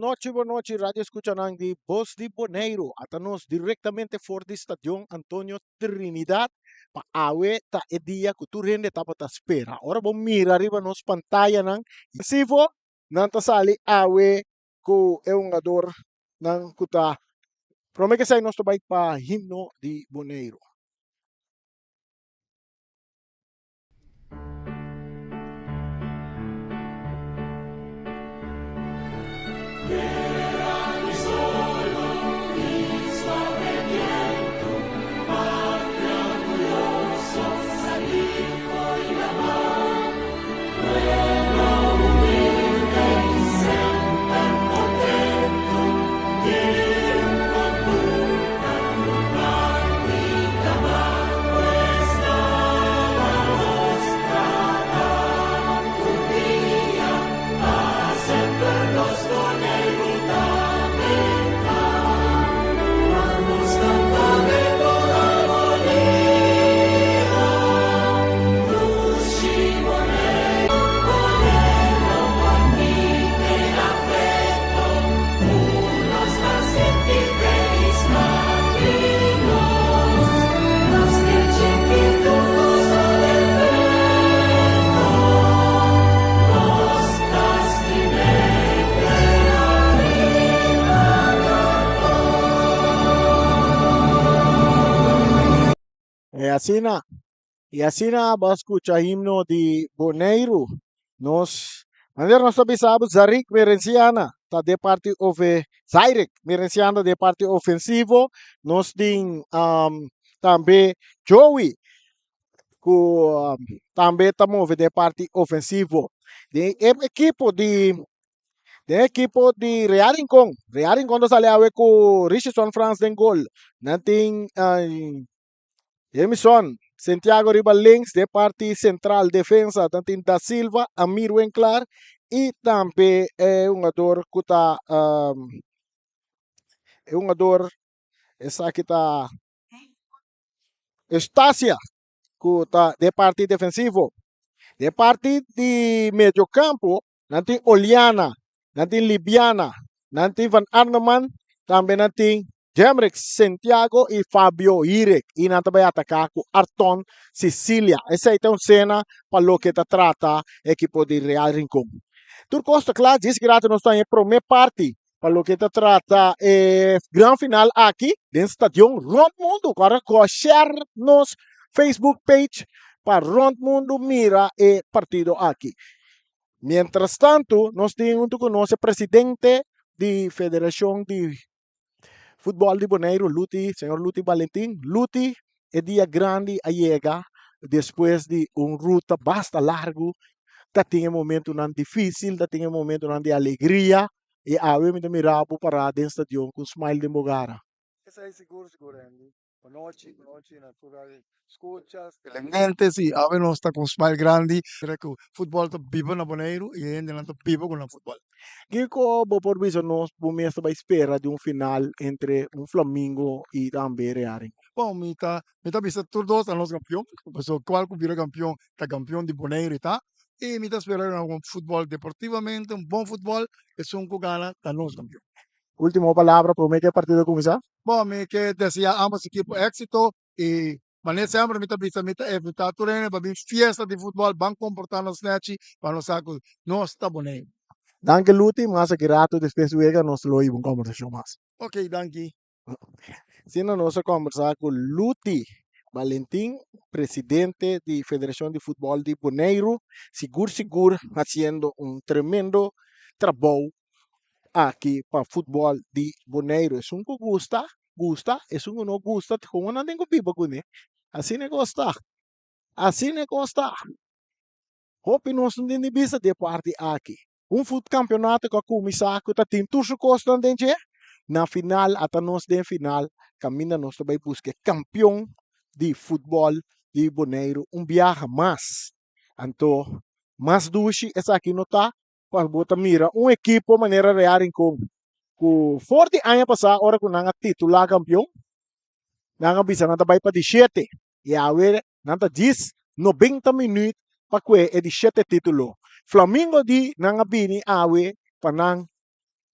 Bonochi, bonochi, radio escuchanan di Bos di Boneiru. Ata nos directamente for di Stadion Antonio Trinidad pa awe ta e dia ku tur hende tabata spera. Ora bo mira riba nos pantayanan, ofensivo, nan ta sali awe ku e hungadornan ku ta prome ke esei nos ta bai pa himno di Boneiru. E asina, i asina bo a skucha himno di Boneiru. Nos, manera nos ta bisa bo, Zarik Merenciana ta den parti ofe, Zairik Merenciana ta den parti ofensivo. Nos tin tambe Joey ku tambe ta move den parti ofensivo. Den e ekipo di den ekipo di Real Rincon, Real Rincon ta sali awe ku Richardson Frans den gol. Nan tin Jemison Santiago riba links den parti sentral defensa nan tin Da Silva, Amir Winklar y tambe e hungador ku ta e hungador esaki ta Eustacia ku ta den parti defensivo. Den parti di mediocampo nan tin Oliana, nan tin Libiana, nan tin Van Arneman, tambe nan tin Jemrick Santiago y Fabio Hirek y nan ta bay ataca cu Arton Sicilia. Esey ta un cena pa loke ta trata ekipo di Real Rincon. Tur cos ta cla, djis grato nos ta den e prome parti pa loke ta trata e gran final aki den stadion rond mundo. Cu a reco share nos Facebook page pa rond mundo mira e partido aki. Mientras tanto nos tin hunto cu nos e presidente di Federacion di Futbòl di Boneiru, Luti, señor Luti Balentin. Luti, e dia grandi a yega despues di un ruta basta largu. Ta tin e momentunan difísil, ta tin e momentunan di alegria i awe mi ta mira bo pará den stadion ku un smile den bo gara. Esei sigur sigur Andy. Bonochi, bonochi na tur a scucha. Televidente, si, awe nos ta cu un smile grandi. Mira cu futbol ta biba na Boneiru y e hendenan ta biba cu nan futbol. Kico bo por bisa nos bo mes ta bay spera di un final entre un Flamingo y tambe Real Rincon? Bon, mi ta, mi ta bisa tur dos ta nos campeon, pasobra cual cu bira campeon ta campeon di Boneiru y ta. Y mi ta spera un futbol deportivamente, un bon futbol, esun cu gana ta nos campeon. Ultimo palabra prome ku e partido kuminsá? Bon, mi ke deseá ambos ekipo éksito i manera semper mi ta bisa mi ta invitá tur hende pa bin fiesta di futbòl, ban komportá nos nèchi pa nos sa ku nos ta Boneiru. Danki Luti, mas aki rato despues di wega nos lo hiba un kombersashon mas. Ok, danki. Asina nos a kombersá ku Luti Valentin, presidente di Federashon di Futbòl di Boneiru, sigur sigur hasiendo un tremendo trabou aki pa futbòl di Boneiru. Esun ku gusta, gusta, esun ku no gusta, komo nan tin ku biba kuné? Asina e kos ta. Asina e kos ta. Hopi nos no tin di bisa di e parti aki. Un fut kampionato ku a kuminsá ku ta tin tur su kosnan den dje, na final ata nos den final kaminda nos ta bai buska e kampion di futbòl di Boneiru un biaha mas. Anto mas dushi esaki no ta pa bo ta mira un ekipo manera Real Rincon ku for di aña pasá ora ku nan a titulá kampion nan a bisa nan ta bai pa di shete i awe nan ta djis nobenta minüt pa kue e di shete titulo. Flamingo di nan a bini awe pa nan.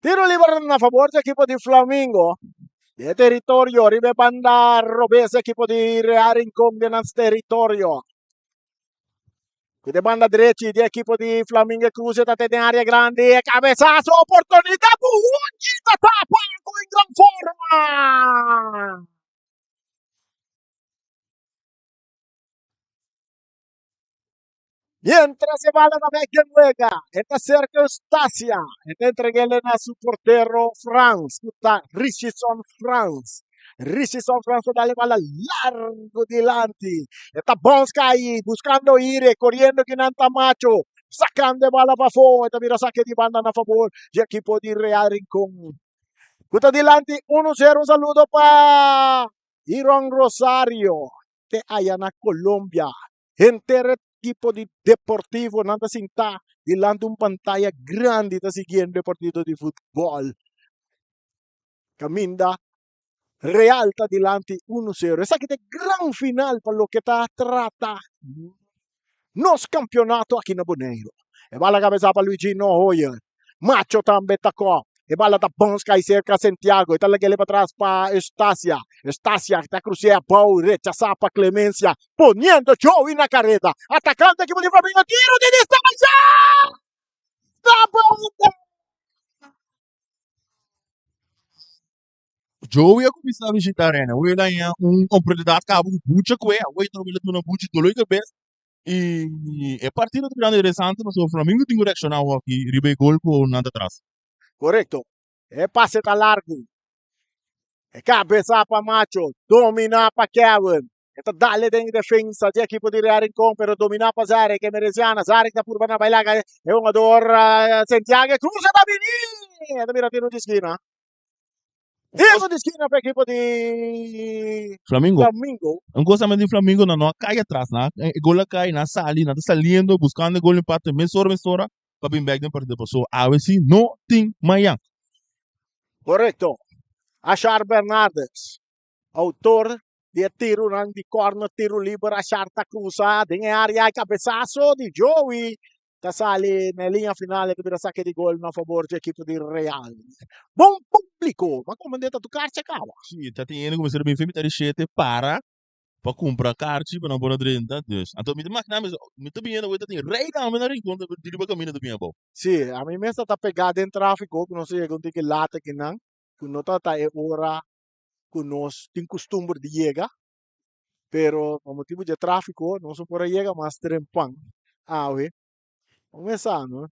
Tiro liber na fabor di ekipo di Flamingo. De teritorio riba e banda robes ekipo di Real Rincon den nan teritorio. Ku de banda drechi di ekipo di Flamingo Cruz ta den área grandi. E cabezazo, oportunidad. Buhunji ta tapa ku in gran forma. Mientras e bala ta bek den wega, e ta serka Eustacia. E ta entreg'el na su portero Frans, ku ta Richison Frans. Richison Frans ta dal e bala largu dilanti. E ta bons kai, buskando ire, koriendo kinan ta Macho, sakando e bala pafó. E ta bira sake di banda na fabor di ekipo di Real Rincon, ku ta dilanti 1-0. Un saludo pa Iron Rosario, te aya na Colombia. Henter e tipo di deportivonan ta sintá dilanti un pantaya grandi ta siguiendo e partido di futbòl. Kaminda Real ta dilanti 1-0. Esaki ta e gran final pa loke ta trata nos kampionato aki na Boneiru. E bala kabesá pa Luigino Hoyer. Macho tambe ta kò. E bala ta bons kai serka Santiago. E ta lag'el patras pa Eustacia. Eustacia ta krus'é abou, rechasá pa Clemencia. Poniendo Joey na kareda. Atakante ekipo di Flamengo. Tiro di distansia! Ta banda! Joey a kuminsá bishitá Rene. Awor el a haña un oportunidat kaba ku bucha ku e. Awor e ta wele duna bucha doló di kabes. I e partido ta birando interesante pasobra Flamingo tin ku reakshoná awor aki riba e gol ku nan ta tras. Korekto. E pase ta largu. E kabesa pa Macho. Dominá pa Kevin. E ta dale den defensa di ekipo di Real Rincon, pero dominá pa Zarek. Emerenciana. Zarek ta purba na bai laga e hungador Santiago. E cruza ta bini! E ta bira tiro di skina. Tiro di skina pa ekipo di Flamingo. Flamingo. Un cosa di Flamingo nan no a kai atras. Nan e gol a kai, nan a sali, nan ta saliendo, buscando e gol empate mesora mesora pa bin bek den partido. Paso awe si no tin mayan. Correcto. Ashar Bernardes, autor di e tironan di corner, tiro liber. Ashar ta cruza den e area, e cabezazo di Joey ta sali na e liña final e ta bira sake di gol na fabor dje ekipo di Real. Bon publico, ma komende ta tu karchi a kaba. Si, ta tin hende ku mester bin fin mitad di shete para pa kumpra karchi pa nan por a drenta. Dus, anto mi ta imaginá mi, mi ta biniendo awor ta tin rei tambe na Rincon ta di riba kaminda ta bini abou. Si, ami mes ta ta pegá den tráfiko ku nos a yega un tiki lat akinan, ku no tabata e ora ku nos tin kustumber di yega. Pero pa motibu dje tráfiko nos no por a yega mas trempan awe. Bo mesa no,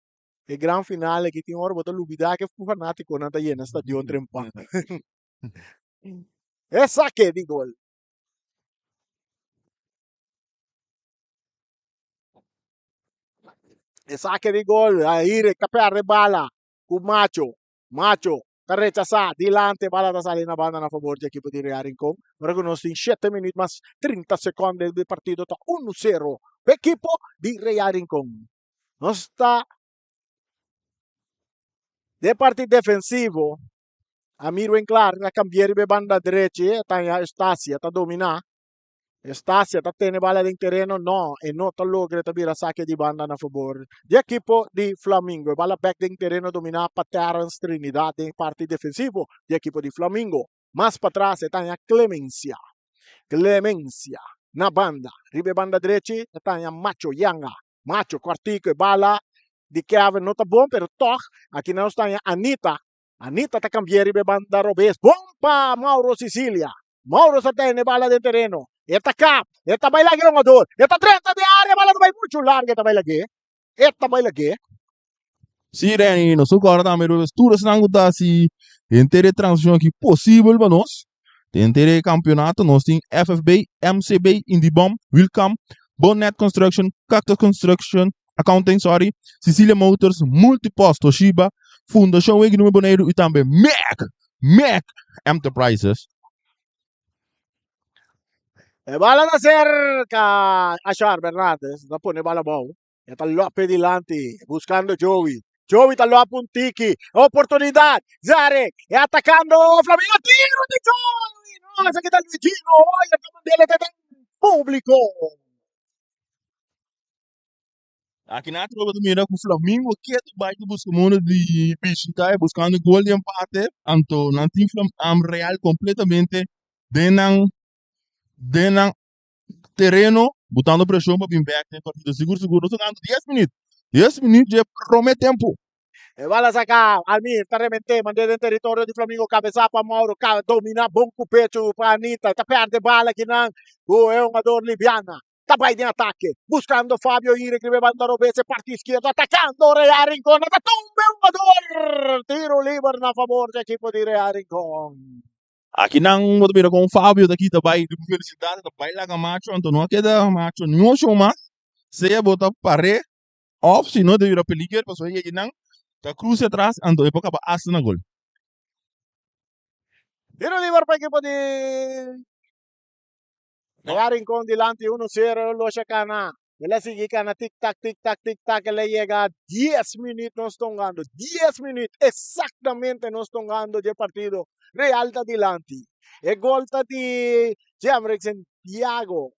e gran final aki tin ora bo ta lubidá ke fanátikonan ta yena stadion trempan. E sake di gol. E sake di gol, Aire ta perde bala ku Macho. Macho ta rechasá dilante, bala ta sali na banda na fabor di ekipo di Real Rincon. Ora ku nos tin shete minüt mas trinta sekònde di partido ta unu sero pa ekipo di Real Rincon. Nos ta den parti defensivo, Amir Winklar ta kambia riba e banda drechi, e ta haña Eustacia ta dominá. Estacia ta tene bala den tereno, no, e no ta logra, e ta bira sake di banda na fabor di ekipo di Flamingo. E bala bek den tereno dominá pa Terrence Trinidad den parti defensivo di ekipo di Flamingo. Mas patras e ta haña Clemencia. Clemencia na banda. Riba e banda drechi e ta haña Macho Yanga. Macho kòrtiku e bala di Kevin no ta bon, pero tòg aki nos ta haña Anita. Anita ta kambia riba e banda robes. Bon pa Mauro Sicilia. Mauro sa tene bala den tereno. E ta kap. E ta bai lag'e hungador. E ta drenta den area. Bala ta bai muchu largu. E ta bai lag'e. E ta bai lag'e. Sí, Renny, nos por kòrda tambe riba tur esnan ku ta hasi henter e transmishon aki posibel pa nos. Den henter e kampionato nos tin FFB, MCB, Indibom, Wilcam, Bonnet Construction, Cactus Construction, Accounting, sorry, Cecilia Motors, Multipost, Toshiba, Fundashon Wegen Nuevo Boneiru i tambe Mac, Mac Enterprises. E bala ta cerca Ashar Bernardes, ta pone bala abou. E ta lope dilanti, buscando Joey. Joey ta lope un tiki. Oportunidad. Zarek. E atacando Flamengo. Tiro di Joey. No, esaki ta Luigino. Oye, ta mandele te den publico. Aki na atrobe ta mira ku Flamingo ketu bai ta buska modo di bishita e buskando gol di empate. Anto nan tin Real kompletamente den nan den nan tereno botando preshon pa bin bek den partido. Sigur sigur nos ta gana 10 minuut. 10 minuut dje prome tempo. E bala saca, Almir ta remente, mand'é den teritorio di Flamingo, cabeza pa Mauro, ca domina bon cu pecho pa Anita, ta perde bala kinan cu e hungador Libiana, ta bay den atake, buscando Fabio Ire riba e banda robes, e parti izquierdo, atacando Real Rincon, ta tumba e hungador, tiro liber na favor di ekipo di Real Rincon. Akinan bo ta mira kon Fabio ta kita bai riba felicidad, ta bai laga macho, anto no a keda macho ni un oshon mas, sea bo ta par'é Of si no ta bira peliger pasobra e yegi nan ta cruza atras anto e por caba hasta na gol. Tiro liber pa ekipo di Real Rincon dilanti 1-0 Losha cana. El a sigui cana tik tak tik tak tik tak el a yega 10 minuut nos tongando 10 minuut exactamente nos tongando dje partido Real ta dilanti. E gol ta di Jemrick Santiago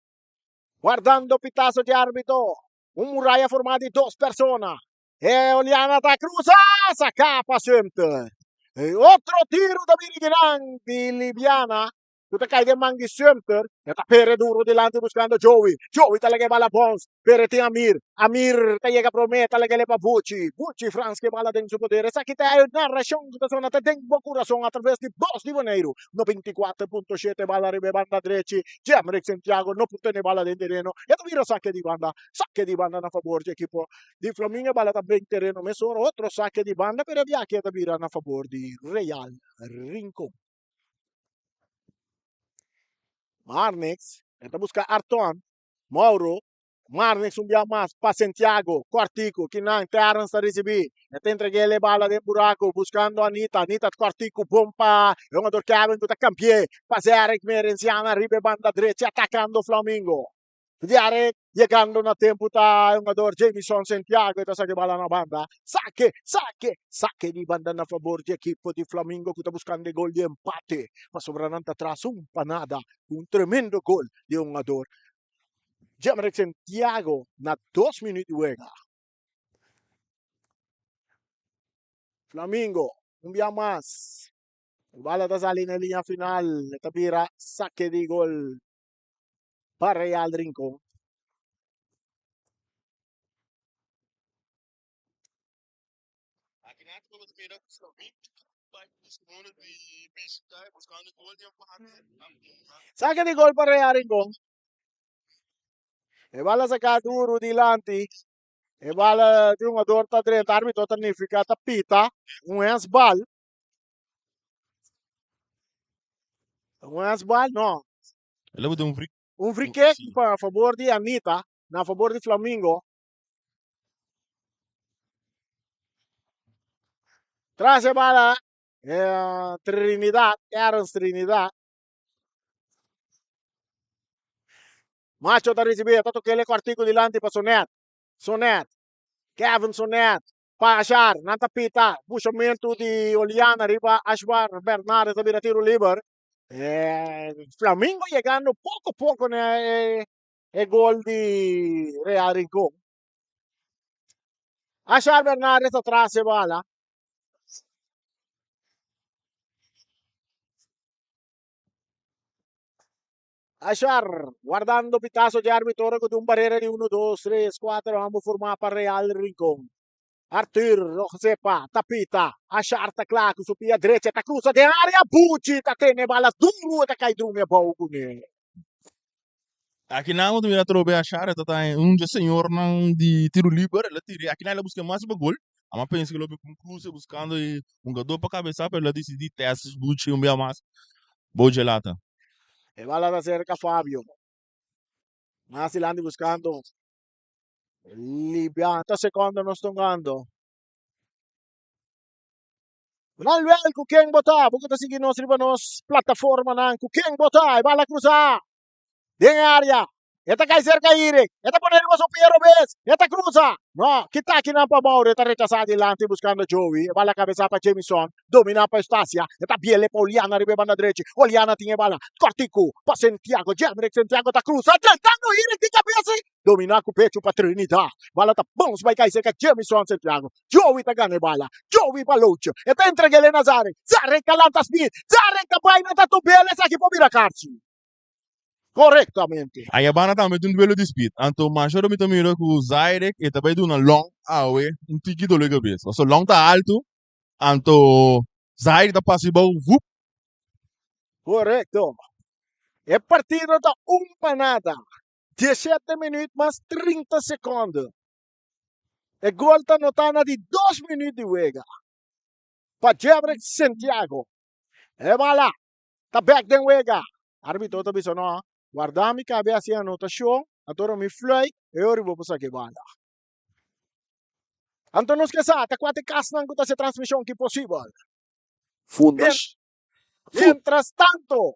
guardando pitazo di arbitro. Un muraya formá di dos persona. E Oliana ta cruza, saca pa Sumter. E otro tiro ta bini dinan di Libiana, cu ta cay den man di Sumter. E ta pere duro dilanti buscando Joey. Joey ta laga e bala bons, pero e tin Amir. Amir ta yega prome, ta laga ele pa Buchi. Buchi Frans ke bala den su poder. Esaki ta e narracion cu ta sona ta den bo curason atraves di Bos di Boneiru. 94.7 bala riba e banda drechi. Jemrick Santiago no por tene bala den tereno. E ta bira sake di banda. Sake di banda na fabor di ekipo di Flamingo. E bala ta den tereno mesora. Otro sake di banda pero e biaha aki e ta bira na fabor di Real Rincon. Marnix e ta buska Arton. Mauro Marnix un bia mas pa Santiago. Kortiku kinan Terrence ta risibí. E ta entreg'é e bala den buraku buskando Anita. Anita kortiku bon pa e hungador Kevin ku ta kambi'é pa Zerick Merenciana riba e banda drechi atakando Flamingo. Zerick yegando na tempu ta e hungador Jamison Santiago e ta saka e bala na banda. Sake, sake, sake di banda na fabor di ekipo di Flamingo ku ta buskando e gol di empate pasobra nan ta tras un pa nada ku un tremendo gol di e hungador Jemerick Santiago na dos minuut di wega. Flamingo un bia mas. E bala ta sali na e liña final. E ta bira sake di gol pa Real Rincon. Sake di gol pa Real Rincon. E bala saka duru dilanti. E bala di hungador ta drenta. Arbitro ta nifica ta pita un handsbal. Un handsbal no. El a bota un free Un free kick pa favor di Anita, na favor di Flamingo. Tras e bala eh, Trinidad, Terence Trinidad. Macho ta ricibi, ta tokele cortico dilanti pa Sonet. Sonet, Kevin Sonet, pa Ashar, nan ta pita. Pushamento di Oliana riba Ashbar Bernardes ta bira tiro liber. Eh, Flamingo llegando poco poco na e, e gol di Real Rincon. Ashar Bernardes atrás e bala. Ashar guardando pitazo di arbitro ora cu tin un barrera di 1, 2, 3, 4 homber forma pa Real Rincon. Arthur Rojesepa ta pita. Ashar ta cla cu su pia drecha ta cruza den area. Buchi ta tene bala duro e ta cay drumi abou cune. Aki nan bo ta mira atrobe Ashar e ta ta un dje señornan di tiro liber el a tira aki nan el a busca mas pa gol amo a pensa ku lo bin un cruce buscando e hungador pa cabeza pero el a dicidi test Buchi un bia mas bo dje lata. E bala ta cerca Fabio. Mas dilanti buscando Libia. Ta secondo nos tongando. Manuel, ku ken bo ta? Bo ku ta sigui nos riba nos plataformanan. Ku ken bo ta? E bala cruza den area. E ta kai serka Irek. E ta pone riba su pia robes. E ta krusa. No, kita akinan pa Mauro. E ta rechasá dilanti buskando Joey. E bala kabesá pa Jamison. Dominá pa Eustacia. E ta biele pa Oliana riba e banda drechi. Oliana tin e bala. Kòrtiku pa Santiago. Jemrick Santiago ta krusa. Drentando Irek di kabes. Dominá ku pechu pa Trinidad. Bala ta bons bai kai serka Jamison Santiago. Joey ta gana e bala. Joey pa Louch. E ta entreg'é na Zarek. Zarek ta lanta speed. Zarek ta bai na ta tubel. Esaki por bira karchi. Korektamente. Ayabana tambe ta un duelo di speed. Anto masha ora mi ta mira ku Zairek e ta bai duna Long awe un tiki dolo di kabes. Pasobra Long ta altu, anto Zairek ta pasa abou vup. Korekto. E partido ta un pa nada. Diesshete minuut mas 30 sekonde. E gol ta notá na di dos minuut di wega pa Jemrick Santiago. E bala ta bek den wega. Arbitro ta bisa no, warda mi kabe hasi anotashon, anto ora mi fluit, e ora bo por saka e bala. Anto nos ke sa ta kua ta e kasnan ku ta hasi e transmishon ki posibel. Fundash. Mientras tanto,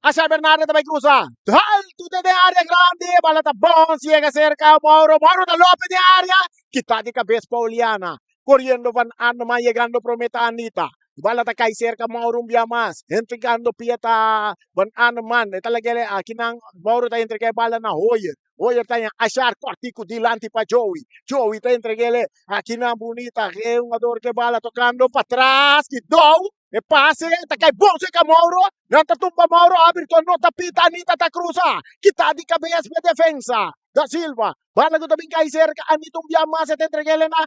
Asha Bernardo ta bai krusa. Altu te den área grandi, e bala ta bons, yega serka Mauro, Mauro ta lope den área, kita di kabes pa Oliana. Koriendo Van Arnema yegando prome ta Anita. Bala ta kai serka Mauro un bia mas. Entregando pia ta Van Arnema. E ta lag'e akinan Mauro ta entrega e bala na Hoyer. Hoyer ta ashar kòrtiku dilanti pa Joey. Joey ta entreg'e akinan bunita. E hungador ke bala tokando patras ki dou. E pase ta kai bon serka Mauro. Nan ta tumba Mauro. Arbitro no ta pita. Anita ta krusa. Kita di kabes pa e defensa. Da Silva. Bala ku ta bin kai serka Anita un bia mas e ta entreg'e na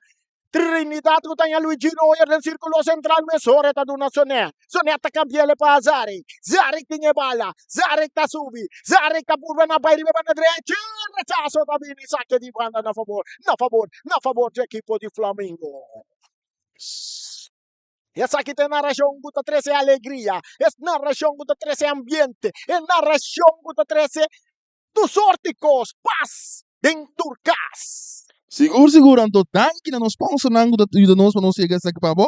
Trinidad ku ta ña Luigino Hoyer den sirkulo sentral mesora e ta duna Sonet. Sonet ta kambi'el pa Zarek. Zarek tin e bala. Zarek ta subi. Zarek ta purba na bai riba e banda drechi. Rechaso ta bini sake di banda na fabor, na fabor, na fabor dje ekipo di Flamingo. Esaki ta e narashon ku ta trese alegria, e narashon ku ta trese ambiente, e narashon ku ta trese Tur sorti kos pas den tur kas. Sigur sigur anto danki na nos sponsornan ku ta yuda nos pa nos yega esaki pa bo,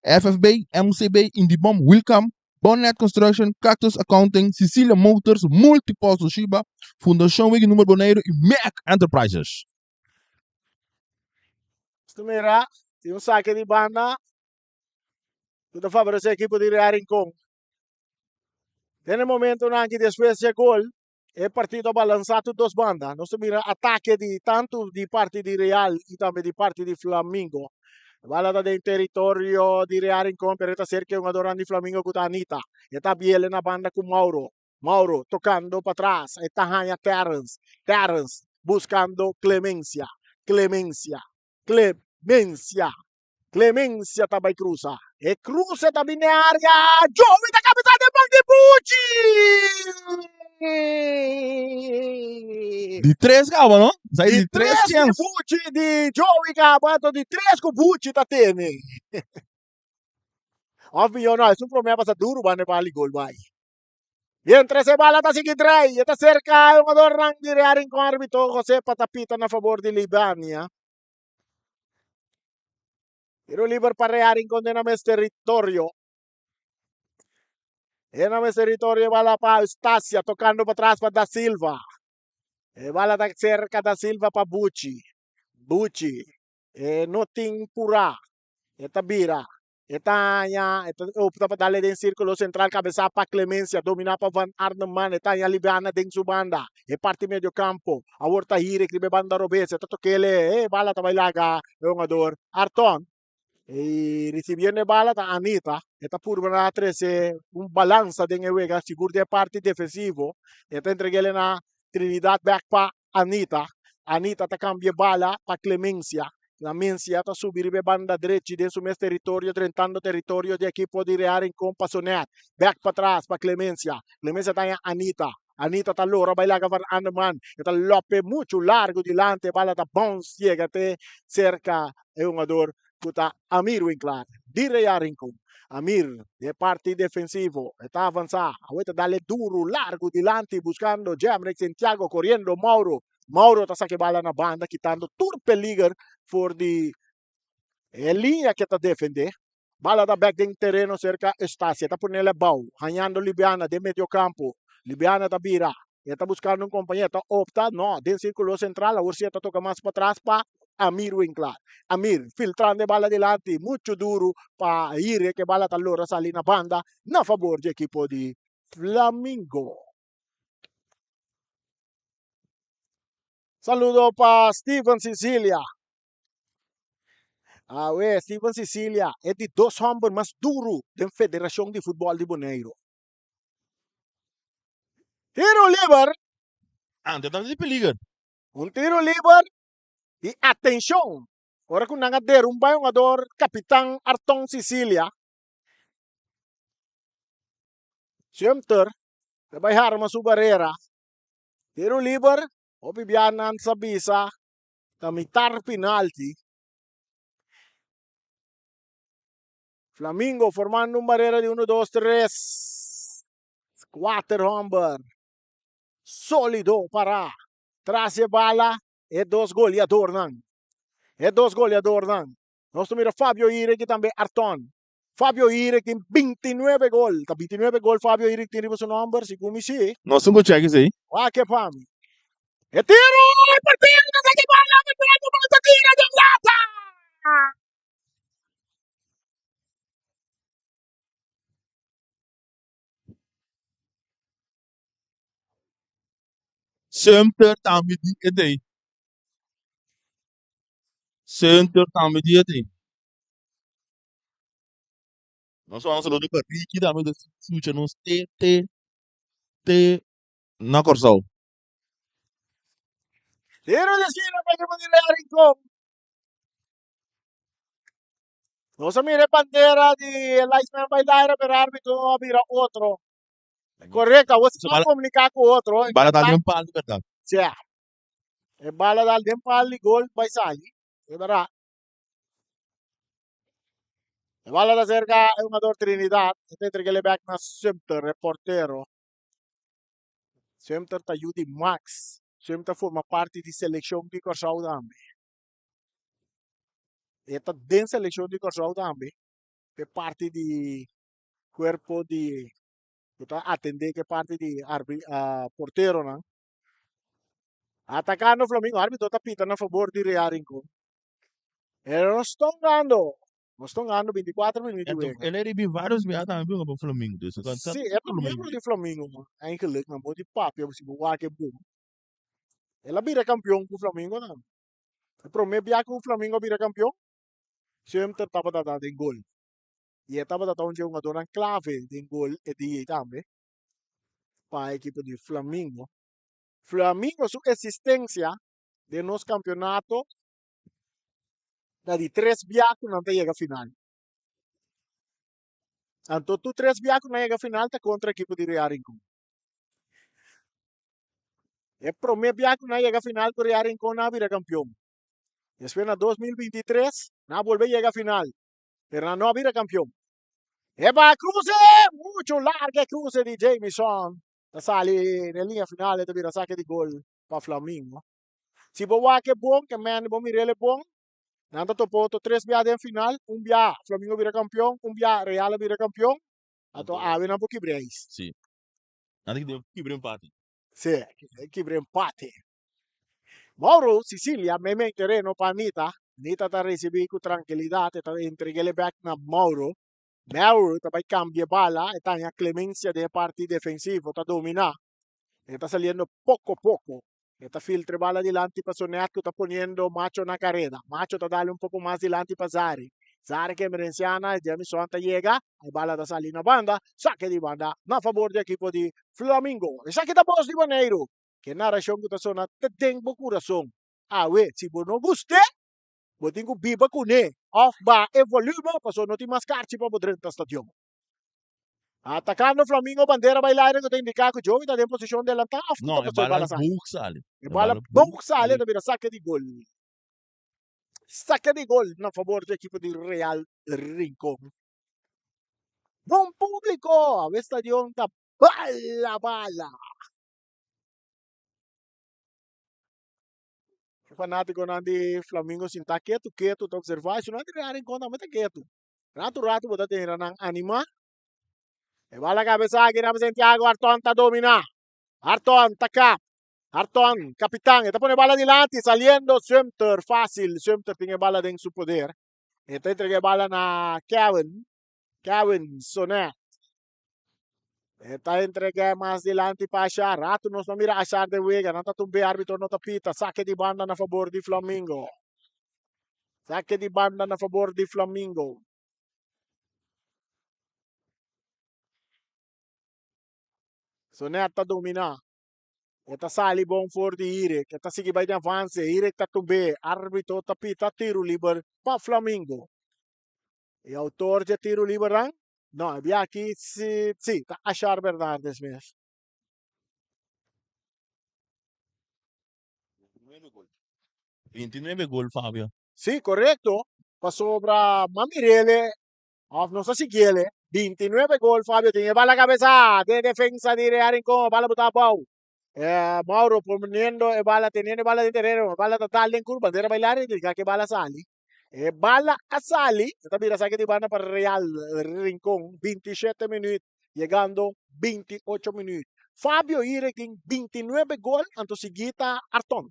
FFB, MCB, Indibom, Wilcam, Bonnet Construction, Cactus Accounting, Cecilia Motors, Multipost Toshiba, Fundashon Wiki Number Boneiru i Merck Enterprises. Nos ta mira tin un sake di banda ku ta favorece ekipo di Real Rincon. Den e momentonan aki despues dje gol, e partido a balansá tur dos banda. Nos ta mira atake di tantu di parti di Real i tambe di parti di Flamingo. E bala ta den teritorio di Real Rincon, pero e ta serka e hungadornan di Flamingo ku ta Anita. E ta biele na banda ku Mauro. Mauro tokando patras, e ta haña Terrence. Terrence buskando Clemencia. Clemencia. Clemencia. Clemencia ta bai cruza. E cruce ta bini area. Joey ta cabeza den man di Bucci. Di tres caba, no? Sa Di di tres tres di chance. Bucci di Joey caba, anto di tres cu Bucci ta tene. Of mihor no, esun prome a pasa duro banda e bali gol bai. Mientras e bala ta sigui drai, e ta cerca e hungadornan di Real Rincon arbitro José Patapita na favor di Libania. Tiro liber pa Real Rincon den nan mes teritorio. Den nan mes teritorio e bala pa Eustacia tocando patras pa Da Silva. E bala ta cerca Da Silva pa Bucci. Bucci e no tin pura. E ta bira. E ta haña, e ta opta pa dale den sírkulo sentral, kabesá pa Clemencia, dominá pa Van Arnhem-Man, e ta haña Libiana den su banda, e parti medio kampo, awor ta Hirik riba e banda robes, e ta tok'el, e bala ta bai laga e hungador Arton, i risibiendo e bala ta Anita, e ta purba na trese un balansa den e wega, sigur den e parti defensivo, e ta entreg'el na Trinidad bek pa Anita. Anita ta cambia e bala pa Clemencia. Clemencia ta subi riba e banda drechi den su mes territorio drentando territorio di ekipo di Real Rincon pa Sonet. Bek patras pa Clemencia. Clemencia ta haña Anita. Anita ta lora bai laga Van Anderman. E ta lope muchu largo dilanti e bala ta bounce yega te cerca e hungador cu ta Amir Winklaar di Real Rincon. Amir di e parti defensivo e ta avansa, awe ta dale duro largo dilanti buscando Jemrick Santiago coriendo Mauro. Mauro ta saca e bala na banda kitando tur peliger for di e linea cu e ta defende. Bala ta bek den tereno cerca Eustacia ta ponele abao hañando Libiana den medio campo. Libiana ta bira. E ta buskando un kompañero, ta opta, no, den sirkulo sentral, awor si e ta toka mas patras pa Amir Winklaar. Amir filtrando e bala dilanti, muchu duru pa Hirek, e bala ta lora sali na banda na fabor di ekipo di Flamingo. Saludo pa Steven Sicilia. Awe, Steven Sicilia e di dos hòmber mas duru den Federashon di Futbòl di Boneiru. Tiro liber. Antes tabata di peliger. Un tiro liber i atenshon ora ku nan a derumba e hungador kapitan Arton Sicilia. Sumter ta bai harma su barera. Tiro liber, hopi bia nan sa bisa ta mitar penalti. Flamingo formando un barera di uno, dos, tres, kuater homber. Solido para tras e bala e dos goleadornan. E dos goleadornan. Nos ta mira Fabio Irek y tambe Arton. Fabio Irek tin 29 gol. Ta 29 gol Fabio Irek tin riba su nomber, segun mi si. Nos tin ku check esei. Wak e pa mi. E tiro! E portero ta saki bala, pero bala ta tira den lata! Sumter tambe di e dei. Sumter tambe di e dei. Nos vamos saludo pa Ricky tambe ta escucha nos te te te na Kòrsou. Tiro di esquina pa equipo di Real Rincon. Nos a mira e bandera di e linesman bai daira, pero arbitro a bira otro. Correcto, awor si no comunica cu otro. E bala dal den pal di berdad. Sí. E bala dal den pal di gol bai sali. E berdad. E bala ta cerca e jugador Trinidad. E ta entreg'e back na Sumter, e portero. Sumter ta yu di Max. Sumter forma parti di seleccion di Kòrsou tambe. E ta den seleccion di Kòrsou tambe. E parti di cuerpo di cu ta atende cu e parti di arbi porteronan. Atacando Flamingo, arbitro ta pita na fabor di Real Rincon. Pero nos ta hungando, nos ta hungando 24 minuut di wega. El a ribi varios biaha tambe hunga pa Flamingo. Dus ta Sí, e ta miembro di Flamingo, man. Eigenlijk, nan bo di papia si bo wak e bon. El a bira campeon cu Flamingo tambe. E prome biaha cu Flamingo a bira campeon, Sumter tabata ta den gol. Y e tabata ta un dje hungadornan clave den gol e dia ei tambe pa e ekipo di Flamingo. Flamingo su existencia den nos campeonato ta di tres bia cu nan ta yega final. Anto tur tres bia cu nan yega final ta contra ekipo di Real Rincon. E prome bia cu nan yega final cu Real Rincon nan a bira campeon. Despues na 2023 nan a bolbe yega final. Pero nan no a bira campeon. E ba cruce! Mucho larga e cruce di Jamison. Ta sali den linea final e ta bira saque di gol pa Flamingo. Si bo wak e bon, ke men bo mir'el e bon, nan ta topa otro tres bia den final. Un bia Flamingo bira campeon, un bia Real a bira campeon. Anto awe nan por kibra eis. Sí. Nan ta kibra empate. Sí, kibra empate. Mauro Sicilia meimei tereno pa Anita. Anita ta ricibi cu trankilidad, e ta entreg'el e bek na Mauro. Mauro ta bay cambia e bala, e ta haña Clemencia den e parti defensivo, ta domina. E ta saliendo poco poco. E ta filtra e bala dilanti pa Sonet cu ta poniendo Macho na careda. Macho ta dale un poco mas dilanti pa Zari. Zari cu Emerenciana, Jamison ta yega, e bala ta sali na banda, saque di banda na fabor di ekipo di Flamingo. Esaki ta bos di Boneiru. Ke narashon ku ta sona te den bo kurason. Awe, si bo no gust'é, bo tin ku biba kuné òf baha e volume pasobra no tin mas karchi pa bo drenta stadion. Atakando Flamingo bandera bai laire ku ta indiká ku Joey ta den posishon delantá òf No, kiko e pasobra e bala bala sali. boog sali. E bala boog sali ta bira sake di gol. Sake di gol na fabor di ekipo di Real Rincon. Bon públiko! Awe stadion ta bala bala. E fanátikonan di Flamingo sintá ketu ketu ta observá. Esun nan di Real Rincon tambe ta ketu. Ratu ratu bo ta tene nan animá. E bala kabesá aki Rami Santiago Arton ta dominá. Arton ta kap. Arton, kapitan, e ta pone bala dilanti, saliendo Sumter, fásil. Sumter tin e bala den su poder. E ta entrega e bala na Kevin. Kevin Sonet. E ta entrega mas dilanti pa Ashar. Rato nos no mira Ashar den wega. Nan ta tumbe, arbitro no ta pita. Sake di banda na fabor di Flamingo. Sake di banda na fabor di Flamingo. Sonet ta domina. E ta sali bon for di Irek. E ta sigui bai den avance. Irek ta tumbe. Arbitro ta pita tiro liber pa Flamingo. E autor dje tiro liberan? No, e bia aki si, si, ta Ashar Bernardes mes. 29 gol, Fabio. Si, korekto. Pasobra m'a mir'ele, òf nos a sigui'ele. 29 gol Fabio tin. E bala kabesa den defensa di Real Rincon. E bala botá abou. E Mauro poniendo e bala, teniendo e bala den tereno. E bala ta dal den kurba. Bandera bai lari, diga ke bala sali. E bala a sali, e ta bira saki di banda pa Real Rincon, 27 minuut, yegando 28 minuut. Fabio Irek tin 29 gol, anto sigui ta Arton.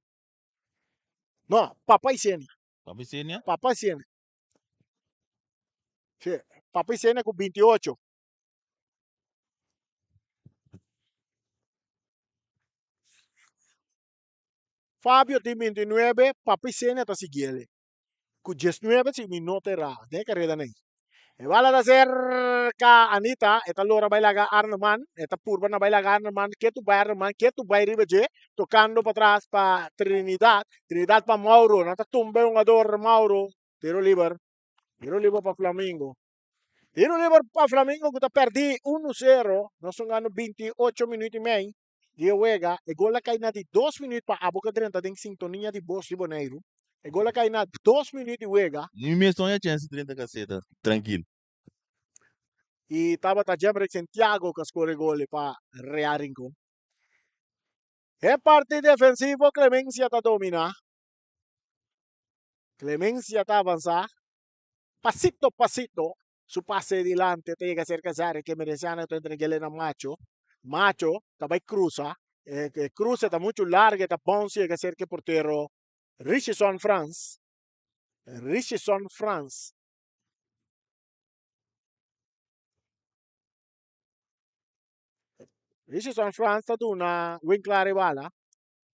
No, Papa Isenia. Papa Isenia? Papa Isenia. Sí, Papa Isenia ku 28. Fabio tin 29, Papi Senia ta siguiele ku 19 si mi no ta erá den e kareda nei. E bala ta serka Anita, e ta lora bai laga Arneman, e ta purba na bai laga Arneman, ketu bai Arneman, ketu bai riba dje, tokando patras pa Trinidad, Trinidad pa Mauro, nan ta tumba e hungador Mauro, tiro liber, tiro liber pa Flamingo. Tiro liber pa Flamingo ku ta pèrdí unu sero, nos ta hungando 28 minuut i mei. Di e wega, e gol a kai na di dos minuut pa abo ka drenta den sintonia di bos di Boneiru. E gol a kai na dos minuut di wega. Ni mi mes no haña chèns di drenta kaseta trankil. I tabata Jemrick Santiago ku a skor e gol pa Real Rincon. E parti defensivo Clemencia ta dominá. Clemencia ta avansá. Pasito pasito su pase dilanti ta yega serka Zarek Emerenciano ta entreg'el na Macho. Macho ta bai cruza. E cruze ta mucho largo e ta bounce yega serka e portero Richison Frans. Richison Frans. Richison Frans ta duna Winklar e bala.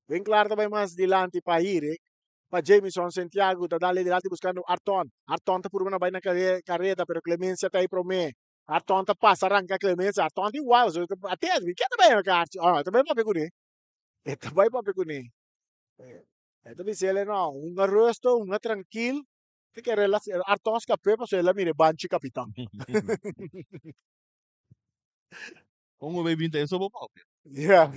Winklar ta bai mas dilanti pa Hirik, pa Jamison Santiago ta dale dilanti buskando Arton. Arton ta purba na bai na kareda pero Clemencia ta ei promé. Arton ta pasa ranka Clemencia. Arton tin wou so ate mi ke ta bai na karchi. Oh, e ta bai papia kuné. E ta bai papia kuné. E ta bis'el no, hunga rusto, hunga trankil. Te kere el Arton skap'é pasobra el a mira e banchi kapitan. Kon bo bay binta eso bo papia? Ja,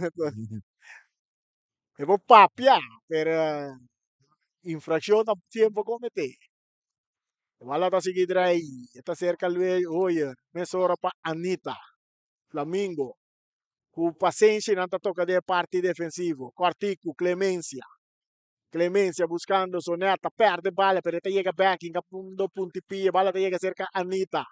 e bo papia, pero infraccion ta tiempo comete. E bala ta sigui drai, e ta cerca Luis Hoyer, mesora pa Anita. Flamingo, cu pasenshi nan ta toca den e parti defensivo. Cortico, Clemencia. Clemencia buscando Sonet, ta perde bala, pero e ta yega bek, hinca do punti pia, bala ta yega cerca Anita.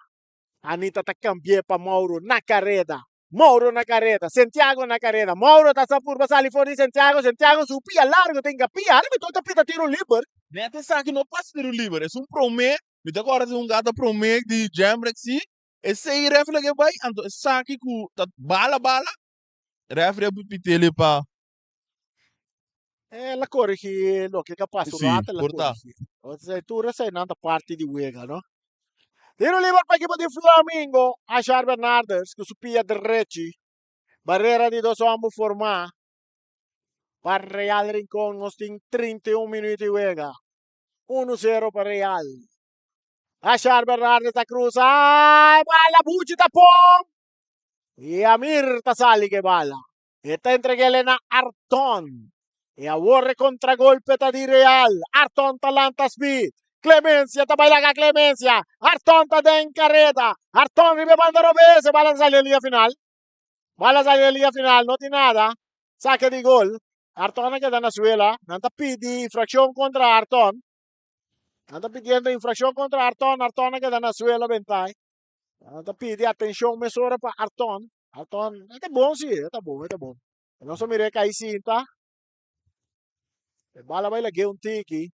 Anita ta cambi'é pa Mauro na careda. Mauro na careda, Santiago na careda. Mauro ta sa purba sali for di Santiago, Santiago su pia largo ta hinca pia, arbitro ta pita tiro liber. Net esaki no pasa tiro liber, esun prome, mi ta corda un gata prome di Jamrek si, esey refri ke bay, anto esaki cu ta bala bala, refri a pitele pa. El a corrigi loke ke a pasa un Sí, rato, el a por ta. corrigi. Osea, tur eseinan ta parti di wega, no? Tiro liber pa ekipo di Flamingo, Ashar Bernardes ku su pia drechi. Barrera di dos homber formá pa Real Rincon. Nos tin 31 minuut di wega. 1-0 pa Real. Ashar Bernardes ta cruza. Ay, bala Buchi ta pon. Y Amir ta sali ke bala. E ta entreg'el na Arton. E awor e contragolpe ta di Real. Arton ta lanta speed. Clemencia ta bai laga Clemencia. Arton ta den careda. Arton riba e banda robes. E bala ta sali den liña final. Bala sali den liña final. No tin nada. Sake di gol. Arton a keda na suela. Nan ta pidi infraccion contra Arton. Nan ta pidiendo infraccion contra Arton. Arton a keda na suela bentai. Nan ta pidi atencion mesora pa Arton. Arton, e ta bon si, e ta bon, e ta bon. Nos a mira e kai sinta. E bala bai lag'é un tiki.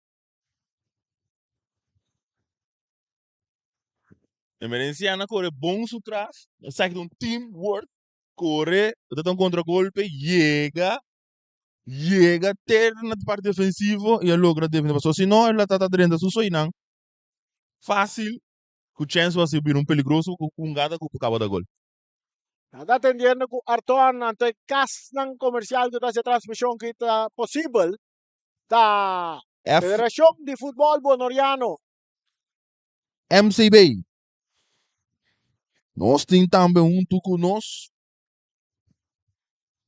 Emerenciana kore bon su tras. Esaki ta un team work. Kore, ta ta un kontragolpe, yega, yega te na parti defensivo y a logra defende. Pasobra si no, el a trata drenta su soinan fácil ku chèns pa hasi bira un peligroso ku hungada ku por kaba da gol. Nan ta atendiendo ku Arton, anto e kasnan komersial ku ta hasi e transmishon ki ta posibel ta F. Federashon di Futbòl Bonoriano. MCB. Nos tin tambe huntu ku nos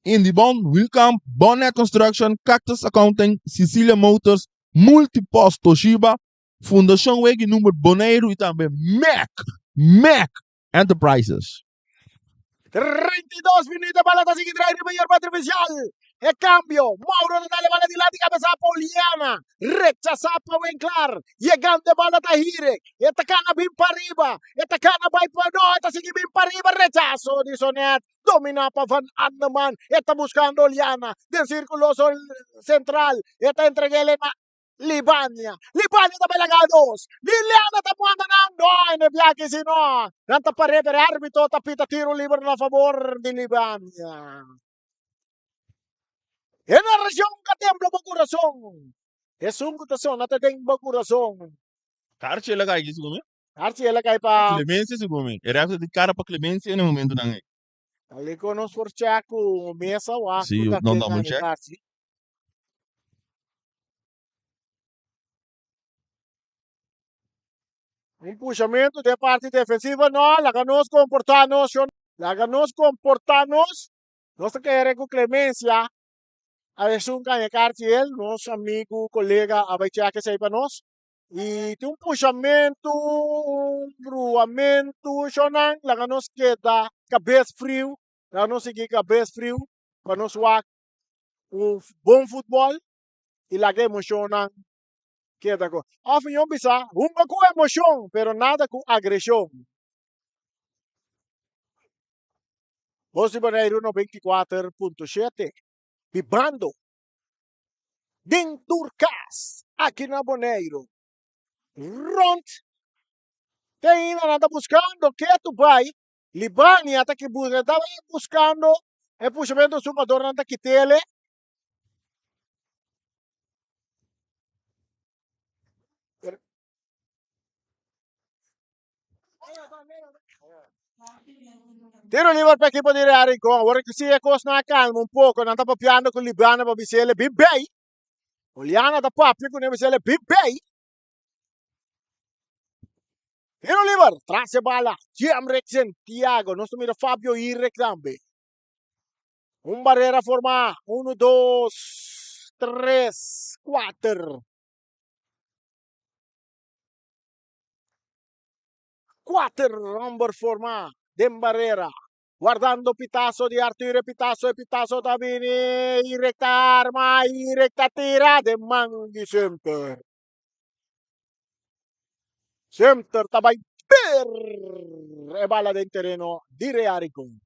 Indibon, Wilcamp, Bonnet Construction, Cactus Accounting, Cecilia Motors, Multipost Toshiba, Fundashon Wegi Number Boneiru i tambe Mac, Mac Enterprises. 32 minuut, e bala ta sigui drai riba yerba artificial. E cambio, Mauro ta dal e bala dilanti cabeza pa Oliana. Rechasa pa Winklar. Yegando e bala ta Hirek. E ta cana bin pa riba. E ta cana bai pa no, e ta sigui bin pa riba. Rechaso di Sonet. Domina pa Van Anneman. E ta buscando Oliana den circulo central. E ta entregele na Libania. Libania ta bai laga dos. Liliana ta manda nan. No, e no biaha si no. Nan ta par'é, pero e arbitro ta pita tiro liber na favor di Libania. E narracion ka tembla bo kurason. Esun ku ta sona ta den bo kurason. Karchi el a kai ki segun mi? Karchi el a kai pa. Clemencia segun mi. E ref ta di kara pa Clemencia na e momentonan ei. Aliko nos por check ku mesa wak Sí, ku ta no ken double haña check. karchi. Un pushamentu den parti defensivo no, laga nos komportá nos, shon. Laga nos komportá nos. Nos ta kere ku Clemencia a esun kaña karchi el, nos amigu, kolega a bai chèk esei pa nos. I tin un pushamentu, un bruamentu, shonnan, laga nos keda kabes friu, laga nos sigui kabes friu pa nos wak un bon futbòl i laga emoshonnan keda ku. Òf mi yon bisa, hunga ku emoshon, pero nada ku agreshon. Bos di Boneiru 94.7, bibando den tur kas aki na Boneiru. Rònt te ainda nan ta buskando ketu bai Libania ta ki buska ta bai buskando e pushamento su jugadornan ta kitele. Tiro liber pa ekipo di Real Rincon. Awor ki si e kosnan a kalma un poko, nan ta papiando ku Libana pa bis'el bin bei. Oliana ta papia kuné bis'el bin bei. Tiro liber, tras e bala, Jemrick Santiago. Nos ta mira Fabio Irek tambe. Un barera formá. Uno, dos, tres, kuater. Kuater homber formá den barera. Wardando pitazo di Arthur, e pitazo, e pitazo ta bini. Irek ta arma, Irek ta tira den man di Sumter. Sumter ta bai per e bala den tereno di Real Rincon.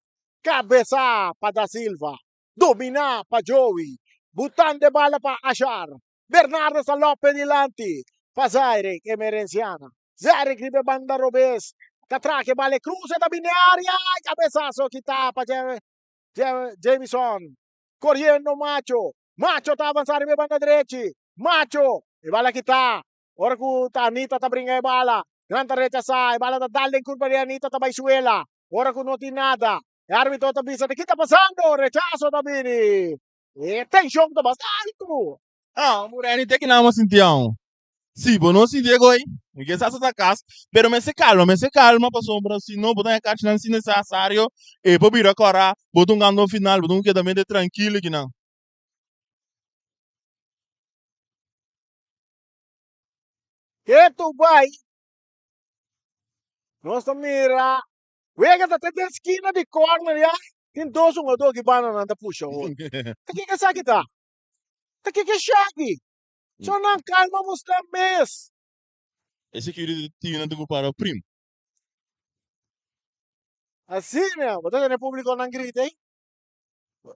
Kabesa pa Da Silva, dominá pa Joey, butando e bala pa Ashar. Bernardo ta lope dilanti pa Zairek Emerenciana. Zairek riba e banda robes ta traha e bala e cruza ta bini area y cabezazo kita pa Jamison. Coriendo Macho. Macho ta avanza riba e banda drechi. Macho e bala kita. Ora cu ta Anita ta bringa e bala. Nan ta rechasa e bala ta dal den curpa di Anita ta bay suela. Ora cu no tin nada. E arbitro ta bisa ta kita pasando. Rechazo ta bini. E tenshon ta basta altu. Ah, Moreni te kina mo sinti aun. Si, bo no sinti e goi. Mi ke sa sa ta kas, pero mester kalma, mester kalma pasobra si no bo ta kachi nan sin nesesario e por bira kora, bo ta un gando final, bo ta un keda mente trankilo kinan. Ketu bai, nos ta mira Wega ta te den skina di corner ya. Tin dos hungador ki banda nan ta pusha hoor. Ta kiko esaki ta? Ta kiko esaki? So nan calma busca mes. E security team nan ta ku para prim. Asina, bo ta tene publico nan grita ei.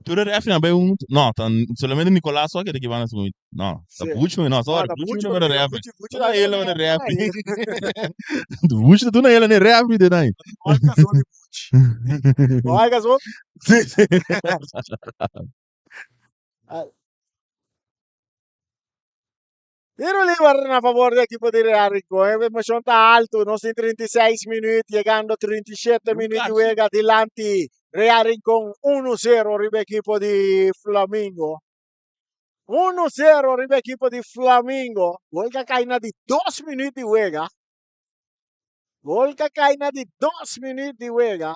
Tur e refnan bay un, no, ta solamente Nicolas so a keda ki banda su. No, ta Sí. Buchi, no, sorry, No, ta Buchi Buchi no era pero refri. Buchi, Buchi Tuna no ele no era era refri. refri. Buchi ta tuna ele ne refri de nai. Olha so di Buchi. Olha so. Sí, sí. Tiro liber na favor di ekipo di Real Rincon. E emocion ta alto. Nos tin 36 minuut, yegando 37 minuut di wega dilanti Real Rincon 1-0 riba ekipo di Flamingo. 1-0 riba ekipo di Flamingo. Gol ka kai na di 2 minuut di wega. Gol ka kai na di 2 minuut di wega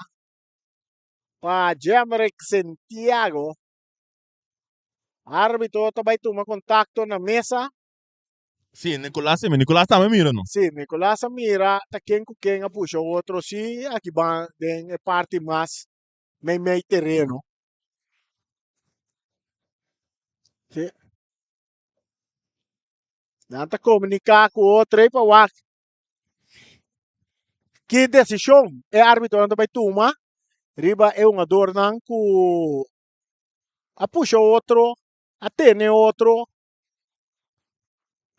pa Jemrick Santiago. Arbitro ta bai tuma contacto na mesa. Sí, Nicolas tambe. Nicolas tambe mira, no? Sí, Nicolas a mira ta ken cu ken a pusha otro. Sí, aki ban den e parti mas meimei tereno. Sí. Nan ta comunica cu otro ei pa wak ki decision e arbitronan ta bai tuma riba e hungadornan cu a pusha otro, a tene otro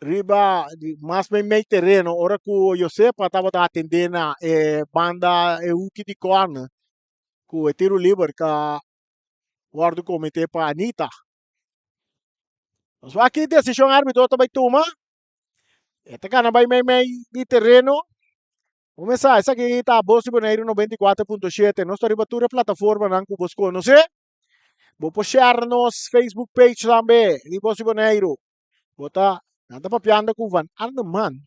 riba mas meimei tereno ora ku Josepa tabata atendé na e banda e huki di kòrner ku e tiru liber ka wòrdu kometé pa Anita. Nos wak ki desishon árbitro ta bai tuma. E ta gana bai meimei di tereno. Kumesa, esaki ta Bos di Boneiru 94.7. Nos ta riba tur e plataformanan ku bos konosé. Bo por share nos Facebook page tambe di Bos di Boneiru. Bo ta, nan ta papiando ku Van Arneman.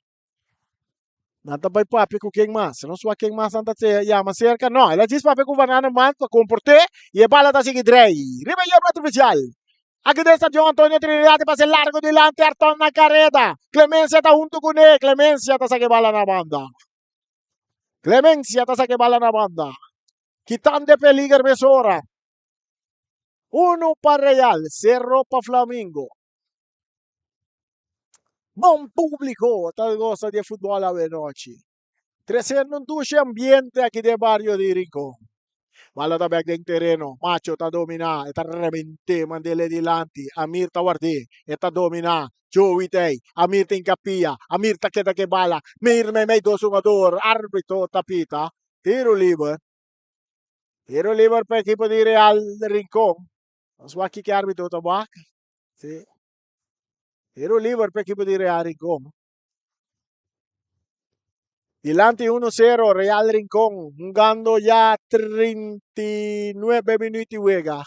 Nan ta bai papia ku ken mas? Nos wak ken mas nan ta yama serka. No, el a djis papia ku Van Arneman pa komport'é i e bala ta sigui drei riba e yerba artifisial. Aki den stadion Antonio Trinidad e pase largo dilanti Arton na kareda. Clemencia ta huntu kuné. Clemencia ta saka e bala na banda. Clemencia ta saka e bala na banda. Kitando e peliger mesora. Uno pa Real, sero pa Flamingo. Bon publico ta gosa di e futbol awe nochi. Treciendo un dushi ambiente aki den bario di Rincon. Bala ta bek den tereno. Macho ta domina. E ta remente mandele dilanti. Amir ta ward'é. E ta domina. Joey t'ei. Amir tin kapia. Amir ta keda ke bala. Mir meimei dos hungador. Arbitro ta pita. Tiro liber. Tiro liber pa ekipo di Real Rincon. Nos wak kiko e arbitro ta wak. Si. Tiro liber pa ekipo di Real Rincon. Dilanti 1-0 Real Rincon hungando ya 39 minuut di wega.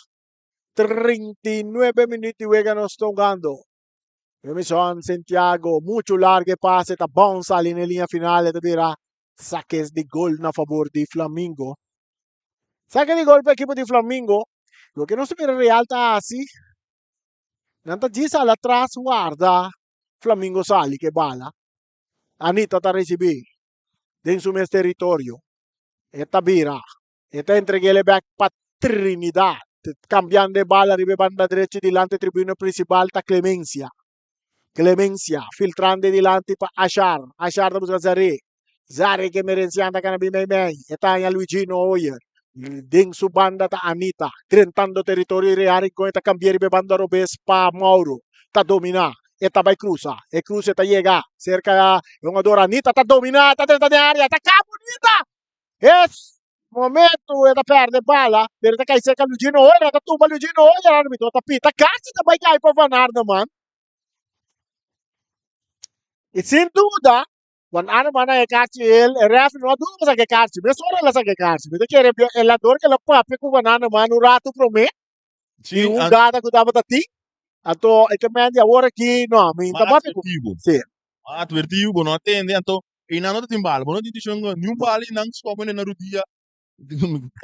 39 minuut di wega nos ta hungando. Remison Santiago, mucho largo e pase, ta bounce sali na e linea final, e ta bira saques di gol na favor di Flamingo. Saque di gol pa ekipo di Flamingo. Loke nos ta mira Real ta hasi, nan ta djis sali atras warda Flamingo sali ke bala. Anita ta risibí den su mes teritorio. E ta bira. E ta entreg'é bèk pa Trinidad. Kambiando e bala riba e banda drechi dilanti tribuna prinsipal ta Clemencia. Clemencia filtrando e dilanti pa Ashar. Ashar ta buska Zaré. Zaré ke merencian ta kana bin meimei. E ta haña Luigino Hoyer. Den su banda ta Anita. Drentando teritorio di Real Rincon e ta kambia riba e banda robes pa Mauro. Ta dominá. E ta bai krusa. E kruse ta yega serka e hungador Anita ta dominá. Ta drenta den área. Ta kap Anita! Es momento e ta perde bala. Pero ta kai serka Luigino Hoyer. Ta tumba Luigino Hoyer. Arbitro ta pita. Kasi ta bai kai pa Van Arneman. I sin duda Van Arneman a e karchi el, e refri no a duda pa saka e karchi. Mesora el a saka e karchi. Mi ta kere el a dor ku el a papia ku Van Arneman un ratu promé. Sí, Di un an- gada ku tabata tin. Anto e ta mende awor aki, no, mi Ma ta papia ku. advertibo. Sí. Ma advertibo, bo no a tende, anto e nan no ta tin bala. Bo no tin dishon ku niun bala i nan stop na rudia.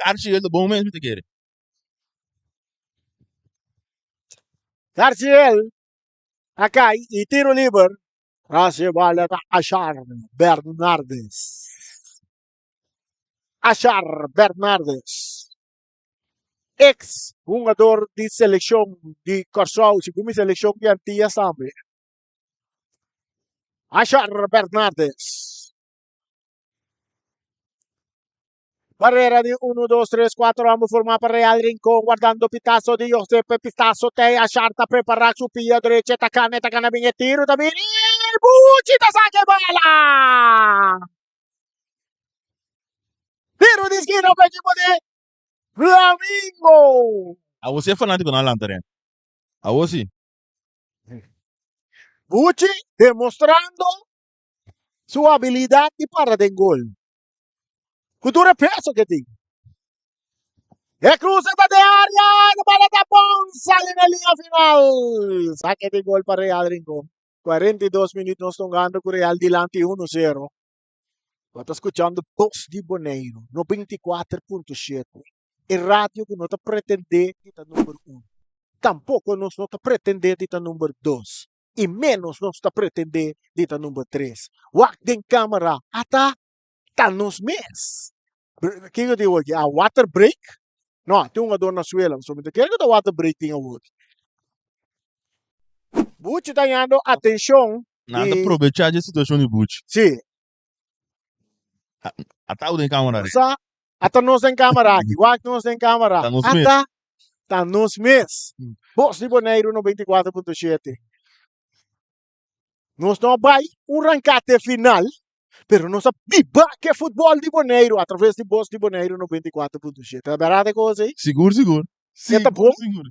Karchi el ta bon mes mi ta kere. Karchi el a kai i tiro liber. Rasi bala ta Ashar Bernardes. Ashar Bernardes. Ex hungador di seleccion di Kòrsou, segun mi seleccion di Antillas tambe. Ashar Bernardes. Barrera di 1, 2, 3, 4 homber formá pa Real Rincon, wardando pitazo di Josepe. Pitazo tei Ashar ta prepará su pia drechi, ta kana, ta kana bin e tiro ta bini, Buchi ta saka e bala! Tiro di skina pa ekipo di Flamingo! Awor si e fanátikonan a lanta ren. Awor si. Buchi demostrando su habilidad di para den gol. Ku tur e peso ke tin. E cruce ta den area, e bala ta bon, sali na liña final. Saque di gol pa Real Rincon. 42 minuut nos ta hungando ku Real dilanti 1-0. Bo ta skuchando Bos di Boneiru, 94.7. E radio ku no ta pretendé di ta number uno. Tampoko nos no ta pretendé di ta number dos. I ménos nos ta pretendé di ta number tres. Wak den kámara, ata ta nos mes. Kiko tin awor aki? A water break? No, tin un jugador na suela. So mi ta kere ku ta water break tin awor. Buchi ta hañando atenshon Nan ta probechá dje situashon di Buchi. Sí. Ata den kámara. Sa, ata nos den kámara aki. Wak nos den kámara. Ta nos mes. Ata ta nos mes. Bos di Boneiru 94.7. Nos no a bai un rankate final, pero nos a biba ke futbol di Boneiru a traves di Bos di Boneiru 94.7. Ta berdad e kos ei? Sigur, sigur. E ta bon? Sigur.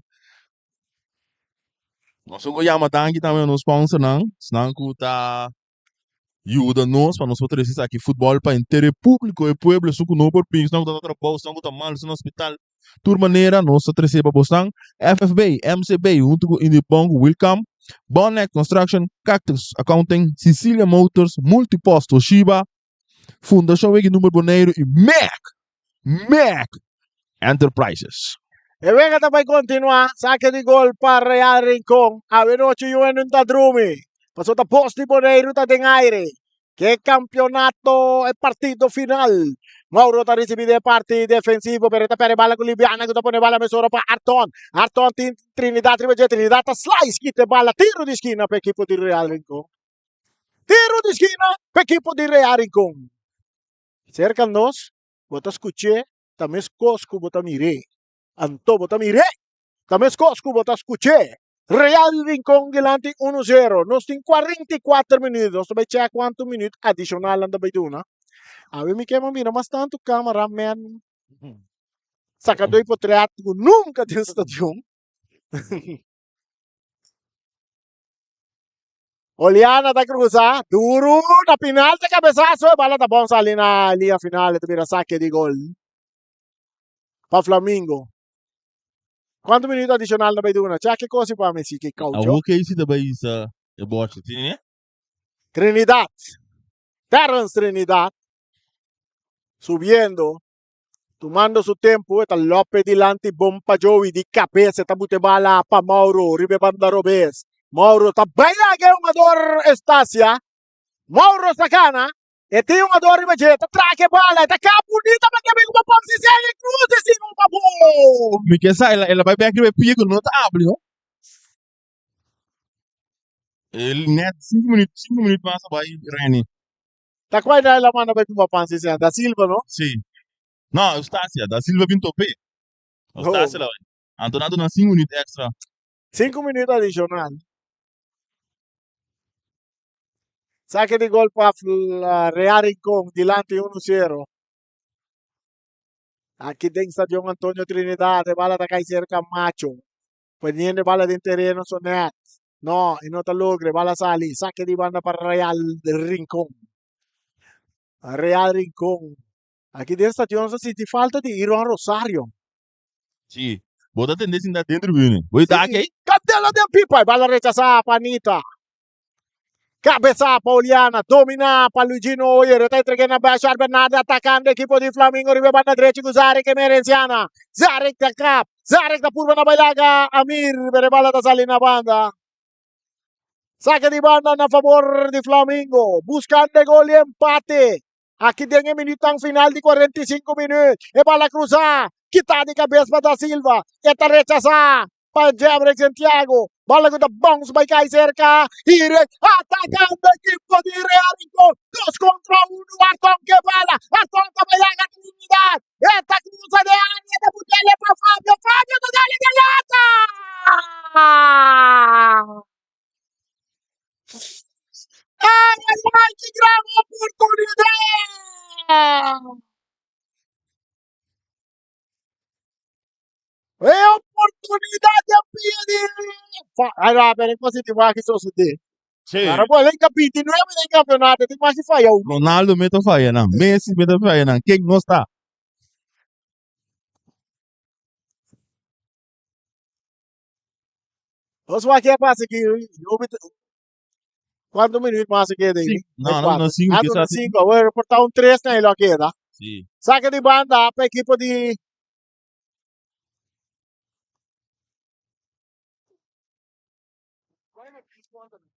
Nos a yama danki tambe na nos sponsornan, esnan ku ta yuda nos pa nos por trese esaki futbol pa henter e públiko, e pueblo, esun ku no por bin, esnan ku ta na trabou, esnan ku ta mal, esnan na hospital. Tur manera nos ta trese pa bosnan. FFB, MCB huntu ku Indipon ku Wilcam, Bonnet Construction, Cactus Accounting, Cecilia Motors, Multipost Toshiba, Fundashon Wiki Number Boneiru i Mac, Mac Enterprises. E wega ta bai kontinuá. Sake di gol pa Real Rincon. Awenochi Juventud ta drumi. Pasobra ta Bos di Boneiru ta den aire. Ke kampionato e partido final. Mauro ta risibí den e parti defensivo pero e ta perde bala ku Liviana ku ta pone bala mesora pa Arton. Arton tin Trinidad riba dje. Trinidad ta slice kita e bala. Tiro di skina pa ekipo di Real Rincon. Tiro di skina pa ekipo di Real Rincon. Serka nos bo ta skuch'é ta meskos ku bo ta mir'é. Anto bo ta mir'é ta meskos ku bo ta skuch'é. Real Rincon dilanti uno zero. Nos tin 44 minuut. Nos ta bai check kuantu minuut adishonal nan ta bai duna. Awe mi ke mira mas tantu cameraman saka doi potret ku nunka den stadion. Oliana ta cruza duro na final ta cabezazo e bala ta bon sali na liña final e ta bira saque di gol pa Flamingo. Cuanto minuto adicional na bai duna? Check e cosa pa mi si ki caucho. Awo ke si ta bai isa e bocha tini ne? Trinidad. Terrence Trinidad subiendo Tumando su tempu e ta lope dilanti bon pa Joey di kabes e ta bute bala pa Mauro riba e banda robes. Mauro ta baila ke hungador Estacia. Mauro sa gana. E tin hungador riba dje ta traha ke bala e ta kap bunita pa ke bin ku pop si segi cruz e sino pa bo. Mi ke sa el a bai bek riba e pia ku no ta abri no. El net sinku minut sinku minut mas a bai Reni. Ta cual el a manda bay pumba pan si sea Da Silva no? Si. No, Eustacia. Da Silva bin topé. Eustacia la bay. Anto nan duna sinku minuut extra. Sinku minuut adicional. Saque di gol pa Real Rincon dilanti 1-0. Aki den Stadion Antonio Trinidad e bala ta kai cerca Macho. Poniendo e bala den tereno Sonet. No, e no ta logra. E bala sali. Saque di banda pa Real Rincon. Real Rincon. Aki den stadion sa sinti falta di Iron Rosario. Sí. Bo ta tende sinta den tribune. Bo ta Sí. aki? Candela den pipa. E bala rechasá pa Anita. Cabeza pa Oliana, domina pa Luigino Oyer, ta entrega na Bashar Bernardo, atacando equipo di Flamingo riba banda derecha cu Zarek Emerenciana. Zarek ta kap, Zarek ta purba na bailaga Amir, pero e bala ta sali na banda. Saque di banda na favor di Flamingo, buscando e gol di empate. Aki den e minuutnan final di 45 minuut, e bala cruza, kita di cabeza pa Da Silva, e ta rechasa. Pa Jemrick Santiago, bala ku ta bounce bai kai serka Hirek, atakando ekipo di Real Rincon, dos kontra uno, Arton ke bala, Arton ta bai laga Trinidad, e. ai, ai, ki gran oportunidat! E oportunidat den pia di Ai rape, den kosi tin wak sosodé. Sí. Ahora bo lei ka 29 den campeonato, tin mas falla un. Ronaldo me ta falla nan, Messi me ta falla nan, ken no sta? Nos wak ke pasa aki, Cuánto minuut mas a keda ahí? No, no, no, cinco. Ah, no, cinco. Awor por ta un tres na lo keda. Sí. Saque di banda pa equipo di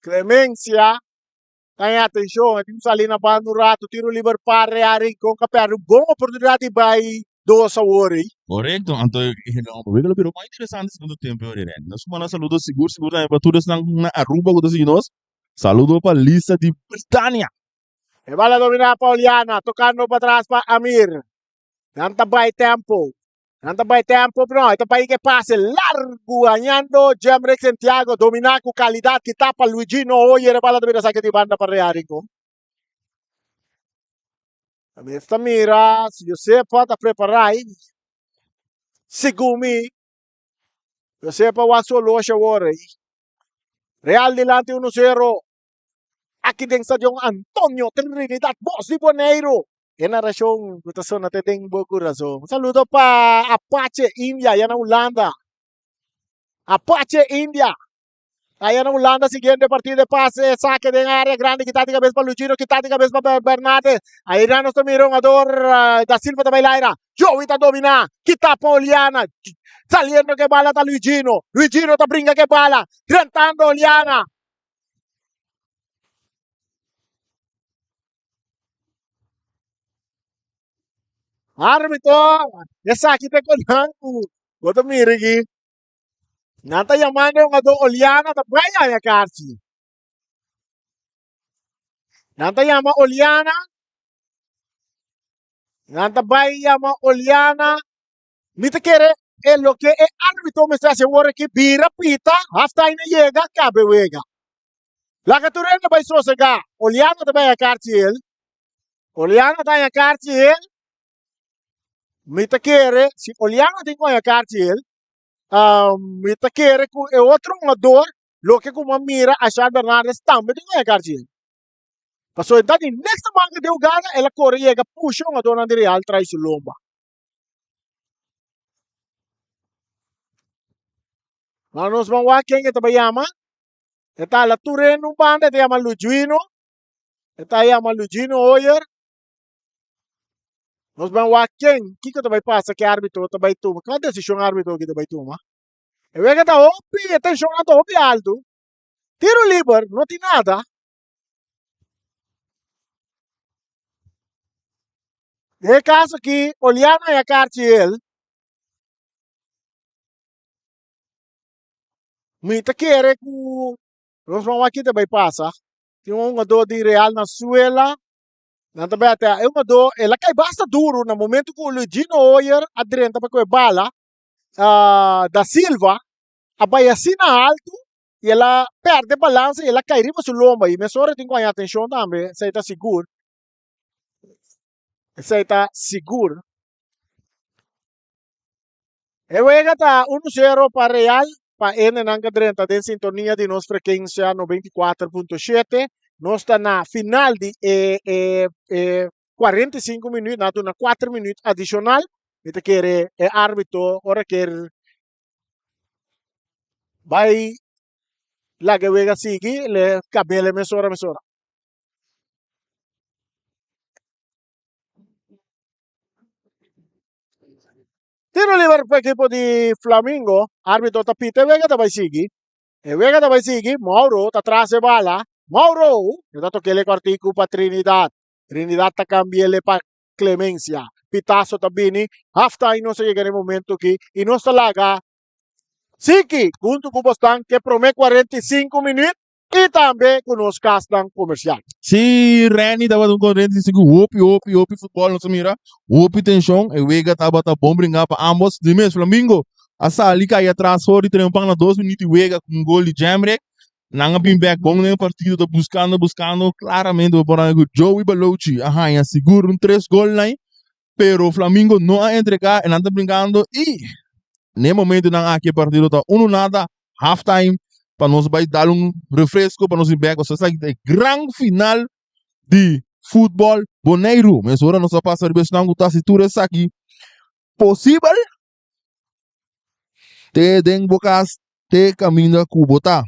Clemencia. Ten atención, e tin sali na banda un rato, tiro liber pa Real Rincon ka perde un bon oportunidad di bai dos awor ei. Correcto, anto no, wega lo bira mas interesante segundo tempo ori Randy. Nos manda saludo sigur sigur tambe pa tur esnan na Aruba ku ta sigui nos. Saludo pa Lisa di Britania. E bala domina pa Oliana, tocando pa tras pa Amir. Nan ta bai tempo. Nan ta bai tempo, no, e ta bai ke pase largu, hañando Jemrick Santiago, domina ku calidad, kita pa Luigino Hoyer, e bala ta bira saki di banda pa Real Rincon. Esta mira si Josefa ta prepará ei. Segun mi, Josefa wak su oloshi awor ei. Real dilanti 1-0. Aki den Stadion Antonio Trinidad Bos di Boneiru. E narashon ku ta sona te den bo kurason. Un saludo pa Apache India allá na Hulanda. Apache India. Allá na Hulanda siguiente partido de pase, saque den área grande, kita di cabeza pa Luchino, kita di cabeza pa Bernardes. Ahí na nos mira un jugador eh, da Silva ta bailaira. Joey ta domina, kita pa Oliana. Saliendo que bala ta Luigino. Luigino ta brinca que bala, rentando Oliana. Árbitro, esaki ta konan ku bo ta mira aki. Nan ta yamando e hungadó Oliana ta bai haña karchi. Nan ta yama Oliana. Nan ta bai yama Oliana. Mi ta kere e loke e árbitro mester hasi awor aki bira pita, half time a yega, kabe wega. Laga tur hende bai sosegá. Oliana ta bai haña karchi el. Oliana ta haña karchi el. Mi ta kere, si Oliana tin ku haña karchi el, mi ta kere ku e otro hungador, loke ku mi a mira Ashar Bernardes tambe tin ku haña karchi el. Pasobra e ta di next man ku den hugada, el a kore yega pusha e hungadornan di Real trai su lomba. Ahora nos ban wak ken e ta bai yama. E ta hala tur hende un banda, e ta yama Lujuino. E ta yama Lujuino Hoyer. Nos ban wak ken, kiko ta bai pasa ku e arbitro ta bai tuma, kua desishon arbitro aki ta bai tuma. E wega ta hopi, e tenshonnan ta hopi altu. Tiro liber, no tin nada. Den e kaso aki, Oliano a karchi el. Mi ta kere ku nos ban wak ki ta bai pasa. Tin un hungadó di Real na suela. Nan ta bai atea. E hungadó, el a kai basta duru na momento ku Luigino Hoyer a drenta pa ku e bala. Da Silva a bai asina altu i el a pèrdè balansa i el a kai riba su lomba. I mesora tin ku haña atenshon tambe, esei ta sigur. Esei ta sigur. E wega ta 1-0 pa Real, pa hendenan ka drenta den sintonia di nos frekensia 94.7. Nos ta na final di e, e, e 45 minuut, na duna 4 minuut adishonal. Mi ta kere e arbitro ora ker bai laga e wega sigui, le kabele mesora mesora. Tiro liber pa ekipo di Flamingo. Arbitro ta pita e wega ta bai sigui. E wega ta bai sigui. Mauro ta tras e bala. Mauro! E ta tok'el e kòrtiku pa Trinidad. Trinidad ta kambi'el pa Clemencia. Pitazo ta bini. Half time nos a yega na e momento aki i nos ta laga Siki huntu ku bosnan ke promé 45 minüt i tambe ku nos kasnan komersial. Sí, Renny tabata un kontrente di sigur hopi, hopi, hopi futbòl nos a mira, hopi tenshon, e wega tabata bon bringá pa ambos. Di mes Flamingo a sali kai atras for di Trempan na dos minüt di wega ku un gol di Jemrick. Nan a bin bek bon den e partido ta buskando buskando klaramente bo por haña ku Joey Balochi a haña sigur un tres gol nai pero Flamingo no a entrega e nan ta brinkando i na e momentonan aki e partido ta uno nada half time pa nos bai dal un refresco pa nos bin bek pasobra esaki ta e gran final di futbol Boneiru. Mesora nos a pasa riba esnan ku ta hasi tur esaki posibel. Te den bo kas, te kaminda ku bo ta.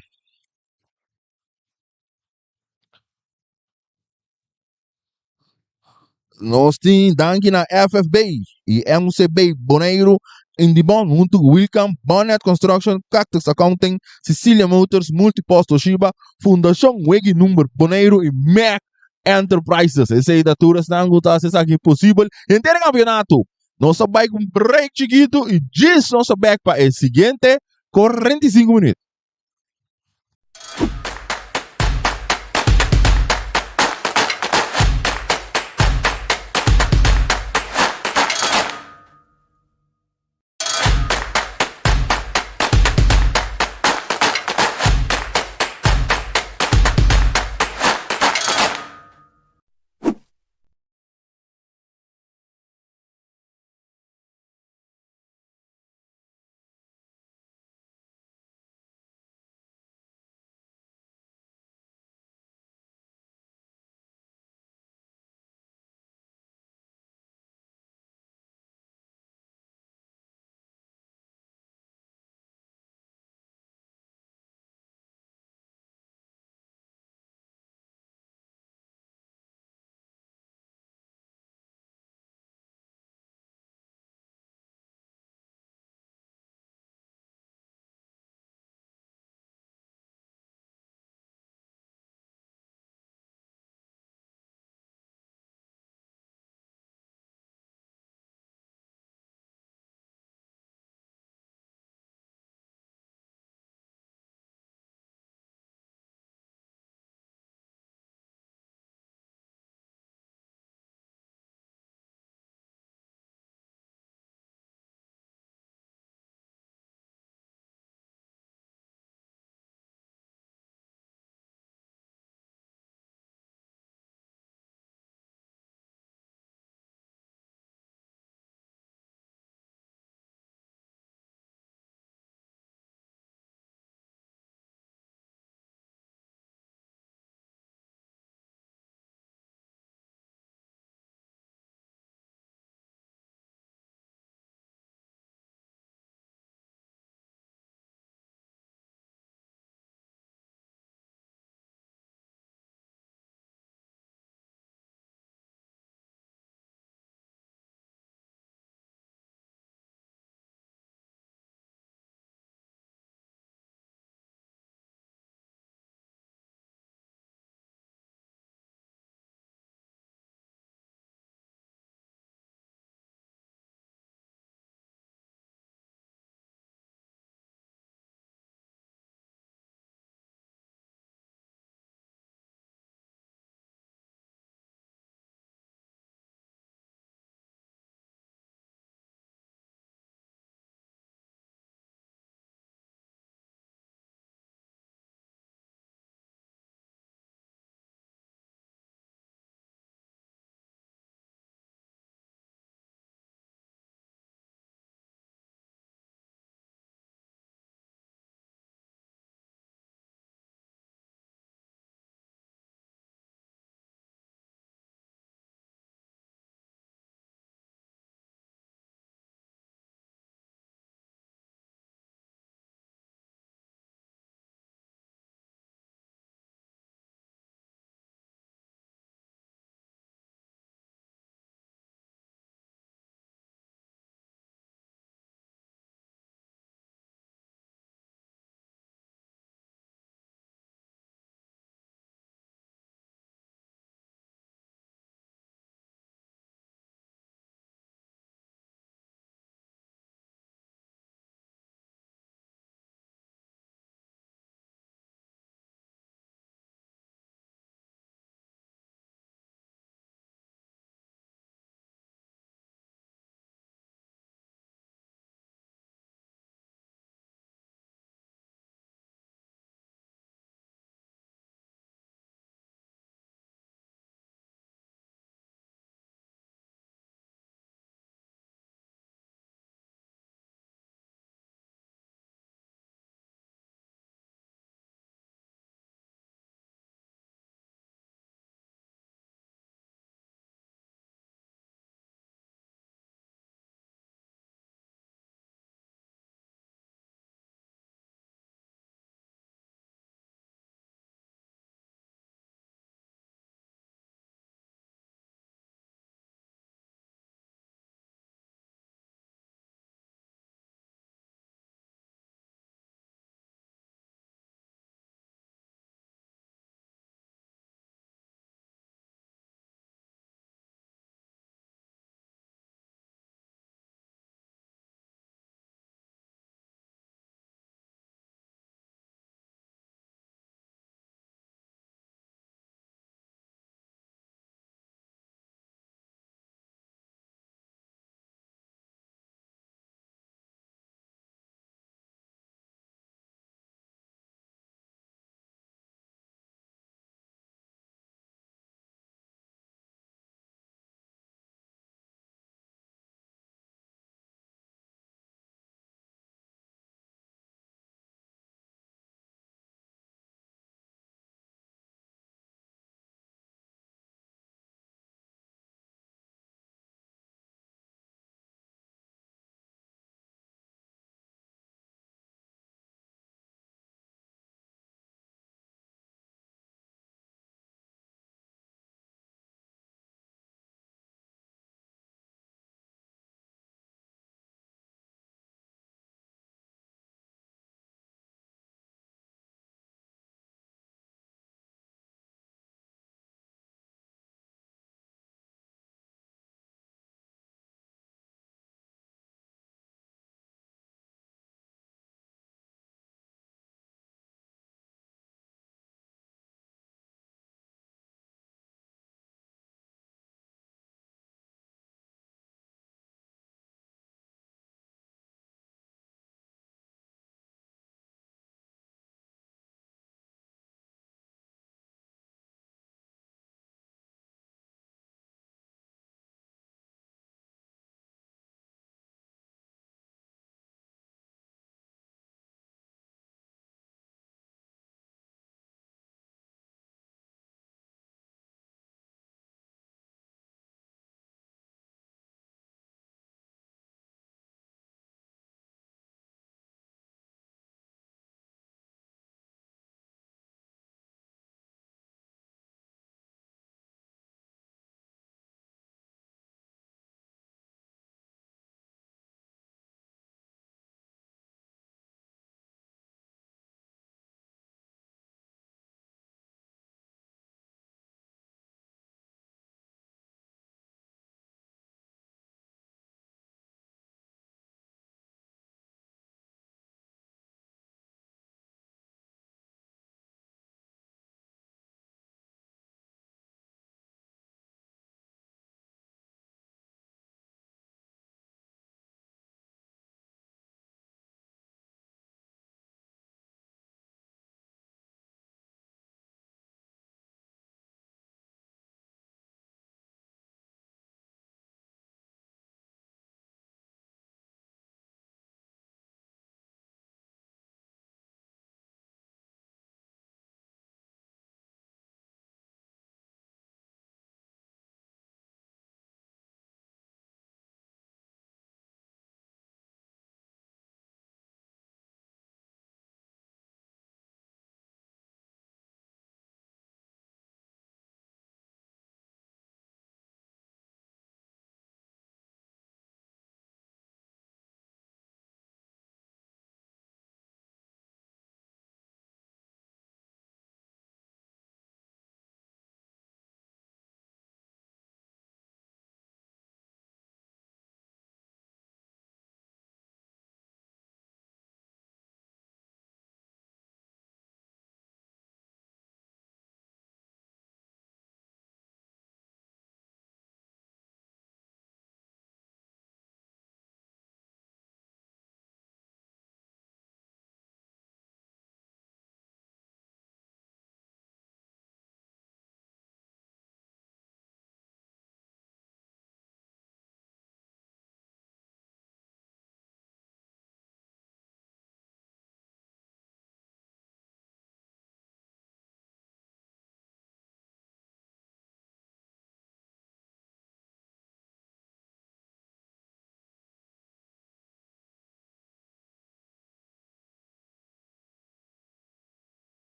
Nos tin danki na FFB i MCB Boneiru, Indibon huntu ku Wilcam, Bonnet Construction, Cactus Accounting, Cecilia Motors, Multipost Toshiba, Fundashon Wegi Number Boneiru i Mac Enterprises. Esei ta tur esnan ku ta hasi esaki posibel henter e kampionato. Nos a bai ku un break chikitu i djis nos a bek pa e siguiente 45 minuut.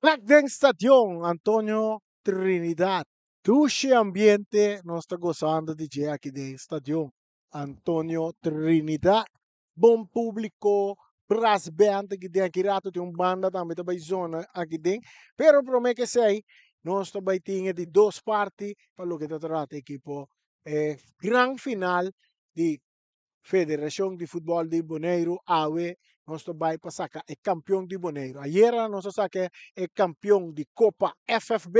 Bek den stadion Antonio Trinidad. Dushi ambiente nos ta gozando di dje aki den stadion Antonio Trinidad. Bon publico, brass band aki den. Aki rato tin un banda tambe ta bay zona aki den. Pero prome ke esey nos ta bay tin e di dos parti pa loke ta trata ekipo e gran final di Federashon di Futbòl di Boneiru awe nos ta bai pa saka e kampion di Boneiru. Ayera nos a saka e kampion di Kopa FFB,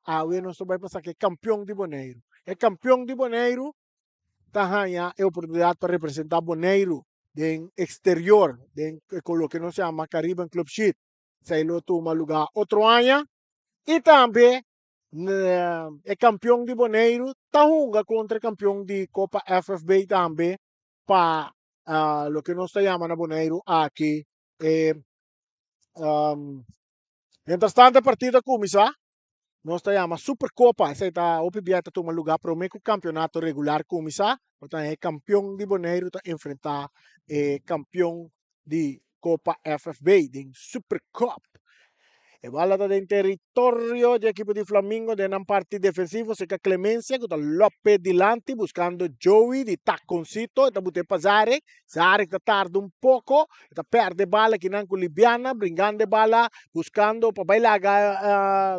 awe nos ta bai pa saka e kampion di Boneiru. E kampion di Boneiru ta haña e oportunidat pa representá Boneiru den eksterior, den loke nos yama Caribbean Club Sheet. Esei lo tuma lugá otro aña i tambe E kampion di Boneiru ta hunga kontra e kampion di Kopa FFB tambe pa loke nos ta yama na Boneiru aki e mientras tanto e partido a kuminsá nos ta yama Superkopa esei ta hopi bia ta tuma lugá promé ku kampionato regular kuminsá por tanto e kampion di Boneiru ta enfrentá e kampion di Copa FFB den Super Cup. E bala ta den territorio di ekipo di Flamingo den nan parti defensivo cerca Clemencia ku ta lope dilanti buscando Joey di taconcito e ta bute pa Zarek. Zarek ta tarda un poco e ta perde bala kinan ku Libiana bringando e bala buscando pa bai laga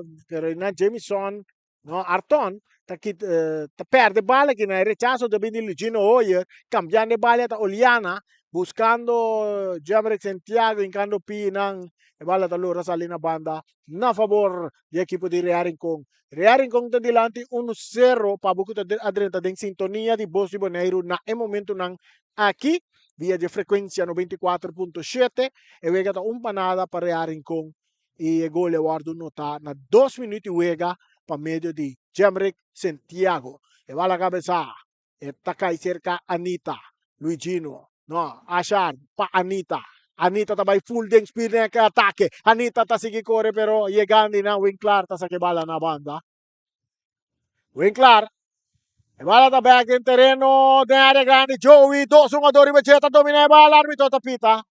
uh, pero nan Jamison No, Arton ta kit, eh, ta perde bala ki na e rechazo ta bin di Luigino Hoyer, cambiando e bala ta Oliana, buscando Jemrick Santiago, hincando pi nan, e bala ta logra sali na banda na favor di equipo di Real Rincon. Real Rincon ta dilanti 1-0 pa bo cu ta a drenta den sintonia di Bos di Boneiru na e momentonan aki via di frecuencia 94.7. E wega ta un pa nada pa Real Rincon i e gol a wòrdu notá na dos minüt di wega pa medio di Jemrick Santiago. E bala kabesá, e ta kai serka Anita. Luigino, no, Ashar pa Anita. Anita ta bai full den speed den e atake. Anita ta sigui kore pero yegando na Winklar ta saka e bala na banda. Winklar. E bala ta bek den tereno den área grandi. Joey, dos hungador riba dje ta dominá e bala. Arbitro ta pita.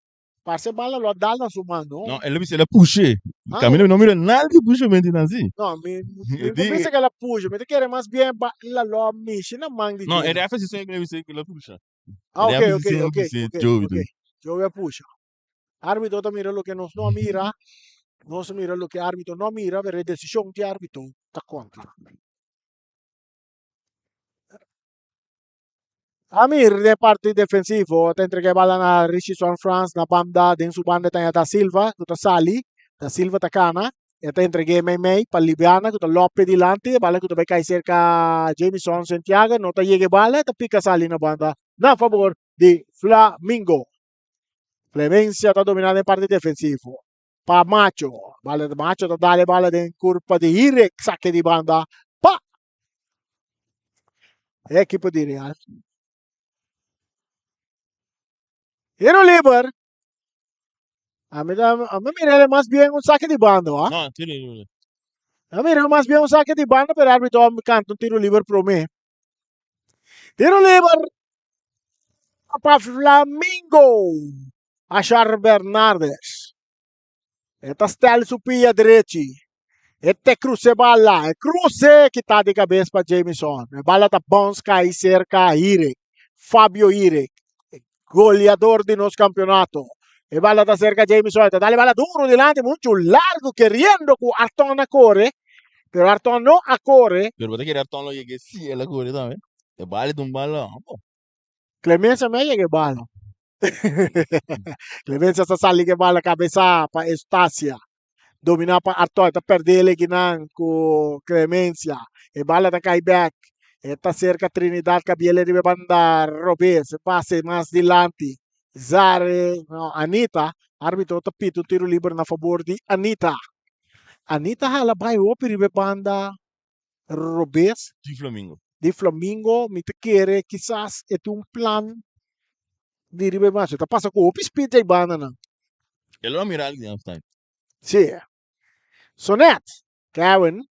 Parce bala lo a dal na su man, no? No, el a bisa el a push'é. Ah. Camino mi no mira nada di pushamento nan si. No, mi, mi no bisa que el a pusha. Mi ta kere mas bien bala lo a mishi na man di No, Joey. e ref a si sey bisa que el a pusha. Ah, E ok, ref ok, si sey ok, bisa ok, Joey ok. Joey a pusha. Arbitro ta mira loke nos no a mira. Nos a mira loke arbitro no a mira, pero e decision di arbitro ta conta. Amir den parti defensivo ta entrega e bala na Richardson Frans na banda den su banda ta Da Silva ku ta sali Da Silva ta kana e ta entreg'é meimei pa Libiana ku ta lope dilanti e bala ku ta bai kai serka Jamison Santiago no ta yega e bala e ta pika sali na banda na fabor di Flamingo. Clemencia ta domina den parti defensivo pa Macho bala Macho ta dal e bala den kurpa di Hirek sake di banda pa E ekipo di Real. Tiro liber. A mi ta, a mi mira mas bien un saque di banda, wa. No, tiro liber. A mira mas bien un saque di banda, pero arbitro canta un tiro liber prome. Tiro liber pa Flamingo. Ashar Bernardes. E ta stel su pia drechi. E te cruce bala. E cruce kita di cabes pa Jamison. E bala ta bounce kai cerca Hirek. Fabio Hirek. Goleador di nos campeonato. E bala ta cerca Jamison. E ta dale bala duro dilanti. Mucho largo queriendo cu Arton a core. Pero Arton no a core. Pero bo ta kere Arton lo yega si el a core tambe. E bala ta un bala. Clemencia me a yega e bala. Clemencia sa sali ke bala kabesa pa Eustacia. Domina pa Artoy ta perde el ekinan ku Clemencia. E bala ta kai bek. E ta serka Trinidad Kabiel riba e banda robes. E pase mas dilanti. Zare, no, Anita. Arbitro ta pita un tiro liber na fabor di Anita. Anita hala bai hopi riba e banda robes. Di Flamingo. Di Flamingo mi ta kere kisas e tin un plan di riba e macho. Ta pasa ku hopi speed djai bandanan. E lo a mira algu di halftime. Si. Sonet, Kevin,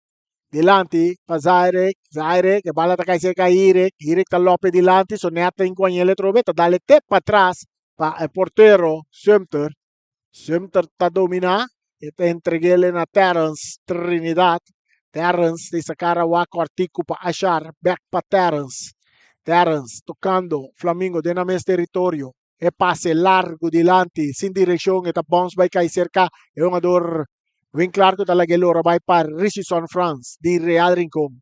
dilanti pa Zairek, Zairek, e bala ta kai serka Hirek, Hirek ta lope dilanti, Sonet ta inkuañel atrobe, ta dale te patras pa e portero Sumter. Sumter ta dominá. E ta entreg'ele na Terrence Trinidad. Terrence ta saca awa cortico pa Ashar. Back pa Terrence. Terrence tocando Flamingo den nan mes territorio. E pase largo dilanti sin direccion e ta bounce bay cay cerca e hungador Winklar cu ta laga e lora bay pa Richison Frans di Real Rincon.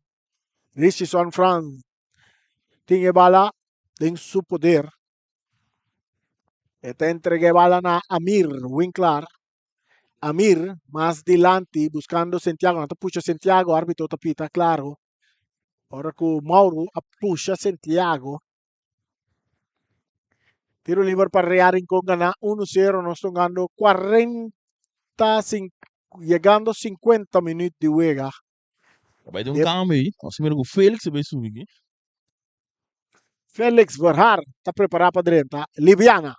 Richison Frans tin e bala den su poder. E ta entrega e bala na Amir Winklar. Amir mas dilanti buscando Santiago. Nan ta pusha Santiago, arbitro ta pita claro. Ora cu Mauro a pusha Santiago. Tiro liber pa Real Rincon gana 1-0. Nos tongando 40, llegando 50 minuut di wega. Bai den un cambio ahí. Nos mira cu Felix a bai subi aquí. Felix Verhaar ta prepara pa drenta. Liviana.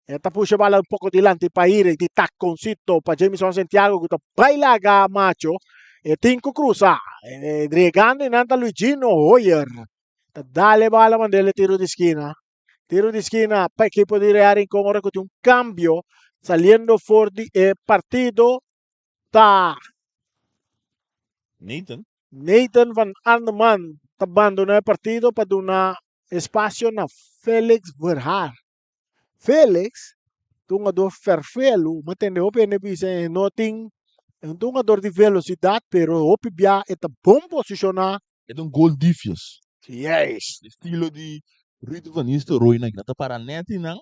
E ta pusha bala un poco dilanti pa Ire di taconcito pa Jamison Santiago cu ta bai laga Macho. E tin cu cruza. E dregando y nan ta Luigino Hoyer. Ta dale bala mandele tiro di skina. Tiro di skina pa equipo di Real Rincon ora cu tin un cambio saliendo for di e partido ta Nathan. Nathan van Arneman ta bandona e partido pa duna espacio na Felix Verhaar. Felix ta un hungador ferfelu, mi a tende hopi hende bisa e no tin, e no ta un hungador di velocidad pero hopi bia e ta bon posiciona. E ta un gol difies. Yes. Estilo di Ruud van Nistelrooy nan, nan ta para net einan.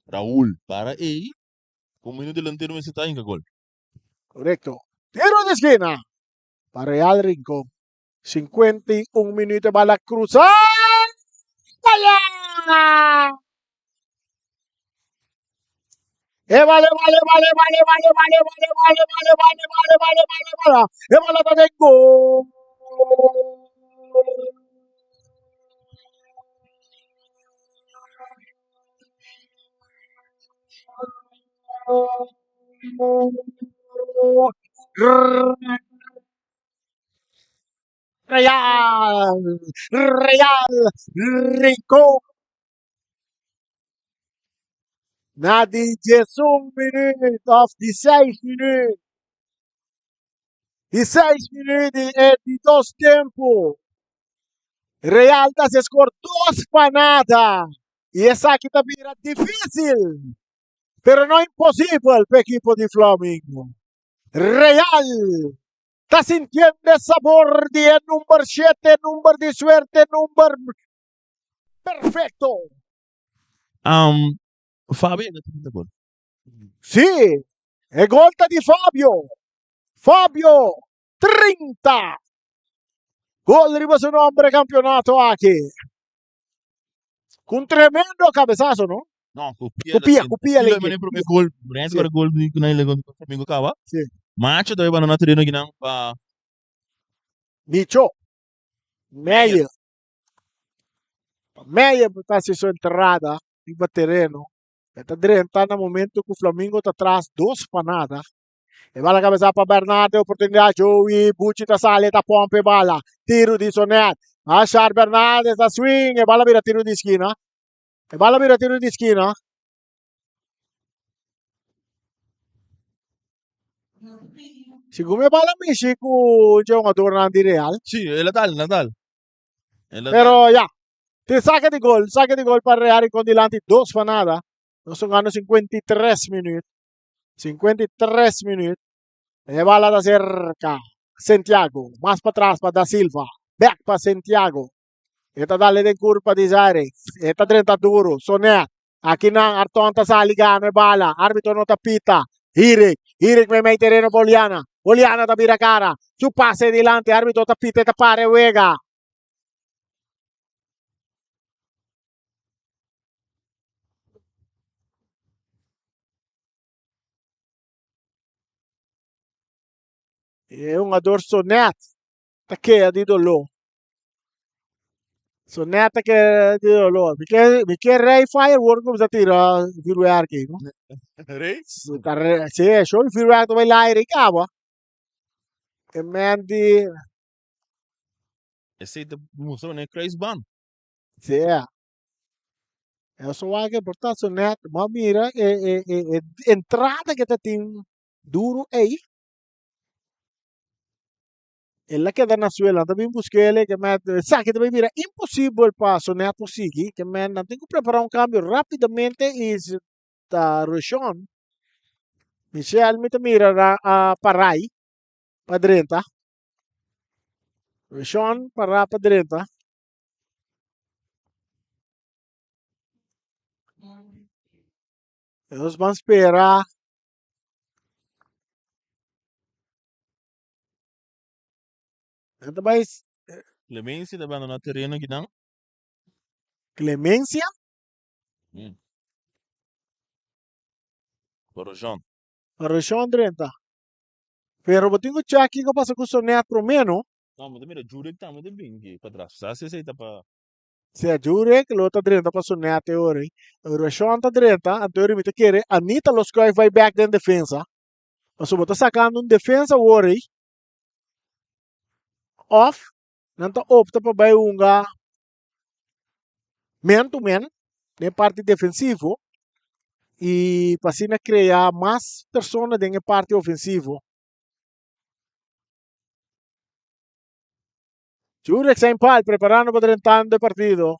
Raul para ei. Como mino delantero mester ta hinca gol. Correcto. Tiro di esquina pa Real Rincon. 51 minuut e bala cruza. Bala! E bala, e bala, e bala, e bala, e bala, e bala, e bala, e bala, e bala, e bala, e bala, e bala, e bala, e bala. E bala ta den gol. Real, Real Rincon. Na di 11 minuut of di 6 minuut. Di 6 minuut di e di dos tempo. Real ta se score dos pa nada. Y esaki ta bira difícil, pero no imposibel pa equipo di Flamingo. Real ta sintiendo e sabor di e number 7, number di suerte, number perfecto. Fabio a 30 gol. Sí, e gol ta di Fabio. Fabio 30. Gol riba su nombre campeonato aki. Cu un tremendo cabezazo, no? No, cu pia. Cu pia, cu pia le. Mane prome gol, Brent sí. gol di kunai le contra Flamengo caba. Sí. Macho todavía banana terreno kinan pa Micho. Meyer. Meyer ta haci su entrada riba terreno. E ta drenta na momento cu Flamingo ta tras dos pa nada. E bala cabeza pa Bernardo, oportunidad Joey, Bucci ta sali, ta pompa e bala. Tiro di Sonet. Ashar Bernardes ta swing, e bala bira tiro di esquina. E bala bira tiro di esquina. Segun e bala mishi cu jugadornan di Real. Sí, el a dal, el a dal. El a dal. Pero ya, tin saque di gol, saque di gol pa Real Rincon dilanti dos pa nada. Nos ta jugando 53 minuut. 53 minuut. E bala ta cerca Santiago. Mas pa tras pa Da Silva. Back pa Santiago. E ta dale den curpa di Zaire. E ta drenta duro. Sonet. Aki nan Arton ta sali gana e bala. Arbitro no ta pita. Hirik. Hirik meimei tereno pa Oliana. Oliana ta bira cara. Su pase dilanti. Arbitro ta pita e ta para e wega. E hungador Sonet ta keda di doló. Sonet ta keda di doló. Mi ke mi ke rei firework kuminsá tira vuurwerk ei no. Rei? Ta re si show di vuurwerk ta bai laire i kaba. E men di. Esei ta mustra manera kruisband. Si. Eso wak e por ta Sonet. Bo a mira e e e entrada ke ta tin. duru ei. El a keda na suela, nan ta bin busk'el, ke men esaki ta bay bira imposibel pa Sonet por sigui, ke men nan tin ku prepara un kambio rapidamente i ta Rushon Michel mi ta mira nan a parai pa drenta. Rushon para pa drenta. Nos ban spera. Nan ta bai Clemencia ta bandona tereno kinan. Clemencia? Pa Roshon. Pa Roshon drenta. Pero bo tin ku chèk kiko pasa ku Sonet promé no. No, mi ta mira Jurek tambe ta bin aki patras. Sa si esei ta pa. Sea Jurek lo ta drenta pa Sonet e ora ei. Roshon ta drenta, anto mi ta kere Anita lo schuif bai bèk den defensa. Pasobra bo ta sakando un defensa awor ei. Òf nan ta opta pa bai hunga man to man den parti defensivo y pa asina crea mas persona den e parti ofensivo. Jurek Saint Paul preparando pa drentando e partido.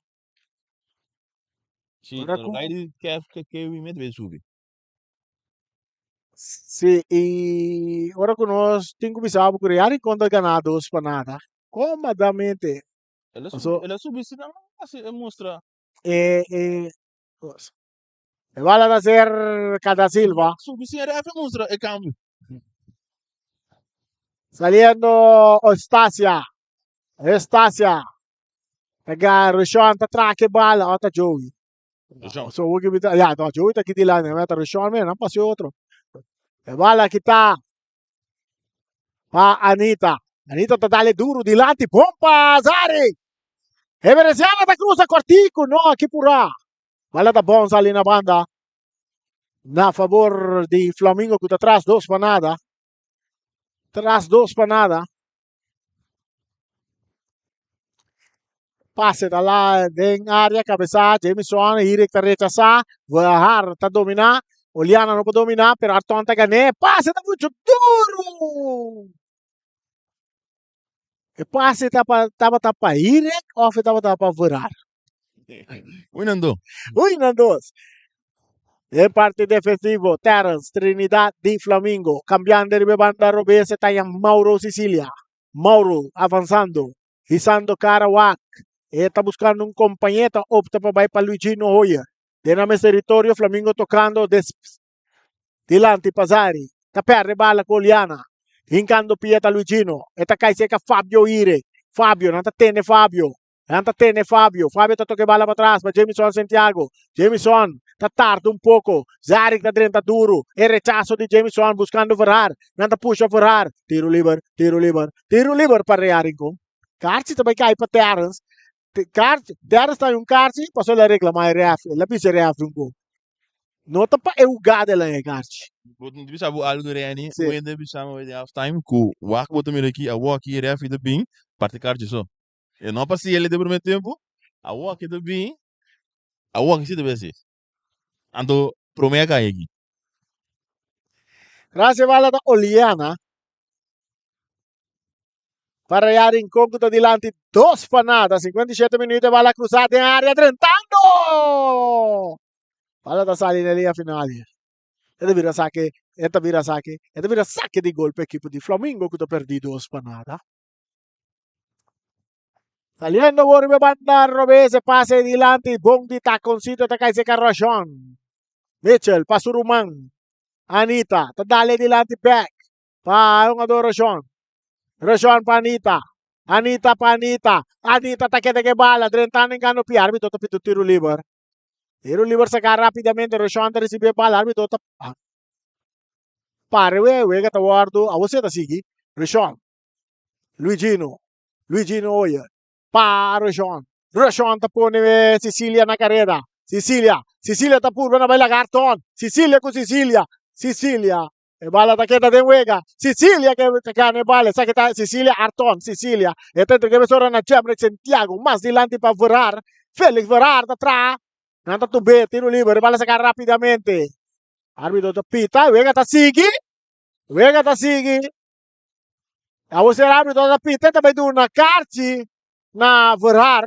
Sí, Ora pero ku gai di Kev ke Kevin met be subi. Sí, y ora ku nos tin ku bisa bo ku Real Rincon ta gana dos pa nada. Cómodamente. El a subi, Paso el a subi si nan a hasi e mustra. e e cos. E bala ta cerca da Silva. Subi si ref e mustra e cambio. Saliendo Eustacia. Eustacia. Ta Rushon ta traha e bala. O ta Joey. Rushon. So wo ki ya, no, Joey ta aki dilanti. Ma ta Rushon men, nan pasa e otro. E bala aki ta pa Anita. Anita ta dale duro dilanti. Bon pa Zari. E Veneciana ta cruza cortico. No, aki pura. Bala ta bon sali na banda. Na favor di Flamingo ku ta tras dos pa nada. Tras dos pa nada. Pase ta la den área, cabeza, Jamison, Hirik ta rechasá, Har ta dominá, Oliana no por dominá, pero Arton ta gané, pase ta mucho duro! E pase tabata pa Hirik of e tabata pa Verhaar? Uy nan dos. Uy nan dos. Den parti defensivo, Terence Trinidad di Flamingo, cambiando riba e banda robes e ta Mauro Sicilia. Mauro avanzando, hisando cara wak. E ta buscando un compañero, ta opta pa bay pa Luigino Hoyer. Den nan mes territorio, Flamingo tocando des dilanti pa Zari. Ta perde bala cu Oliana. Hincando pia ta Luigino. E ta cay cerca Fabio Ire. Fabio, nan ta tene Fabio. Nan ta tene Fabio. Fabio ta toca e bala pa tras pa Jamison Santiago. Jamison ta tarda un poco. Zarik ta drenta duro. E rechazo di Jamison buscando Verhaar. Nan ta pusha Verhaar. Tiro liber, tiro liber, tiro liber pa Real Rincon. Karchi ta bay cay pa Terrence. Karchi, Terrence ta un karchi, paso el a reclama e ref. El a bisa e ref un poco. No ta pa e hugada el a e karchi. Bo tin bisa bo algo Renny, Sí. bo hende bisa mi den half time ku wak bo ta mira aki, awor aki e ref ta bin parti karchi so. E no pa siel den primer tempo, awor aki ta bin, awor aki si ta bin hasi. Anto prome a kai aki. Gracia bala ta Oliana. Para ya Rincon ku ta dilanti dos pa nada. 57 minuut e bala cruzá den área drentando! Bala ta sali na liña final. E ta bira sake, e ta bira sake, e ta bira sake di gol pa ekipo di Flamingo ku ta perdí dos pa nada. Saliendo awor riba e banda robes e pase dilanti bon di taconcito ta kai seca Roshon. Mitchell pa su ruman Anita ta dale dilanti back pa hungador Roshon. Roshon pa Anita. Anita pa Anita. Anita ta keda ke bala drentando en gano pia arbitro ta pidi un tiro liber. Tiro liber saca rapidamente Roshon ta ricibi e bala arbitro ta pare wega ta wordo awor si e ta sigui Roshon. Luigino, Luigino Oye, pa Roshon. Roshon ta pone Cecilia na careda. Cecilia, Cecilia ta purba na bai laga Arton. Cecilia cu Cecilia, Cecilia. E bala ta keda den wega. Cecilia ke ta gana e bala. Esaki ta Cecilia Arton, Cecilia. E ta entrega mesora na Jemrick Santiago. Mas dilanti pa Verhaar. Felix Verhaar ta traha. Nan ta tumbe tiro liber. E bala saca rapidamente. Arbitro ta pita. Wega ta sigui. Wega ta sigui. Awor si e arbitro ta pita e ta bai duna karchi na Verhaar.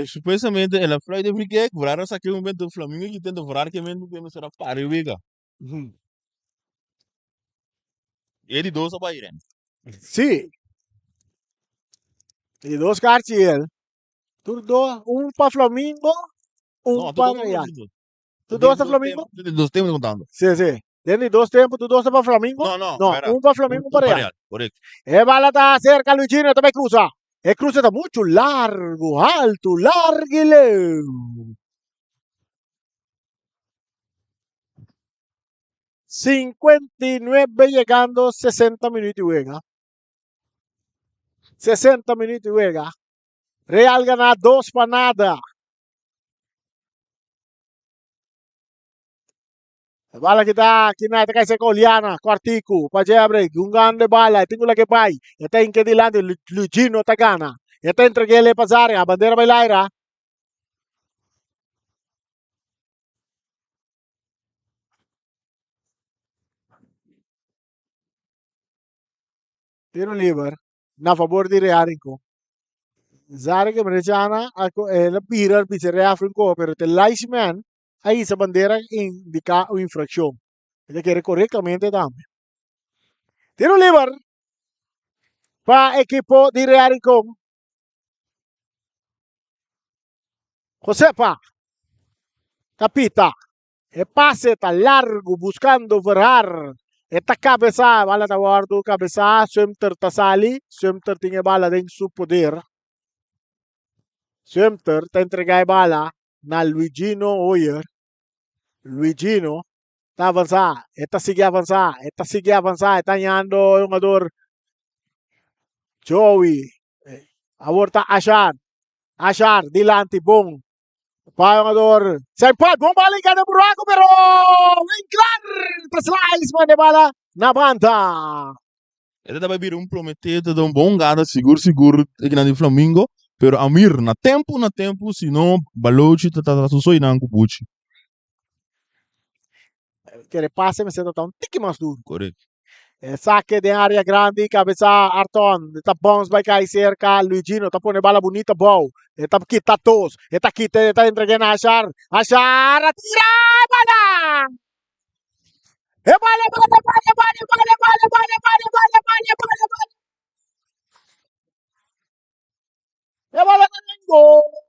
Supuestamente el a fluit e free kick, Verhaar a saka e momento Flamingo ki tenta Verhaar ke mento ku e mester a para e wega. E di dos a bai ren. Si. E di dos karchi el. Tur dos, un pa Flamingo, un No, tur pa dos pa Real. Flamingo. Tur dos ta Flamingo? Den di dos tempo contando. Si, si. Den di dos tempo tur dos ta pa Flamingo? No, no, No, era un pa Flamingo, un pa Real. Real. Correcto. E bala ta cerca Luigino, ta bai cruza. E cruza ta mucho largo, alto, largo y leu. 59 llegando 60 minuut di wega. 60 minuut di wega. Real gana 2 pa nada. E bala ki ta kina ta kai seka Oliana, Kwartiku, pa Jebre, gungando e bala, e tin ku lag'e bai, e ta hinka dilanti, Luigino ta gana, e ta entreg'el pa Zaria, bandera bai laira. Tiro liber na fabor di Real Rincon. Zaria ke Brechana a el a bira bisa Real Rincon, pero te linesman a hisa bandera indica un infraccion. E ta kere correctamente tambe. Tiro liber pa ekipo di Real Rincon. Josepa ta pita. E pase ta largu buscando Verhaar. E ta cabeza, bala ta wordo cabeza, Sumter ta sali, Sumter tin e bala den su poder. Sumter ta entrega e bala na Luigino Hoyer. Luigino ta avansa, e ta sigui avansa, e ta sigui avansa, e ta hañando e hungador Joey. Awor ta Ashar, Ashar dilanti bon Pa hungador Saint Paul, bon bala inca den buraco pero Winkler ta slice manda e bala na banda. E ta bai bira un prometeo ta da un bon gada sigur sigur ekinan di Flamingo pero Amir na tempo na tempo si no Balochi ta ta su soinan ku Buchi. Kere pase mester ta un tiki mas duro. Correcto. E saque den área grandi, cabeza Arton, e ta bounce bai cai cerca Luigino, ta pone bala bonita bou, e ta kita dos, e ta kita, e ta entrega na Ashar, Ashar a tira e bala! E bala, bala, bala, bala, bala, bala, bala, bala, bala, bala, bala, bala. E bala ta den gol!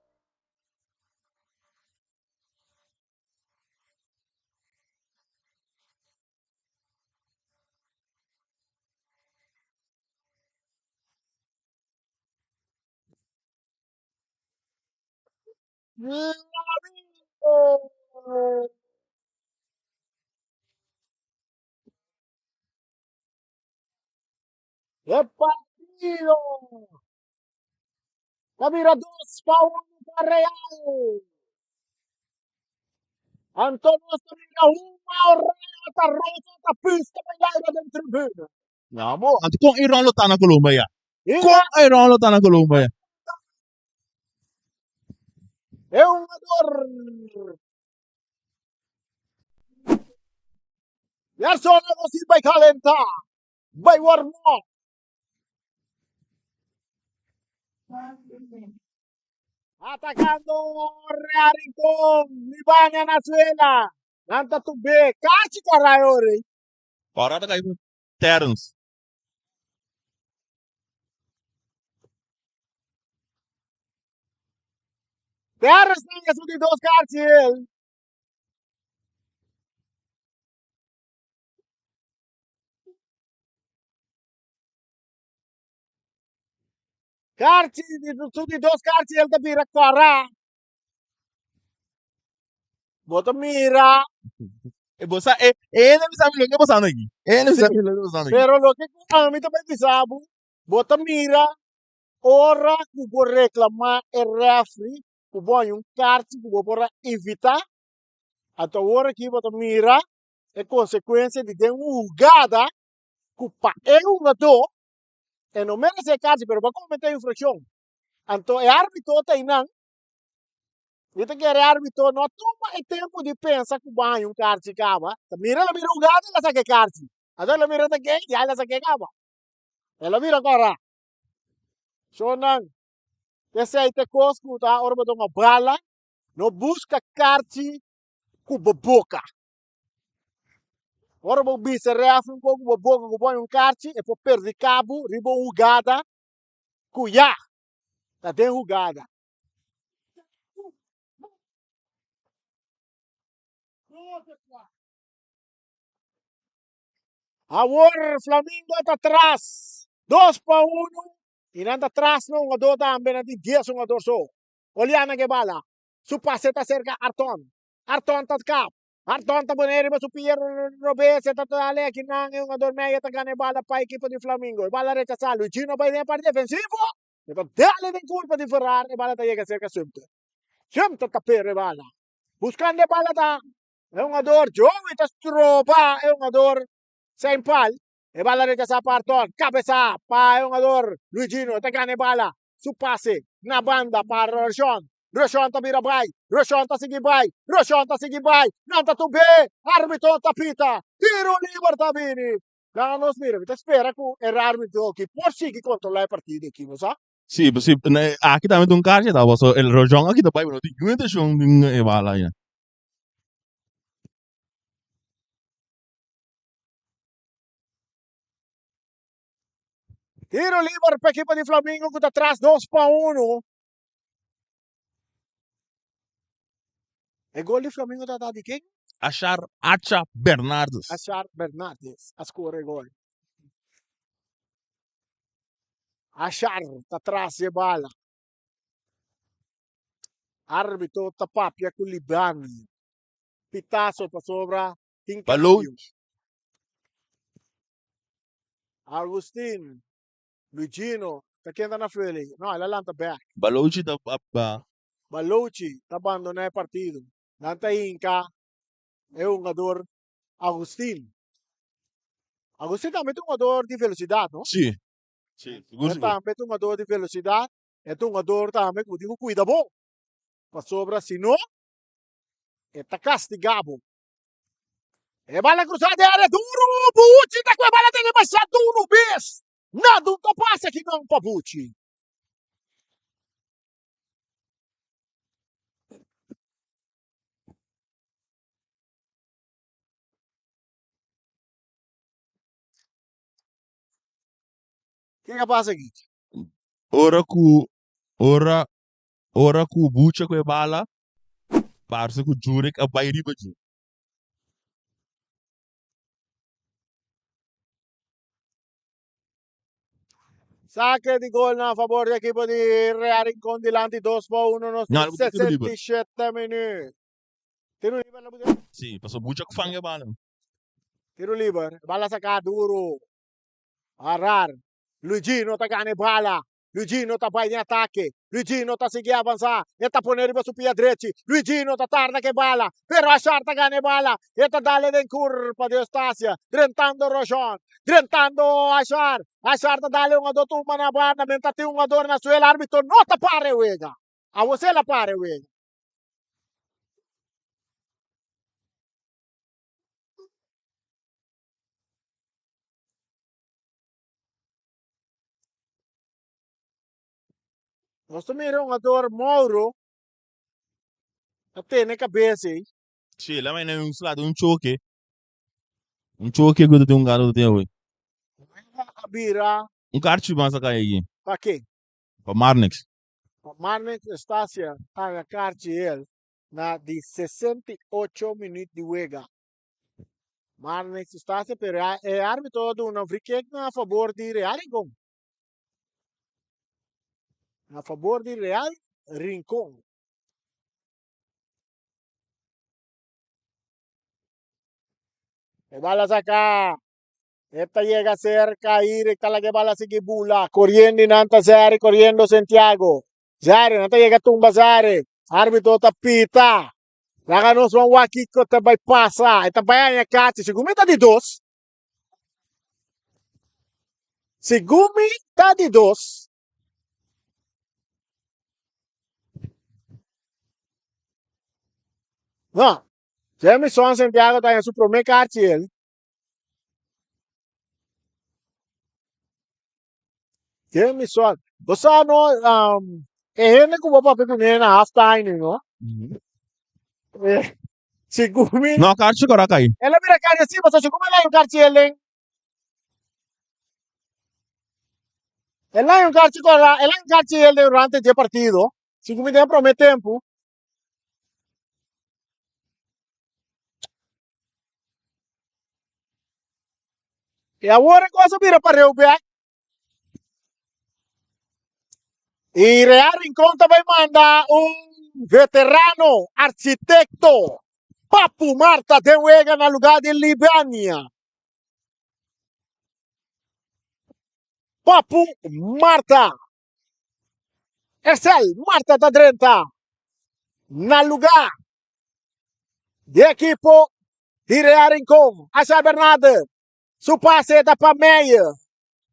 E partido ta bira 2-1 pa Real. Anto nos ta mira huma oraya ta rosa ta pista pa laira den tribuna. Ya bo, anto kon Iran lo ta na Colombia ya? Kon Iran lo ta na Colombia ya? E hungador Gerson Agustin bai calenta, bai warm up. Atacando Real Rincon, Libania na suela. Nan ta tubé, kachi caray ore. Ora ta kai ku Terence. Terence nan esun di dos kachi el. Karchi, su di dos karchi el ta bira kòrá. Bo ta mira. E bo sa, e, e hende mi sabi loke pasando aki. E hende mi sabi loke pasando aki. Pero loke ku ami ta bai bisa bo, bo ta mira ora ku bo reklamá e refri ku bo haña un karchi ku bo por a evitá, anto awor aki bo ta mira e konsekuensia di den un hugada ku pa e hungadó e no merece e karchi pero bo a comete infraccion. Anto e arbitro ta einan. Mi ta kere arbitro no tuma e tempu di pensa ku bo a haña un karchi kaba. Ta mira el a mira hugado el a saka e karchi. Anto el a mira ta ken ya el a saka e kaba. El a mira kòrá. Shonnan, esei ta e kos ku ta ora bo tuma bala, no buska karchi ku bo boka. Ora bo bisa ref un kos ku bo boka ku bo haña un karchi, e por perdi kabu riba un hugada ku ya ta den hugada. Awor Flamingo ta tras 2-1 y nan ta tras na hungador tambe, nan tin 10 hungador so. Oliana ke bala, su pase ta cerca Arton, Arton ta kap, Arton ta pone riba su pie robes, e ta dale aki nan e hungador Meyer ta gana e bala pa ekipo di Flamingo. E bala rechasa, Luigino bay den e parti defensivo, e ta dale den curpa di Ferrar, e bala ta yega cerca Sumter. Sumter ta perde e bala, buscando e bala ta E hungador Joey ta stroba e hungador Saint Paul. E bala rechasa pa Arton. Cabeza pa e hungador Luigino. Ta gana e bala. Su pase na banda pa Roshon. Roshon ta bira bai. Roshon ta sigui bai. Roshon ta sigui bai. Nan ta tub'é. Arbitro ta pita. Tiro liber ta bini. Laga nos mira. Mi ta spera cu e arbitro aki por sigui controla e partido aki, bo sa. Sí, sí, aki tambe ta un karchi ta, pasobra el Roshon aki ta bai, pero no tin niun intencion den e bala aina. Tiro liber pa ekipo di Flamingo ku ta tras 2-1. E gol di Flamingo ta di ken? Ashar Acha Bernardes. Ashar Bernardes a skora e gol. Ashar ta tras di e bala. Arbitro ta papia ku Libani. Pitazo pasobra tin Balou. cambio. Agustin, Luigino, ta ken ta na veld ei? No, el a lanta bek. Balouchi ta ba. Balouchi ta bandona e partido. Nan ta hinka e hungador Agustin. Agustin tambe ta un hungador di velocidad, no? Sí. Sí, sigur E sigur. tambe ta un hungador di velocidad. E ta un hungador tambe ku bo tin ku kuida bon. Pasobra si no, e ta kastigá bo. E bala krusá den área duru, Buchi ta ku e bala den demasiado duru bes. Nada un ta pasa aki nan pa Buchi. Ke a pasa aki? Ora ku ora ora ku Bucha ku e bala, parse ku Jurek a bai riba dje. Sake di gol na favor di ekipo di Real Rincon dilanti 2-1 nos No, el tiro liber. 67 minuut. Tiro liber la bucha. Sí, paso Bucha ku fanga e bala. Tiro liber. Bala saka duro. Arar. Luigino ta gana e bala. Luigino ta bai den atake. Luigino ta sigui avansá. E ta pone riba su pia drechi. Luigino ta tarda ku e bala. Pero Ashar ta gana e bala. E ta dale den kurpa di Eustacia. Drentando Roshon. Drentando Ashar. Ashar ta dale un ado tumba na banda. Menta tin un ador na suela. Arbitro no ta para e wega. Awor si el a para e wega. Nos ta mira un ador Mauro ta tene cabeza ei. Sí, la vaina un sla un choque. Un choque ku ta tin un gato ta tin awe. A bira. Un karchi mas a kai aki. Pa ken? Pa Marnix. Pa Marnix Estacia haña karchi el na di 68 minuut di wega. Marnix Estacia pero e arbitro a duna un free kick na fabor di Real Rincon. Na fabor di Real Rincon. E bala saca. E ta yega cerca Eric ta laga e bala sigui bula. Corriendo y nan ta Zeri corriendo Santiago. Zeri nan ta yega tumba Zeri. Arbitro ta pita. Laga nos ban wak kiko ta bai pasa. E ta bai haña kachi. Segun mi ta di dos. Segun mi ta di dos. No, Jamison Santiago ta haña su promé karchi el. Jamison, bo sa no, um, e hende ku bo papia kuné na half time no. Eh, segun mi, No, karchi kora kai. el a mira karchi así, pasobra segun mi el a haña un karchi el den. El a haña un karchi kora, el a haña un karchi el den durante dje partido. Segun mi den e promé tempu. I awor e kos a bira pareu bek. I Real Rincon ta bai manda un veterano architekto Papu Marta den wega na lugar di Libania. Papu Marta. Excel Marta ta drenta na lugar di ekipo di Real Rincon. Asha Bernardo su pase ta pa Meyer.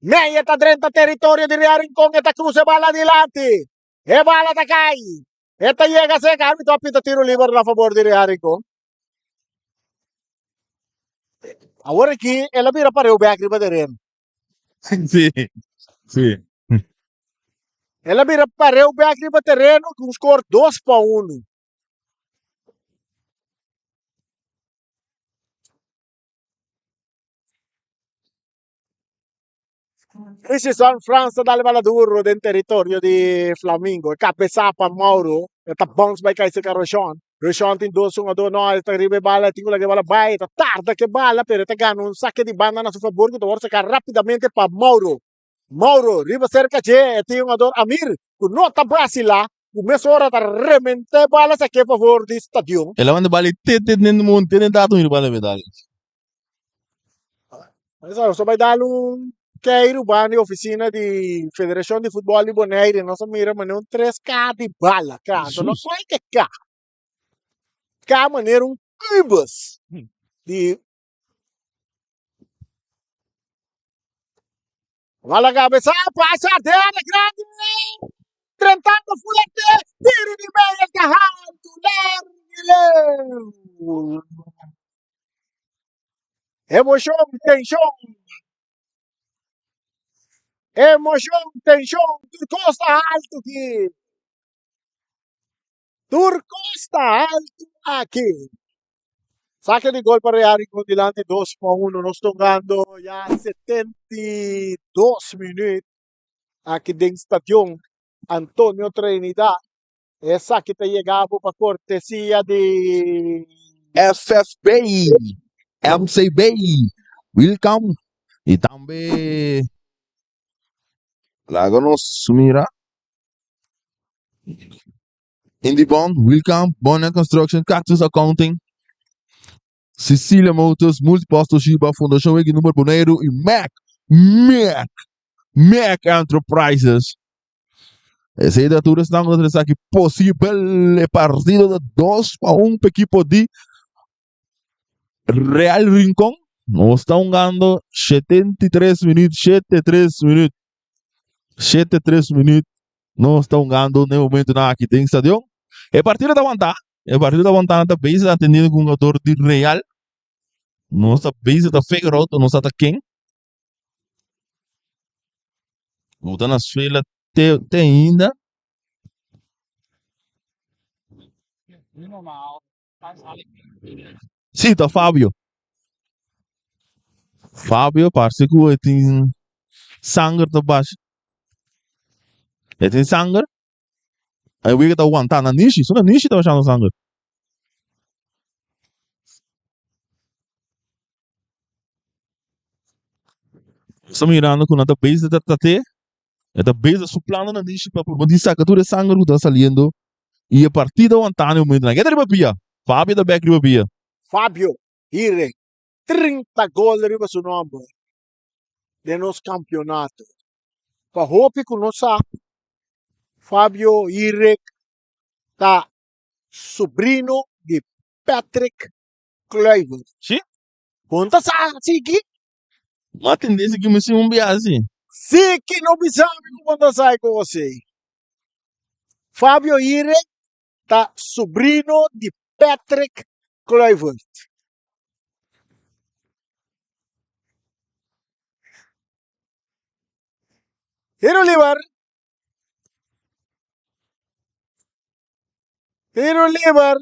Meyer ta drenta teritorio di Real Rincon e ta cruza e bala dilanti. E bala ta cai. E ta yega cerca arbitro a pita tiro liber na favor di Real Rincon. Awor aki el a bira pareu bek riba tereno. Sí, sí. El a bira pareu bek riba tereno ku un skor 2-1. Richardson Frans ta dal bala duro den teritorio di Flamingo. E kabesa pa Mauro. E ta bounce bai kai cerca Roshon. Roshon tin dos hungador. No, e ta riba e bala. E tin ku laga e bala bai. E ta tarda ku e bala, pero e ta gana un sake di banda na su fabor ku ta wòrdu saka rapidamente pa Mauro. Mauro riba cerca dje. E tin hungador Amir ku no ta basilá. Ku mesora ta rementa e bala sake a favor di Stadion. El a manda bala te te den mundo, te den dato mira bala medal. Esa nos a bai dal un keiru ban di oficina di Federacion di Futbol di Bonaire. Nos a mira manera un 3K di bala. K, anto no Jesus. kualke K. K manera un kubus di Bala cabeza, pasa de área grande. Drentando fuerte. Tiro di media ta alto. Largo leu. Emoshon, tenshon. Emoshon, tenshon. Tur kos ta alto aki. Tur kos ta alto aki. Sake di gol pa Real Rincon dilanti 2-1. Nos tongando ya 72 minuut aki den stadion Antonio Trinidad. Esaki ta yega bo pa kortesia di FFB, MCB, Wilcam y tambe laga nos mira Indibon, Wilcam, Bonnet Construction, Cactus Accounting, Cecilia Motors, Multipost Toshiba, Fundacion Wiki Nummer Boneiru y Mac, Mac, Mac Enterprises. Esei ta tur esnan ku ta trese aki posibel e partido ta 2-1 pa ekipo di Real Rincon. Nos ta hungando 73 minuut, 73 minuut, 73 minuut. Nos ta hungando na e momentonan aki den stadion. E partido ta wantá, e partido ta wantá, ta bezig atendiendo ku hungador di Real. Nos ta bezig ta figure out nos ta ken. No ta na suela te, te ainda. Sí, ta Fabio. Fabio parse ku e tin sanger ta basha. E tin sanger. E wega ta wanta na nishi. So na nishi ta bashando sanger. Nos ta mirando ku nan ta bezig ta trat'é. E ta bezig suplando na nishi pa purba di saka tur e sanger ku ta saliendo. I e partido a wantá na e momentunan. Ke ta riba pia? Fabio ta bèk riba pia. Fabio Hire, 30 gol riba su nòmber den nos kampionato. Pa hopi ku no sa, Fabio Hire ta sobrino di Patrick Kluivert. Sí? Bon ta sa siki? Ma tende si ki mi sin un biaha si. Siki no bisa mi ku bon ta sa e kos ei. Fabio Hire ta sobrino di Patrick. Kluivert. Tiro liber. Tiro liber.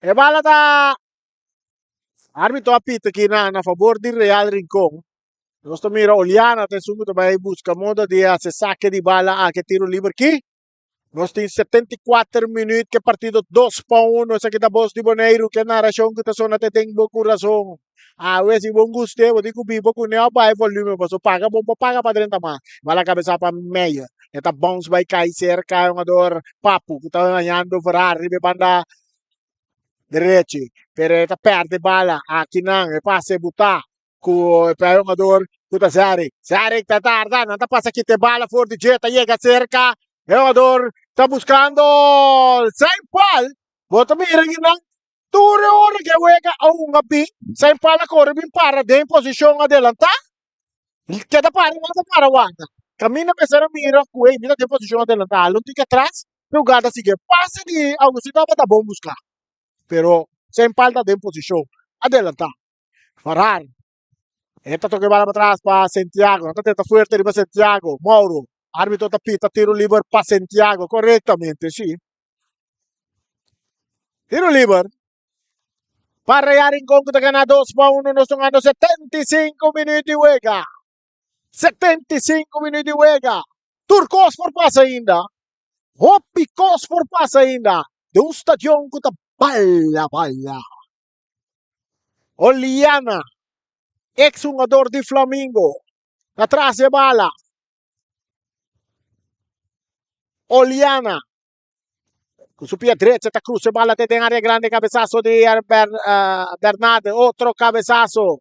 E bala ta Arbitro a pita aki na na fabor di Real Rincon. Nos ta mira Oliana ta esun ku ta bai buska moda di hasi sake di bala aki tiro liber ki. Nos tin 74 minuut ke partido 2-1. Esaki ta Bos di Boneiru ke narashon ku ta sona te den bo kurason. Awe si bon guste bo tin ku biba kuné òf bai volumen paso paga bon por paga pa drenta mas. Bala kabesa pa Meyer. E ta bounce bai kai serka e hungador Papu ku ta hañando Ferrari riba e banda derechi. Pero e ta perde bala akinan e pase buta ku e hungador ku ta Zerik. Zerik ta tarda nan ta pasa kita e bala for di dje ta yega serka e hungador ta buskando Saint Paul. Bo ta mira akinan Tur e ora ke wega a hunga bin, Saint Paul a kore bin para den posishon adelantá. Keda para nan ta para wanta. Kaminda mester a mira ku ey mi ta den posishon adelantá, alun tin ke atras, e hugada a sigui. E pase di Augustin tabata bon buská, pero Saint Paul ta den posishon adelantá. Farrar e ta toka e bala patras pa Santiago, nan ta tenta fuerte riba Santiago. Mauro, arbitro ta pita tiro liber pa Santiago, korektamente si. Tiro liber pa Real Rincon ku ta gana 2-1. Nos ta hungando 75 minuut di wega. 75 minuut di wega. Tur kos por pasa ainda. Hopi kos por pasa ainda. Den un stadion ku ta bala bala. Oliana, ex hungador di Flamingo, ta tras e bala. Oliana ku su pia drecha ta cruza e bala te den área grande cabezazo di Bernard otro cabezazo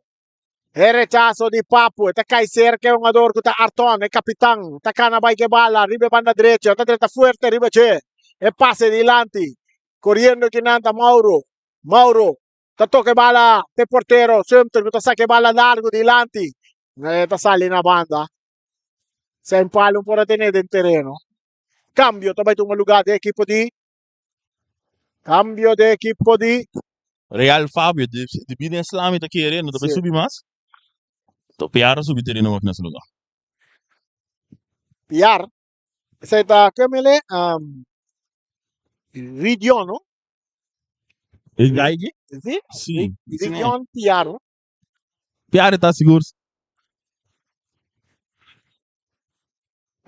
e rechazo di Papu e ta kai cerca e hungador ku ta Arton e capitan ta cana bai ke bala riba e banda drecha ta drenta fuerte riba dje e pase dilanti coriendo kinan ta Mauro Mauro ta toca e bala te portero Sumter ku ta saca e bala largo dilanti e ta sali na banda Saint Paul no por a tene den tereno. Cambio ta bai tuma lugar den equipo di Cambio den equipo di Real Fabio di di bini Islami ta kere no ta bai Sí. subi mas. To Piar a subi tereno wak na su lugar. Piar. Esei ta kemele um, Ridion, no? E gaigi? Sí? Sí. Ridion Piar. Piar ta sigur.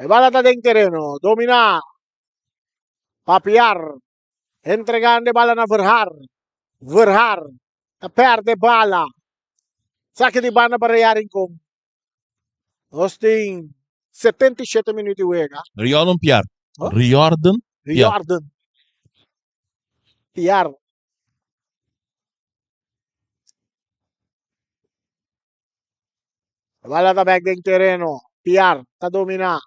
E bala ta den tereno, dominá pa Piar, entregando e bala na Verhaar. Verhaar ta perde bala. Saki di banda pa Real Rincon. Nos tin 77 minuut di wega. Riordan Piar. Huh? Riordan Piar. Riordan Piar. Bala ta bek den tereno. Piar ta domina.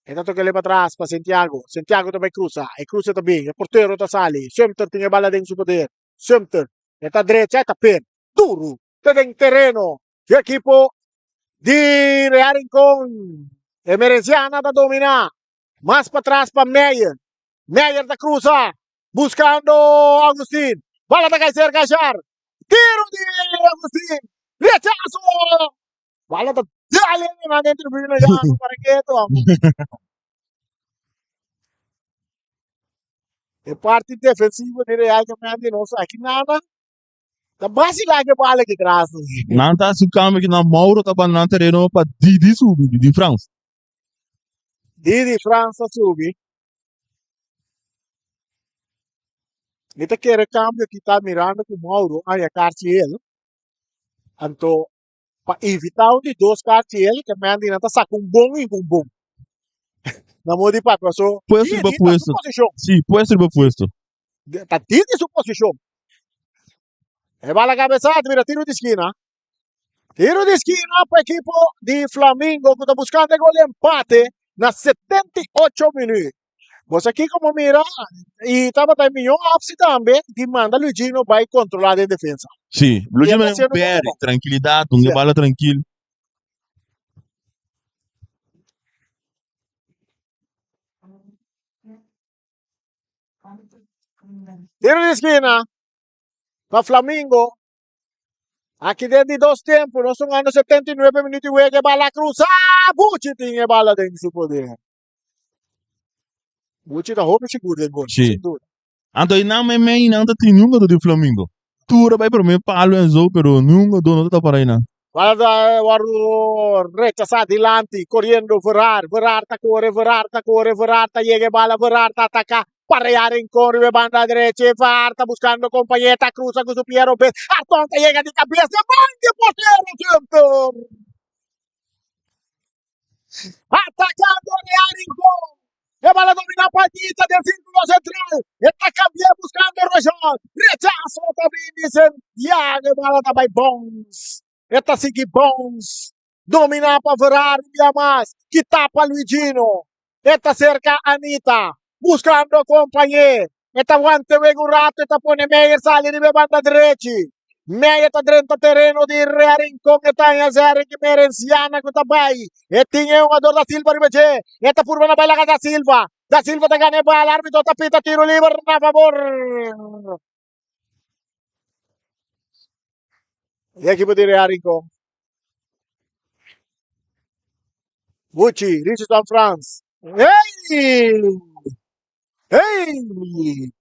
E ta toca pa atras pa Santiago. Santiago ta bai cruza. E cruza ta bin. E portero ta sali. Sumter tin e bala den su poder. Sumter. E ta drecha e ta per. Duro. Ta den tereno. E equipo di Real Rincon. Emerenciana ta domina. Mas pa atras pa Meyer. Meyer ta cruza. Buscando Agustin. Bala ta cai cerca Ashar. Tiro di Agustin. Rechazo. Bala ta dale na den tribuna ya para keto. E parti defensivo di Real Camente no sa aki nada. Ta basila ke bala ki tras. Nan ta su cambio ki nan Mauro ta ban nan tereno pa Didi subi, Didi Frans. Didi Frans a subi. Mi ta kere cambio ki ta mirando ku Mauro haña karchi el. Anto pa evita un di dos karchi el ke Mandy nan ta saka un bon i un bon. Na modo di papia so Puesto riba Didi ta su puesto. posishon. Sí, puesto riba puesto. Ta Didi su posishon. E bala kabesa ta bira tiro di skina. Tiro di skina pa ekipo di Flamingo ku ta buskando e gol di empate na 78 minuut. Bo sa kiko bo mira i tabata e mihó opsi tambe di manda Luigino bai kontrolá den defensa. Sí, I Luigino e ta es un hasiendo un bon berry, trabou. trankilidat, un Sí. bala trankil. Tiro di skina. Pa Flamingo. Aki den di dos tempo, nos un ando 79 minuut y wega e bala cruza. Buchi tin e bala den su poder. Buchi ta hopi sigur den gol, Sí. sin duda. Anto y nan meimei nan ta tin niun gado di Flamingo. Tur a bai prome palo en zo, pero niun gado no ta para einan. Bala ta wordo rechasa dilanti, coriendo Verhaar, Verhaar ta core, Verhaar ta core, Verhaar ta yega e bala, Verhaar ta ataca, Pareha Rincon riba e banda derechi, Verhaar ta buscando compañe, ta cruza cu su pia robes, Arton ta yega di cabes, de man di portero Jumper. Atacando Real Rincon. E bala domina Palmita den círculo central. E ta cambia buscando Rojon. Rechazo ta bini Santiago. E bala ta bay Bons. E ta sigui Bons. Domina pa Ferrari bia mas. Kita pa Luigino. E ta cerca Anita. Buscando compañe. E ta wante wega un rato. E ta pone Meyer sali riba e banda drechi. Meyer ta drenta tereno di Real Rincon. E ta haña Zerick Merenciana ku ta bai. E tin e hungador Da Silva riba dje. E ta purba na bai laga Da Silva. Da Silva ta gana e bala. Arbitro ta pita tiro liber na fabor. E ekipo di Real Rincon. Buchi, Richardson Frans. Hey! Hey!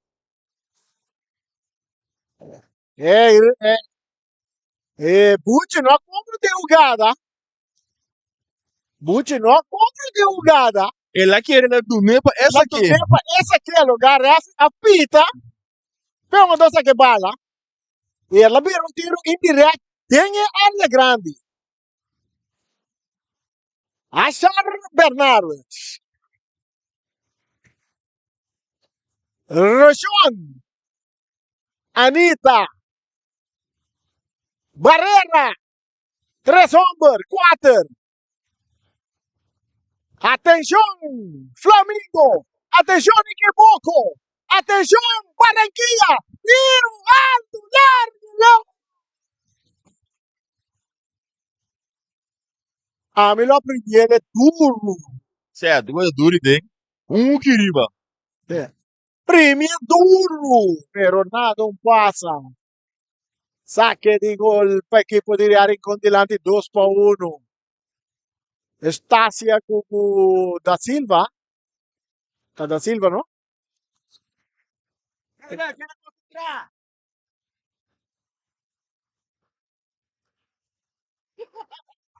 Hey, eh, eh, Buchi no a compra de jugada. Buchi no a compra de jugada. El a kere la dun'é pa La esaki. dun'é pa esaki lugar. Ref a pita. Pero no saque bala. Y el a bira un tiro indirect den e área grandi. Ashar Bernardes. Roshon. Anita. Barrera. Tres homber, kuater. Atenshon Flamingo, atenshon Nikiboko, atenshon Barranquilla, tiru altu, largu, leu. Ami lo aprendiele duru. Sèt, ku e duru den un hoeki riba. Primi duru, pero nada un pasa. Saque di gol pa equipo di Real Rincon dilanti 2-1. Estacia cu cu Da Silva. Ta Da Silva, no?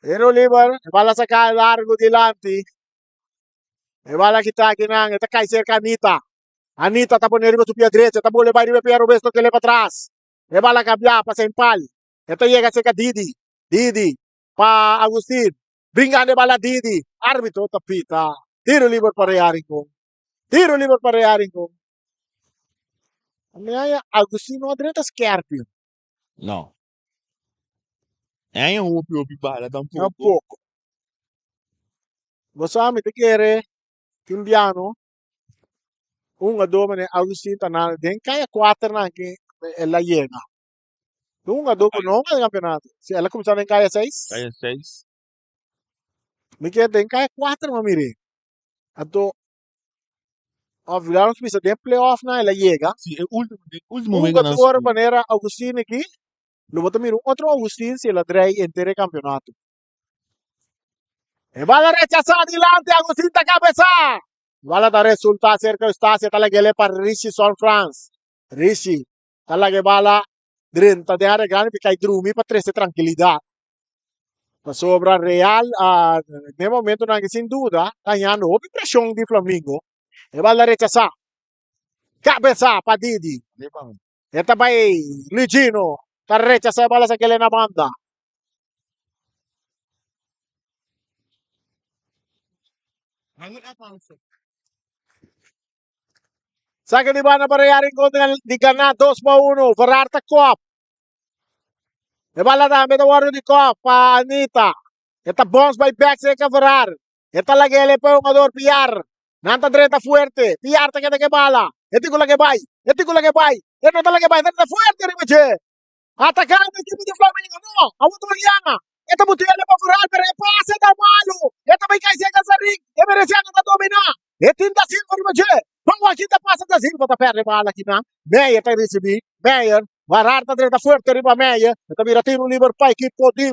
Tiro liber, e bala saca largo dilanti. E bala kita akinan, e ta cai cerca Anita. Anita ta pone riba su pia drecha, ta bole bai riba e pia robes, tokele pa tras. E bala cambia pa Sempal. E ta yega cerca Didi. Didi pa Agustin. Bringando e bala Didi. Arbitro ta pita. Tiro liber pa Real Rincon. Tiro liber pa Real Rincon. Mi haya Agustin no a drenta skerpi. No. E haya hopi hopi bala tampoco. Tampoco. Bo sa mi ta kere tin biano un hungadó manera Augustin ta na den kaya kuaternan ke el a yega. Un hungadó ku no hunga den kampeonato. Si el a kuminsá den kaya seis. Kaya seis. Mi ke den kaya kuater mi a mir'é. Anto òf laga nos bisa den playoffnan el a yega. Si e último den último Un weganan hungador manera Augustin aki lo bo ta mira un otro Augustin si el a drei henter e kampeonato. E bala rechasá dilanti, Agustin ta kabesá. Bala ta resultá serka Eustacia, ta lag'é pa Rishi Son Frans. Rishi ta laga e bala drenta den área grandi pi kai drumi pa trese trankilidat. Pasobra Real den e momentonan aki sin duda ta hañando hopi preshon di Flamingo. E bala rechasá. Kabesá pa Didi. E ta bai Luigino ta rechasá e bala sa kele na banda. Saque di banda pa Real Rincon di gana 2-1. Ferrar ta kop. E bala tambe ta wordo di kop pa Anita. E ta bons bai back cerca Ferrar. E ta lag'ele pa e hungador Piar. Nan ta drenta fuerte. Piar ta keda ke bala. E tin ku lag'e bai. E tin ku lag'e bai. E no ta lag'e bai. Ta drenta fuerte riba dje. Atakando ekipo di Flamengo. No, awor ta Oriana. E ta butele pa Ferrar, pero e pase ta malu. E ta bai kai cerca Zarik. E Veneciano ta domina. E tin Da Silva riba dje. Ban wak kin ta pasa Da Silva ta perde bala kinan. Meyer ta ricibi. Meyer. Varar ta drenta fuerte riba Meyer. E ta bira tiro liber pa ekipo di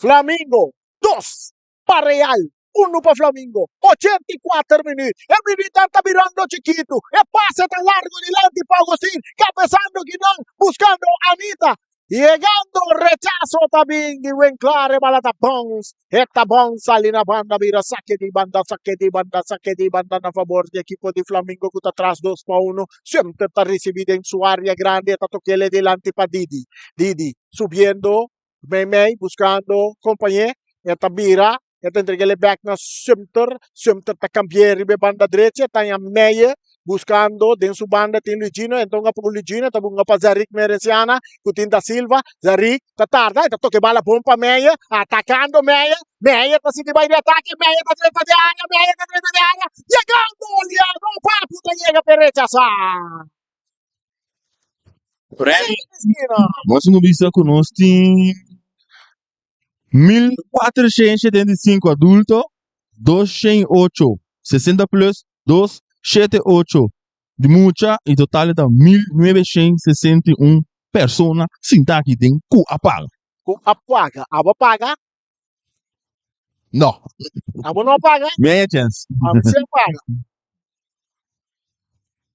Flamingo. Dos pa Real. Uno pa Flamingo. 84 minuut. E minuutnan ta birando chikitu. E pase ta largo dilanti pa Agustin. Cabezando kinan. Buscando Anita. Yegando rechaso ta bin di Winklaar e bala ta bounce. E ta bounce sali na banda bira sake di banda sake di banda sake di banda na fabor di ekipo di Flamingo ku ta tras 2-1. Semper ta risibi den su area grandi e ta tokele dilanti pa Didi. Didi subiendo meimei buscando compañe e ta bira E ta entreg'é bèk na Sumter. Sumter ta kambi'é riba e banda drechi. E ta haña Meyer buskando den su banda tin Luigino. E ta hunga pa ku Luigino. E ta bunga pa Zarik Merenciana ku tin Da Silva. Zarik ta tarda. E ta toka e bala bon pa Meyer. Atakando Meyer. Meyer ta sigui bai di atake. Meyer ta drenta den area. Meyer ta drenta den area. Yegando Liano. Papu ta yega p'e rechasá. Remy, nos tin ku bisa ku nos tin 1475 adulto, 208 60 plus, 278 di mucha y total ta 1961 persona sinta aki den cu a paga. Cu a paga? Abo a paga? No. Abo no a paga? Mi a haya chance. Ami si a paga.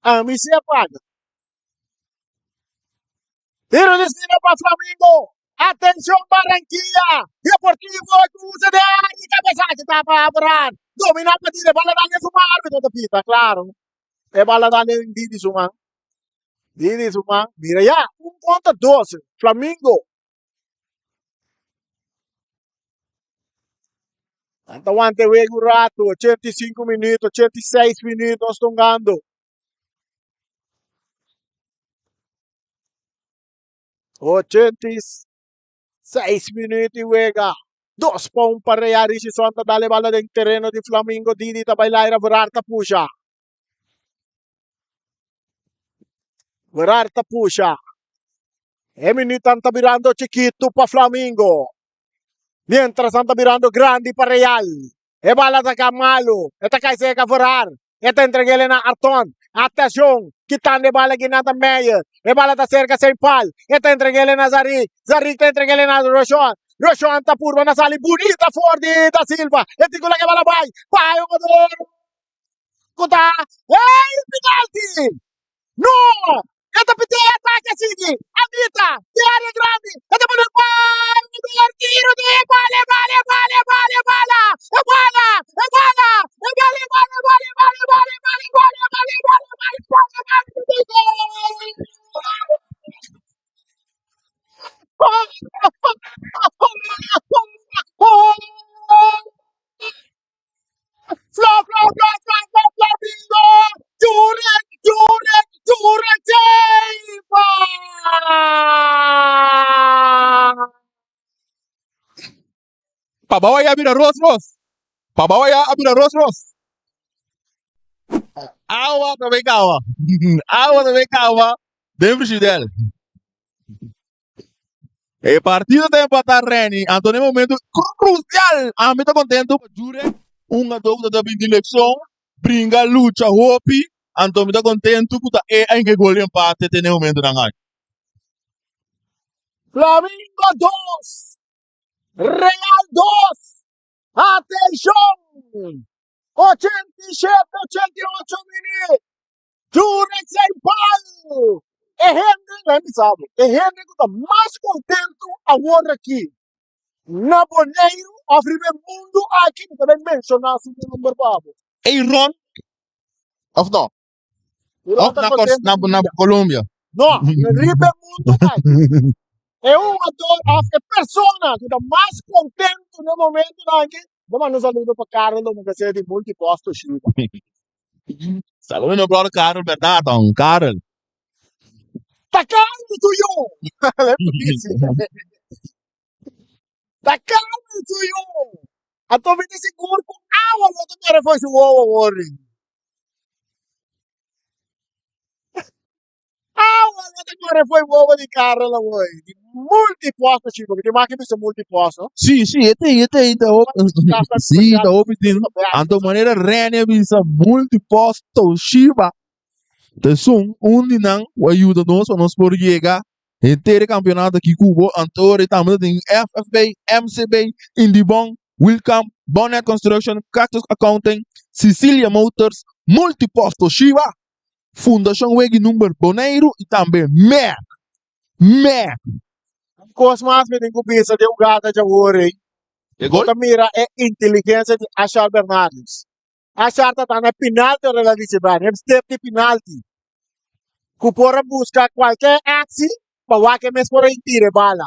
Ami si a paga. Tiro di esquina pa Flamingo. Atencion Barranquilla. Deportivo cruce de área. Cabezaje tapa Abraham. Domina pa tira. Bala dale su man. Arbitro ta pita, claro. E bala dale Didi su man. Didi su man. Mira ya. 1 contra 2. Flamingo. Anta wante wega un rato. 85 minuut, 86 minuut. Nos tongando. 86 minuut di wega. 2-1 pa Real. Richardson ta dale bala den tereno di Flamingo. Didi ta bai laira. Verard ta pusha. Verard ta pusha. E minuutnan ta birando chikitu pa Flamingo. Mientras nan ta birando grandi pa Real. E bala ta ka malu. E ta kai seka Verard. E ta entreg'el na Arton. Atenshon! Kitando e bala kinan ta Meyer. E bala ta serka Saint Paul. E ta entreg'el na Zarik. Zarik ta entreg'el na Roshon. Roshon ta purba na sali bunita for di Da Silva. E tin ku laga e bala bai. Bai hungador ku ta. Ey! Penalti! No! E ta pidi e atake sigui. Anita, di area grandi. E ta pone bal. Hungador tiro di e bala, e bala, e bala, e bala, e bala. E bala, e bala, e bala, e bala, e bala, e bala, e bala, e bala, e bala, e bala, e bala, e bala, e bala, e bala, e gol! Fla, fla, fla, fla, fla, Flamingo! Jurek, Jurek, Jurek Silva! Pa bao ya bira ros ros. Pa bao ya a bira ros ros. Awa ta bay kawa. Awa ta bay kawa den Frigidel. E partido ta empatá Renny. Anto den momento crucial ami ta contento pa Jure un hungador cu ta bin di leccion, bringa, lucha hopi. Anto mi ta contento cu ta e a hinca e gol di empate te den e momentonan aki. Flamingo 2, Real 2. Atencion! 87, 88 minuut. Jurek zijn bal! E hende, laat me sabi, e hende ku ta mas kontentu awor aki na Boneiru of riba e mundu aki, mi ta bai menshoná su nomber pa bo. Aaron of no? Aaron Of ta na, Cors- kontentu na, ku na vida. Colombia. No, riba e mundu aki. E hungador of e persona ku ta mas kontentu na e momentunan aki, bo manda un saludo pa Carlos Dominguez di Multipost Toshiba. Saludo mi brother Karel berdad on Karel. Ta calmo tu yo. Ta calmo tu yo. Anto mi ta sigur ku awa lo ta kore for su wowo wori. Awa lo ta kore. kore fo'i bobo di Karel awor. Di multiposto chico, mi tin mas ke bisa multiposto. Sí, sí, e te, e te, ta hopi, sí, ta hopi tin. Anto manera Rene a bisa multipost Toshiba. Ta esun un di nan ku a yuda nos pa nos por yega henter e kampeonato aki ku bo. Anto ora tambe ta tin FFB, MCB, Indibon, Wilcam, Bonnet Construction, Cactus Accounting, Sicilia Motors, Multipost Toshiba, Fundashon Wegi Number Boneiru i tambe Merck. Merck. Un kos mas mi tin ku bisa di e hugada djawor ei. E Bo gol? ta mira e inteligensia di Ashar Bernardus. Ashar ta ta na pinalti ora el a riciba, na e step di pinalti. Ku por a buska kualke aksi pa wak e mes por a intira e bala.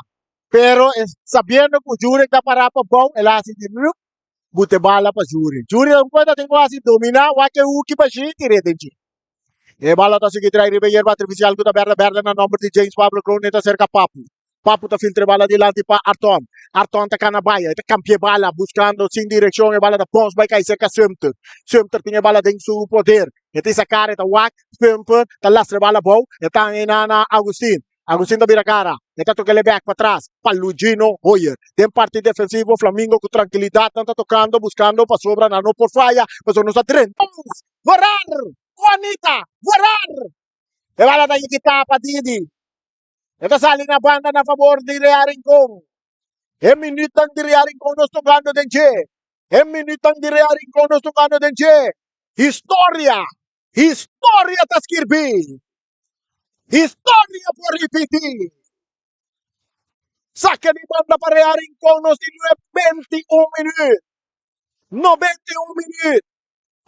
Pero e sabiendo ku Jurek ta para pa bou, el a hasi di rup, buta e bala pa Jurek. Jurek a cuenta tin ku hasi domina wak e huki bashí i tir'é den dje. E bala ta sigui trai riba e yerba artificial ku ta berde berde na nomber di James Pablo Kroon e ta serka Papu. Papu ta filtra e bala dilanti pa Arton. Arton ta kana baya, e ta kampia e bala buskando sin direkshon e bala ta bons bai kai serka Sumter. Sumter tin e bala den su poder. E ta isa kara e ta wak Sumter ta lastra e bala abou e ta na na Agustin. Agustin ta bira kara, e ta toca el bek patras pa Lugino Hoyer. Den parti defensivo Flamingo cu trankilidad nan ta tocando buscando pasobra nan no por faya pasobra nos ta drenta. Vorar! Juanita! Vorar! E bala ta yikita pa Didi. E ta sali na banda na fabor di Real Rincon. E minuutnan di Real Rincon nos tocando den dje. E minuutnan di Real Rincon nos tocando den dje. Historia! Historia ta skirbi! Historia por ripití. Saque di banda pa Real Rincón nos tin 91 minuut. 91 minuut.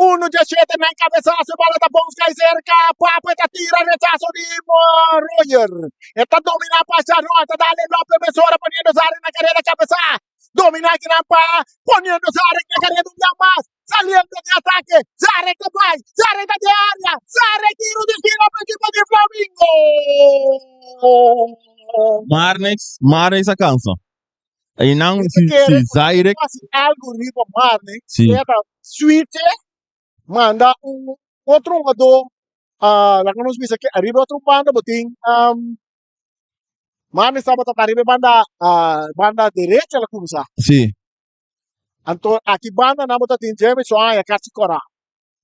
Uno dje shete na cabezazo, bala ta bons cai cerca. Papo ta tira rechazo di Roger. E ta domina pa Sharon, ta dale Lopez mesora poniendo Zarek na carrera cabeza. Domina kinan pa poniendo Zarek na carrera un bia mas. Saliendo di atake, Zarek ta bai, Zarek ta den area, Zarek tiro di skina pa ekipo di Flamingo! Marnix, Marnix a cansa. Einan Mi ta si, kere si ku Zairek, hasi algu riba Marnix, si. e ta switche, manda un otro hungadó, ah, laga nos bisa ke ariba otro banda bo tin, um, Marnix tabata ta ariba e banda, ah, banda derecha el a kuminsá. Si. Anto aki banda nan bo ta tin Jameson haña kasi kora.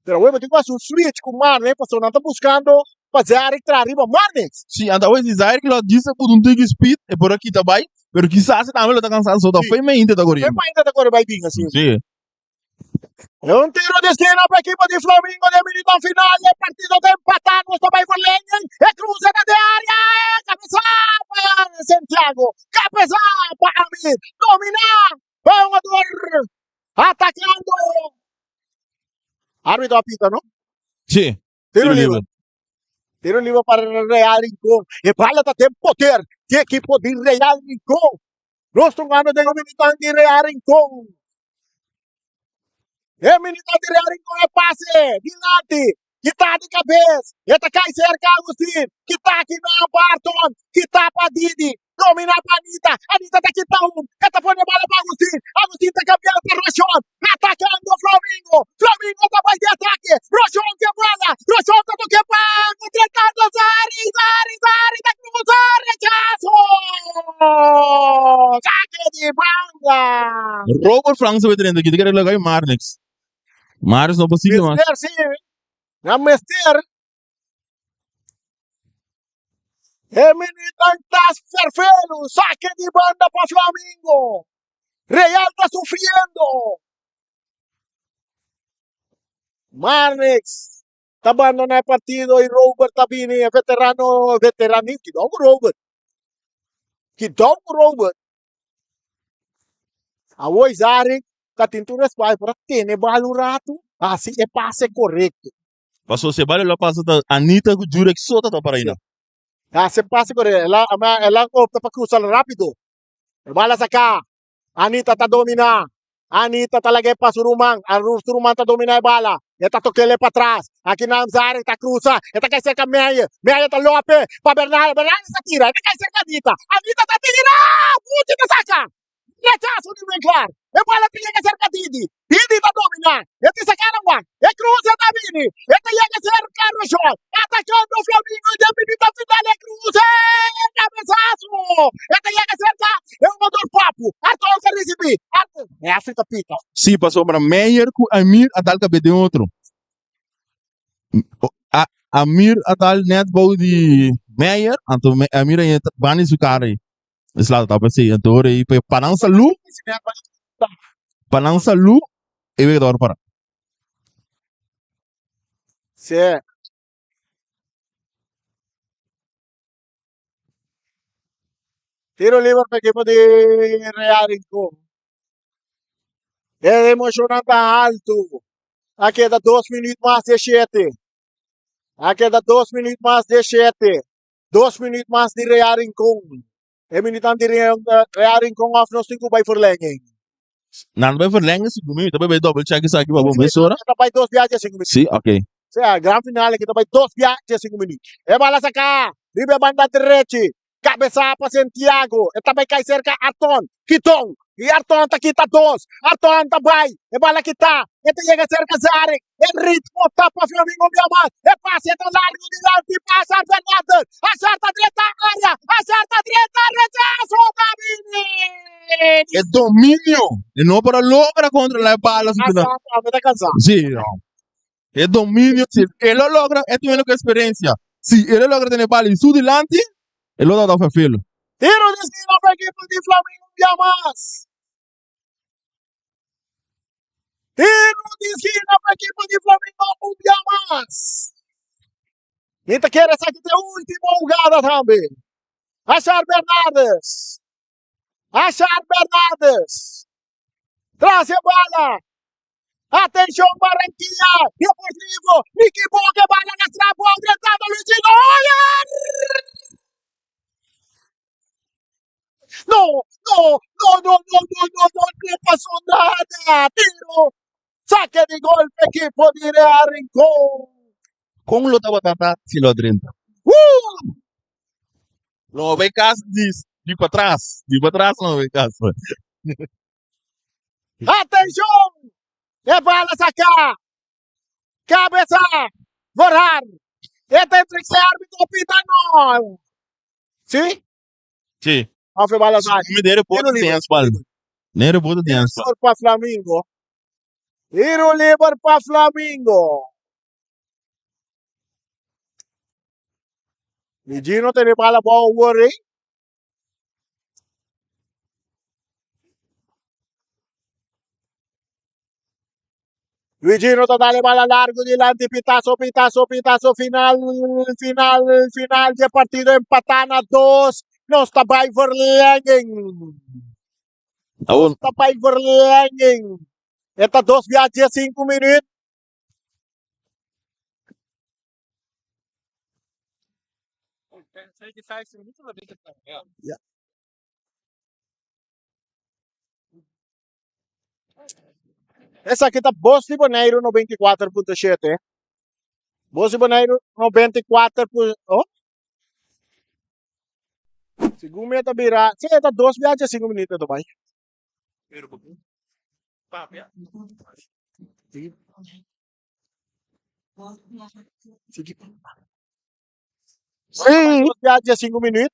Pero awor bo tin ku hasi un switch ku Marnix pasobra nan ta buskando pa Zarek traha riba Marnix. Si, anto awor si Zarek lo a djis a put un tiki speed e por a kita bai, pero kisas e tambe lo ta kansa so ta Si. fe mainta ta Fe koriendo. mainta ta kore bai bin asina. Si. E un tiro di esquina pa ekipo di Flamingo den minuto final. E partido ta empatá, nos ta bai verlenging. E cruce ta den área, e cabeza pa Santiago, cabeza pa Amir, dominá pa un jugador atacando. Árbitro a pita, no? Sí. Tiro libre. Tiro libre para Real Rincón. E bala ta den poder di ekipo di Real Rincón. Nos tungando den e minutan di Real Rincón. E minutan di Real Rincón e pase dilanti. Kita di cabes. E ta kai cerca Agustin. Kita kinan pa Arton. Kita pa Didi. Domina pa Anita. Anita ta kita un. E ta pone bala pa Agustin. Agustin ta cambia pa Rochon. Atacando Flamingo. Flamingo ta bai di ataque. Rochon ke bala. Rochon ta toke pa Tratando Zari. Zari, Zari ta cruza. Rechazo. Saque di banda. Robert Franks a drenta aki. Ta kere laga Marnix. Marnix no por sigui mas. Mester si. Na mester. E minutan ta ferfelu. Saque di banda pa Flamingo. Real ta sufriendo. Marnix ta bandona e partido y Robert ta bini, e veterano, veteranito. Kidou cu Robert. Kidou cu Robert. Awor Zarek ta tin tur respaldo por a tene bal un rato, hasi e pase korekto. Paso si e bal lo pasa ta Anita ku Jurek so ta para aina. Hasi e pase korekto. El a, el a opta pa krusa rápido. E bal a saka. Anita ta dominá. Anita ta lag'é pa su ruman. Su ruman ta dominá e bala. E ta tok'é pa tras. Aki nan Zarek ta krusa. E ta kai serka Meyer. Meyer ta lope pa Bernardo. Bernardo ta tira. E ta kai serka Anita. Anita ta tira! Muchi ta saka! Rechaso di Winklaar. E bala ta yega serka Didi. Didi ta domina. E tin sakana wak. E cruze ta bini. E ta yega serka Rochon. Atakando Flamingo den minuto final e cruze. Cabezazo. E ta yega serka e jugador Papu. Arthur ta ricibi. Arthur. E Afrika pita. Sí, pasobra Meyer ku Amir a dal kabes den otro. A Amir a dal net bou di Meyer, anto Amir a yenta banda di su kara ei. Es lato ta p'esei, anto ora ei pa nan salú, pa nan salú e wega ta wòrdu pará. Sí. Tiro liber pa ekipo di Real Rincon. E emocionnan ta alto. A keda dos minuut mas di e shete. A keda dos minuut mas di e shete. Dos minuut mas di Real Rincon. E minuutnan di Real Rincon of nos tin ku bai verlenging. Nan ta bai verlenging sinku minuut, ta bai bai double check esaki pa bo mesora. Ta bai dos biaha dje sinku minuut. Si, ok. Sea, gran final aki ta bai dos biaha dje sinku minuut. E bala saka riba e banda drechi. Kabesa pa Santiago. E ta bai kai serka Arton. Kiton. I Arton ta kita dos. Arton ta bai. E bala kita. E ta yega serka Zarek. E ritmo ta pa Flamingo un bia mas. E pase ta largo dilanti pa Ashar Fernandez. Ashar ta drenta area. Ashar ta drenta rechaso ta bini. E dominio. E no por a logra controla e bala su Ashar tambe ta cansa. Sí, no. E dominio, si e lo logra, e tin ku experiencia. Si e lo logra tene bala su dilanti, e lo ta ferfelo. Tiro di esquina pa equipo di Flamingo un bia mas. Tiro di esquina pa equipo di Flamingo un bia mas. Mi ta kere esaki ta e ultimo hugada tambe. Ashar Bernardes. Ashar Bernardes. Tras e bala. Atención Barranquilla. Deportivo. Nicky Boke bala na trapo. Drentando Luisito. Oye! No, no, no, no, no, no, no, no, no pasó nada. Tiro. Saque de golpe equipo di Real Rincón. Kon lo tabata ta si lo a drenta? Woo! Lo bai kas di di patras, di patras lo bai kas. Atención! E bala saca. Cabeza. Verhaar. E ta entre e árbitro pita no. Sí? Sí. Of e bala sali. Mi dere bota Tiro den liber. espalda. Nere bota den espalda. Pa Flamingo. Tiro liber pa Flamingo. Gino tene bala bou awor ei. Luigino ta dale bala largo dilanti pitazo pitazo pitazo final final final di e partido empatá na dos nos ta bai verlenging Awor ta bai verlenging e ta dos bia 15 minuut. Ja. Esaki ta Bos di Boneiru 94.7. Bos di Boneiru 94. Oh. Segun mi ta bira, sí, ta dos biaha 5 minuut ta bai. Sí, ya 15 minuut.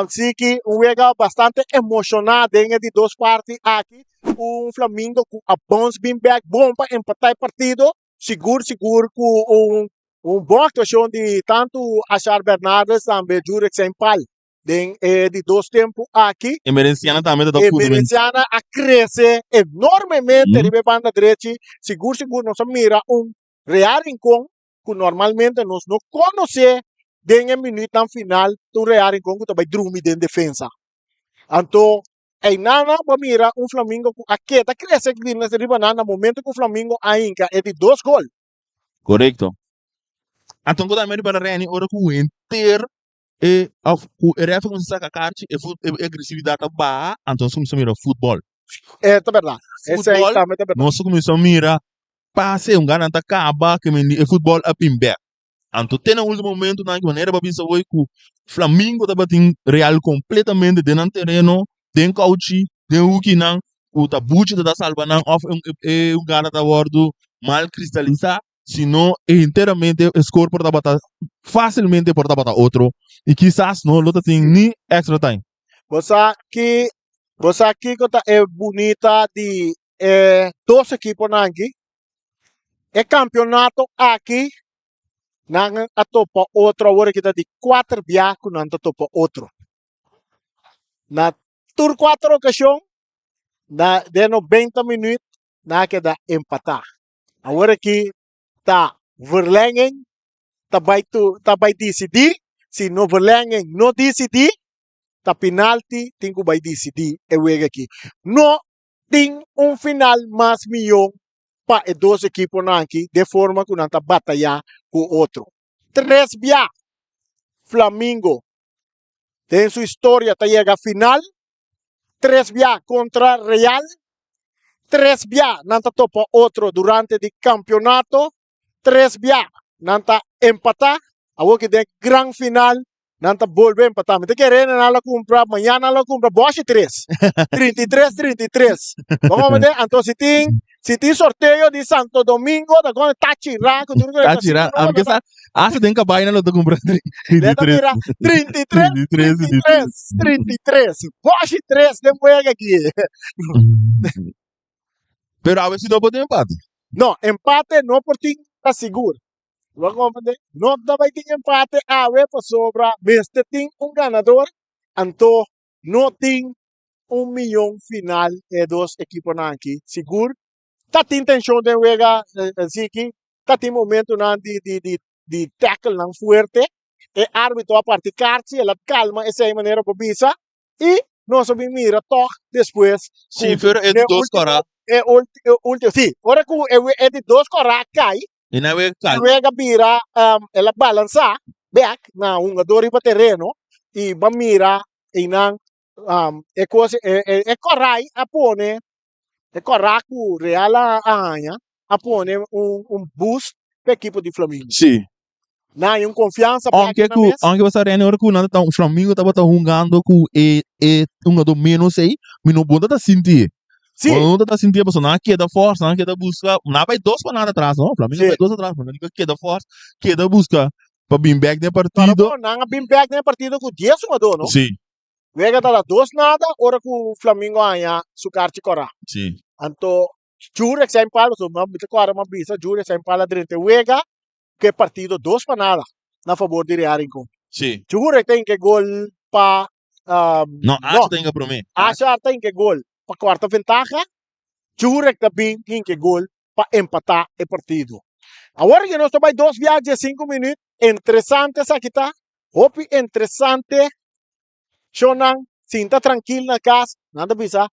Sí que un wega bastante emocioná den e di dos parti aki. Un Flamingo ku a bounce bin back bon pa empatá e partido. Sigur sigur ku un un bon actuacion di tantu Ashar Bernardes tambe Jurek Seinpal. Den e di dos tempu aki. Emerenciana tambe ta ta Emerenciana a crece enormemente riba e banda drechi. Sigur sigur nos a mira un Real Rincon cu normalmente nos no conoce den e minuutnan final ta un Real Rincon cu ta bay drumi den defensa. Anto eynana bo a mira un Flamingo cu a keda crece riba nan na momento cu Flamingo a hinca e di dos gol. Corecto. Anto cu ta mira riba Reni ora cu henter e of ku e ref a kuminsá saka karchi e fut e agresividat a baha anto nos kuminsá mira futbòl. E ta bèrdat. Esei Futbòl tambe ta bèrdat. nos a kuminsá mira pase un gana ta kaba ke men di e futbòl a bin bèk. Anto te na ultimo momentunan ki manera bo a bisa hoy ku Flamingo tabatin Real kompletamente den nan tereno den kouchi. Den hukinan ku ta buchi ta ta salba nan òf e hugada ta wòrdu mal kristalisá, sino enteramente e skor por tabata fásilmente por tabata otro i kisas no lo ta tin ni extra time. Bo sa ki bo sa kiko ta e bunita di e dos ekiponan aki? E kampionato aki nan a topa otro awor aki ta di kuater bia ku nan ta topa otro. Na tur kuater okashon na den nobenta minüt nan a keda empatá. Awor aki ta verlenging ta bai tu ta bai disidí, si no verlenging no disidí ta pinalti tin ku bai disidí e wega aki. No tin un final mas mihó pa e dos ekiponan aki den forma ku nan ta batayá ku otro. Tres bia Flamingo den su historia ta yega final, tres bia kontra Real, tres bia nan ta topa otro durante di kampionato, tres bia nan ta empatá, awor ki den gran final nan ta bolbe empatá. Mi ta kere nan a kumpra, mañana nan lo kumpra bòshi tres, 33, 33. Bo komprende? Anto si tin Si tin sorteo di Santo Domingo, ta con Táchira, cu tur Táchira, a mi ke sa, hasta den cabai nan lo ta cumpra 33. Mira, 33, 33, 33. Boshi 3 den wega aki. Pero awe si no por tin empate. No, empate no por tin, ta sigur. Bo a comprende? No ta bay tin empate awe pasobra mester tin un ganador, anto no tin un miyon final e dos ekiponan aki sigur ta tin tenshon den wega Ziki ta tin momentonan di di di di tacklenan fuerte e arbitro a parti karchi el a kalma esei manera por bisa i nos a bin mira tog despues ku Si pero e di dos kora e ultimo si ora ku e di dos kora a kai E na wega kai. E wega bira el a balansa bek na hungador riba tereno i ba mira einan e kos e e korai a pone e kora ku Real a haña a pone un un boost pa ekipo di Flamingo. Sí. Nan haña un konfiansa bek Aunke na ku mes. aunke bo sa Rene ora ku nan ta Flamingo tabata hungando ku e e hungador menos ei mi no bo no ta sinti e. Sí. Bo no ta sinti e pasobra nan a keda fòrs nan a keda buska nan a bai dos pa nada atras no Flamingo a Sí. bai dos atras pero nan a keda fòrs keda buska pa bin bek den Pero partido. bon, nan a bin bek den e partido ku dies hungadó, no? Sí. Wega ta da dos nada ora ku Flamingo a haña su karchi kòrá. Sí. Anto Jurek sa impala, so mi ta kòrda mi a bisa Jurek sa impala drenta e wega ku e partido dos pa nada na fabor di Real Rincon. Sí. Jurek ta hinka e gol pa No, Asha ta hinka promé. Asha ta hinka e gol pa kòrta ventaha, Jurek ta bin hinka e gol pa empatá e partido. Awor ke nos ta bai dos bia diesinku minüt, interesante esaki ta, hopi interesante. Shownan sinta trankil na kas, nan ta bisa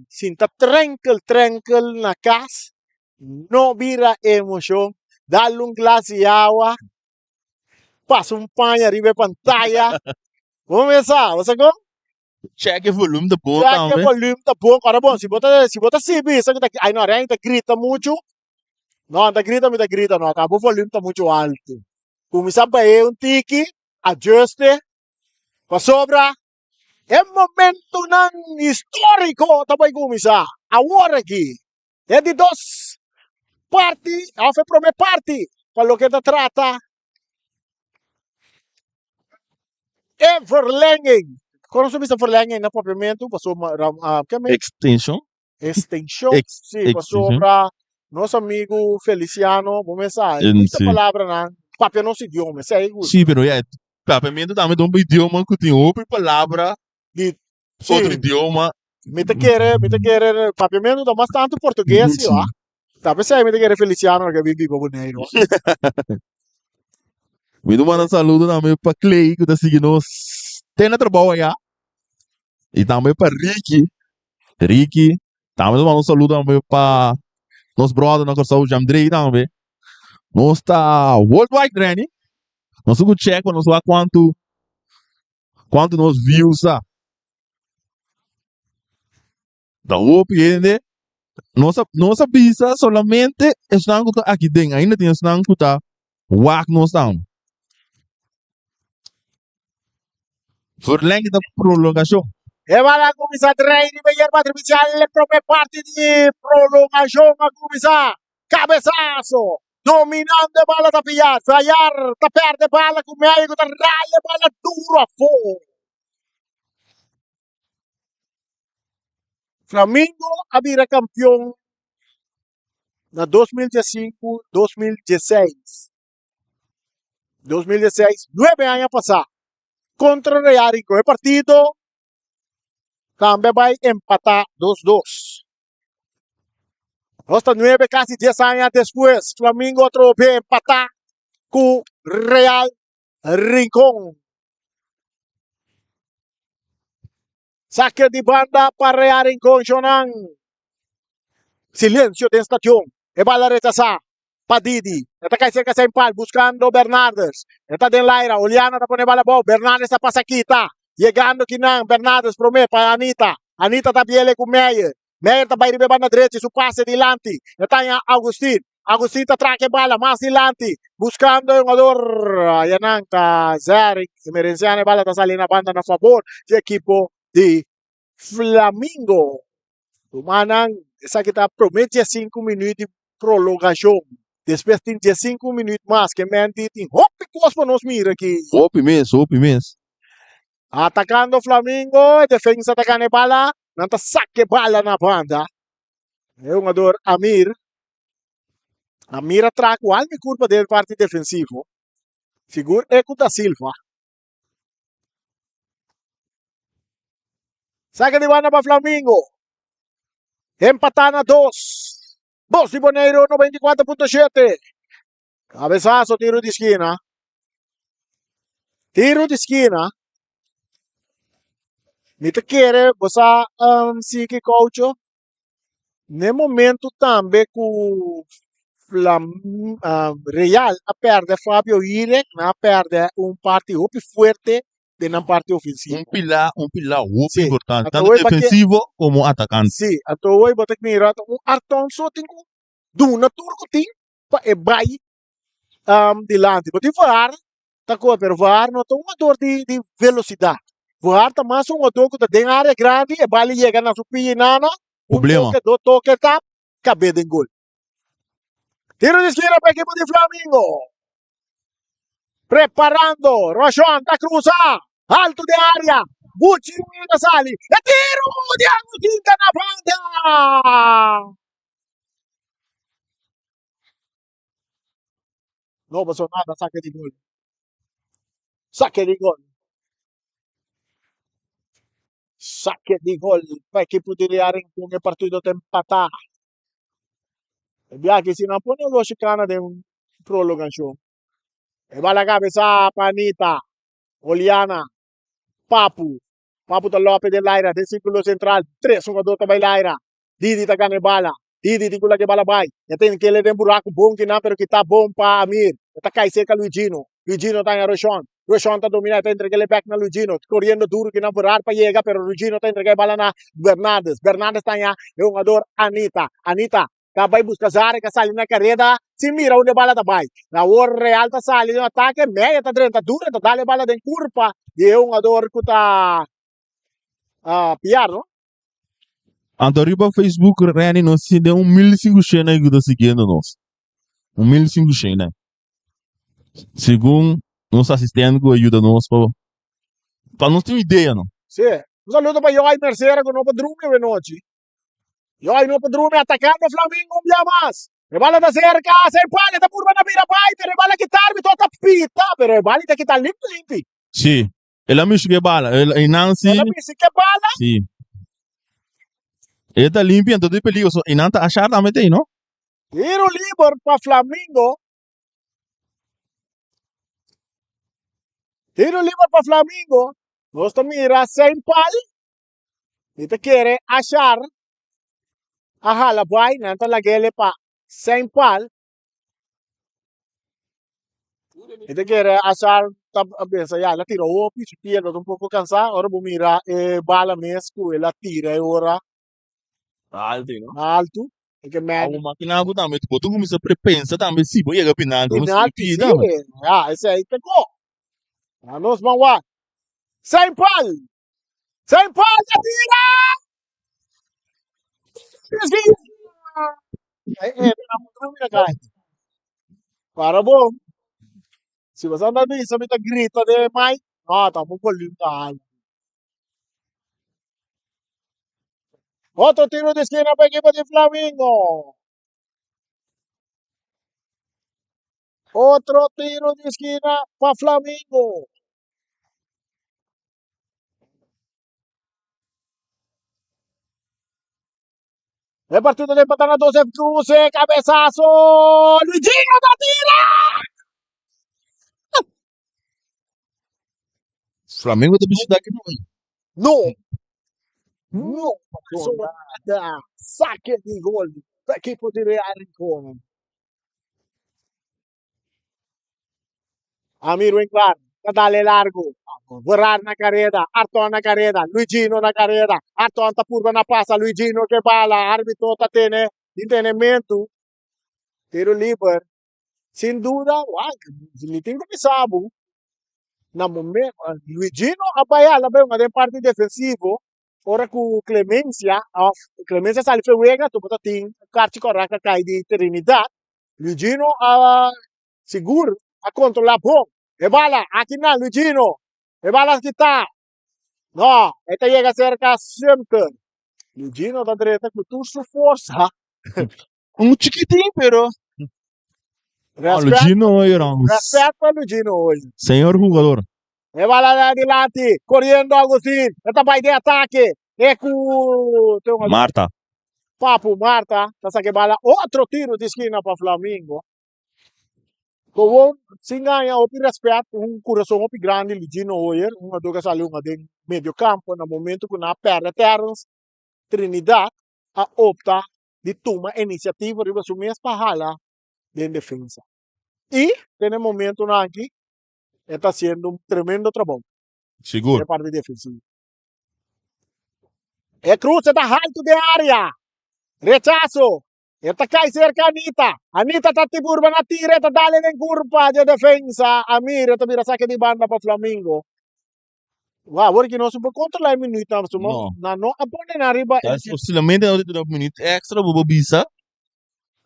sinta trènkel trènkel na kas, no bira emoshon, dal un glas di awa, pasa un paña riba e pantaya. Bo mesa, bo sa kon? Check e volume ta bon Check e tambe. volume ta bon. Ora bon, si bo ta si bo ta sibi esaki ta ay no Reny ta grita muchu. No, ta grita mi ta grita no, ta bo volume ta muchu alto. Kuminsá bah'é un tiki, adjuste, pasobra e momentonan históriko ta bai kuminsá awor aki. E di dos parti òf e promé parti pa loke ta trata E verlenging. Kon nos ta bisa verlenging na papiamentu? Pasobra ke men? Extension. Extension. Si, pasobra nos amigu Feliciano, bo mes sa, e bisa palabranan papia nos idioma, esei gusta. Si, pero ya, papiamentu tambe ta un idioma ku tin hopi palabra di otro idioma. Mi ta kere, mi ta kere, papiamentu ta mas tantu portugues, si, wa. Ta p'esei mi ta kere Feliciano ke bin biba Boneiru. Mi ta manda saludo tambe pa Clay ku ta sigui nos te na trabou aya. I tambe pa Ricky. Ricky. Tambe ta manda un saludo tambe pa nos brother na Kòrsou, Jamdrey tambe. Nos ta worldwide, Renny. Nos ku check pa nos wak kuantu kuantu nos views ta. Ta hopi hende nos a nos a bisa solamente esnan ku ta aki den ainda tin esnan ku ta wak nos tambe. Verlenging ta prolongashon. E bala a kuminsá drei riba e yerba artifisial. E promé parti di prolongashon a kuminsá. Kabesaso! Dominando e bala ta Piar. Villar ta pèrdè bala ku Meyer ku ta raya e bala duru afó. Flamingo a bira kampion na 2015, 2016. 2016, nuebe aña pasá, kontra Real Rincon. E partido tambe bai empatá 2-2. Nos ta nuebe, kasi dies aña despues, Flamingo atrobe empatá ku Real Rincon. Sake di banda pa Real Rincon, Shonan. Silencio den stadion. E bala rechasá pa Didi. E ta kai serka zijn pal buskando Bernardes. E ta den laira. Oliana ta pone bala abou. Bernardes ta pasa kita. Yegando kinan Bernardes prome pa Anita. Anita ta biele ku Meyer. Meyer ta bai riba e banda drechi. Su pase dilanti. E ta haña Augustin. Agustin ta traka e bala mas dilanti buscando e hungador ayanan ta Zerick Emerenciano e bala ta sali na banda na fabor di ekipo di Flamingo. Rumannan esaki ta prome diesinku minuut di prolongacion despues tin diesinku minuut mas ke menti tin hopi kos pa nos mira aki. Hopi mes, hopi mes. Atacando Flamingo e defensa ta gana e bala nan ta saka e bala na banda. E hungador Amir. Amir a traha ku almi kurpa den parti defensivo. Sigur e ku Da Silva. Saka di banda pa Flamingo. Empatá na dos. Bos di Boneiru 94.7. Kabesaso tiro di skina. Tiro di skina. Mi ta kere bo sa um, siki koucho. Ne momento tambe ku Flam, um, Real a perde Fabio Hirek, na a perde un parti hopi fuerte den nan parti ofensivo. Un pila, un pila hopi Sí. importante, Anto tanto hoy pa ke- defensivo como atacante. Sí, anto hoy bo ta mira un Arton so tin ku duna tur ku tin pa e bai um, dilanti. Bo tin VAR ta kohe, pero VAR no ta un jugador di, di velocidad. VAR ta mas un jugador ku ta den área grandi, e bal yega na su pia i nana, un Problema. toke, dos toke, tap, kab'é den gol. Tiro di skina pa ekipo di Flamingo. Preparando, Roshon ta cruza, alto de área, Gucci ta sali, e tiro di Agustin ta na banda! No pasó nada, saque di gol. Saque di gol. Saque di gol pa equipo di Real Rincón e partido ta empatá. E biaha si nan pone Oloshi Cana den prolongacion. E bala cabeza pa Anita, Oliana, Papu. Papu ta lope den laira, den círculo central. Tres jugador ta bai laira. Didi ta gana e bala. Didi tin ku laga e bala bai. E tin kele den buraku bon kinan pero kita bon pa Amir. E ta kai serka Luigino. Luigino ta haña Roshon. Roshon ta domina e ta entreg'é bek na Luigino. Koriendo duru kinan Verhaar pa yega pero Luigino ta entreg'é e bala na Bernardes. Bernardes ta haña e hungador Anita. Anita ta bai buska Zare ka sali na kareda sin mira unda e bala ta bai. Awor Real ta sali den atake. Meya ta drenta duru e ta dal e bala den kurpa di e hungador ku ta Piar no. Anto riba Facebook Renny nos tin den un mil cincushena ku ta siguiendo nos. Un mil cincushena. Segun nos asistente ku a yuda nos pa pa nos tin idea no. Sí. Un saludo pa Joy Mercera ku no por drumi awe nochi. Joy no por drumi atakando Flamingo un bia mas. E bala ta serka, ser pal, e ta purba na bira bai, pero e bala kita arbitro ta pita, pero e bala ta kita limpi limpi. Sí. El a mishi ku e bala. El, e nan si. El a mishi ku e bala. Sí. E ta limpia, entonces e peligroso. E nan ta achar tambe te, no? Tiro liber pa Flamingo. Tiro liber pa Flamingo. Nos ta mira Saint Paul. Mi ta kere achar a hala bai. Nan ta lagele pa Saint Paul. Mi ta kere Ashar ta pensa ya el a tira hopi su pia ta un poko kansa ora bo mira e bala mes ku el a tira e ora Alto, no? alto e ke men Awo makina ku tambe bo ta kuminsá prepensa tambe si bo yega penalti bo penalti pidi si tambe. ya esei ta go. Anos ban wak. Saint Paul. Saint Paul ta tira! Para bon. Si bo anda bisa mi ta grita den mic, no, ta bo volume ta alto. Otro tiro di esquina pa equipo di Flamingo. Otro tiro di esquina pa Flamingo. E partido de empatá na 2 F Cruze, cabezazo, Luigino ta tira! Flamengo ta bishita aki no. No, no pasó nada. Saque di gol pa equipo di Real Rincón. Amir Winklar ta dale largo. Gerard na careda, Arton na careda, Luigino na careda. Arton ta purba na pasa, Luigino ke bala. Arbitro ta tene intenemento. Tiro liber. Sin duda, wak, mi tin ku bisa bo, na momento, Luigino a bai hala bai hunga den parti defensivo, ora ku Clemencia, of Clemencia sali fe wega, tu bo ta tin karchi kòrá ka kai di Trinidad. Luigino a sigur a kontrolá bon. E bala aki nan Luigino. E bala kita. No, e ta yega serka Sumter. Luigino ta drenta ku tur su forsa. Un chikitin pero. Respet, Luigino Hoyer un respet pa Luigino Hoyer. Señor jugador. E bala na dilanti, koriendo Agustin, e ta bai den atake. E ku Marta. Papu Marta ta saka e bala otro tiro di skina pa Flamingo. Gewoon sin gaña hopi respet, un kurason hopi grandi Ligino Hoyer, un hungador ku a sali hunga den medio kampo na momento ku nan a pèrdè Terrence Trinidad a opta di tuma inisiativa riba su mes pa hala den defensa. I den e momentonan aki e ta hasiendo un tremendo trabou Sigur. den parti defensivo. E cruce ta haltu den area. Rechazo. E ta kai cerca Anita. Anita ta tiburba na tira. E ta dale den curpa dje defensa. Amir e ta bira saque di banda pa Flamingo. Wa, awor ki nos no por controla e minuutnan pasobra No. nan no a pone nan riba Ta solamente nan ta duna minuut extra bo por bisa.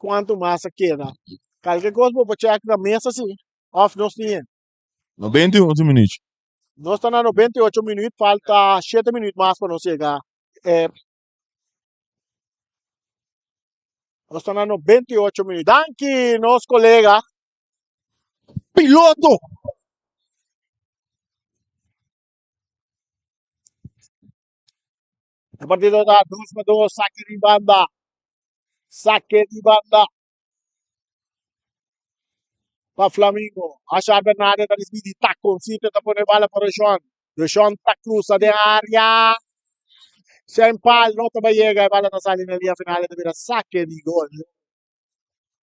Cuanto mas a keda. Kalke cos bo por check na mesa si of nos tin e. 98 minuut. Nos ta na 98 minuut, falta 7 minuut mas pa nos yega. Eh, nos ta na 98 minuut. Danki nos colega. Piloto! E partido ta 2-2, saque di banda. Saque di banda. Pa Flamingo. Ashar Bernardo ta risibí di takoncito ta pone bala pa Reshon. Reshon ta cruza den área. Shane Pal no ta bai yega. E bala ta sali na liña final e ta bira saque di gol.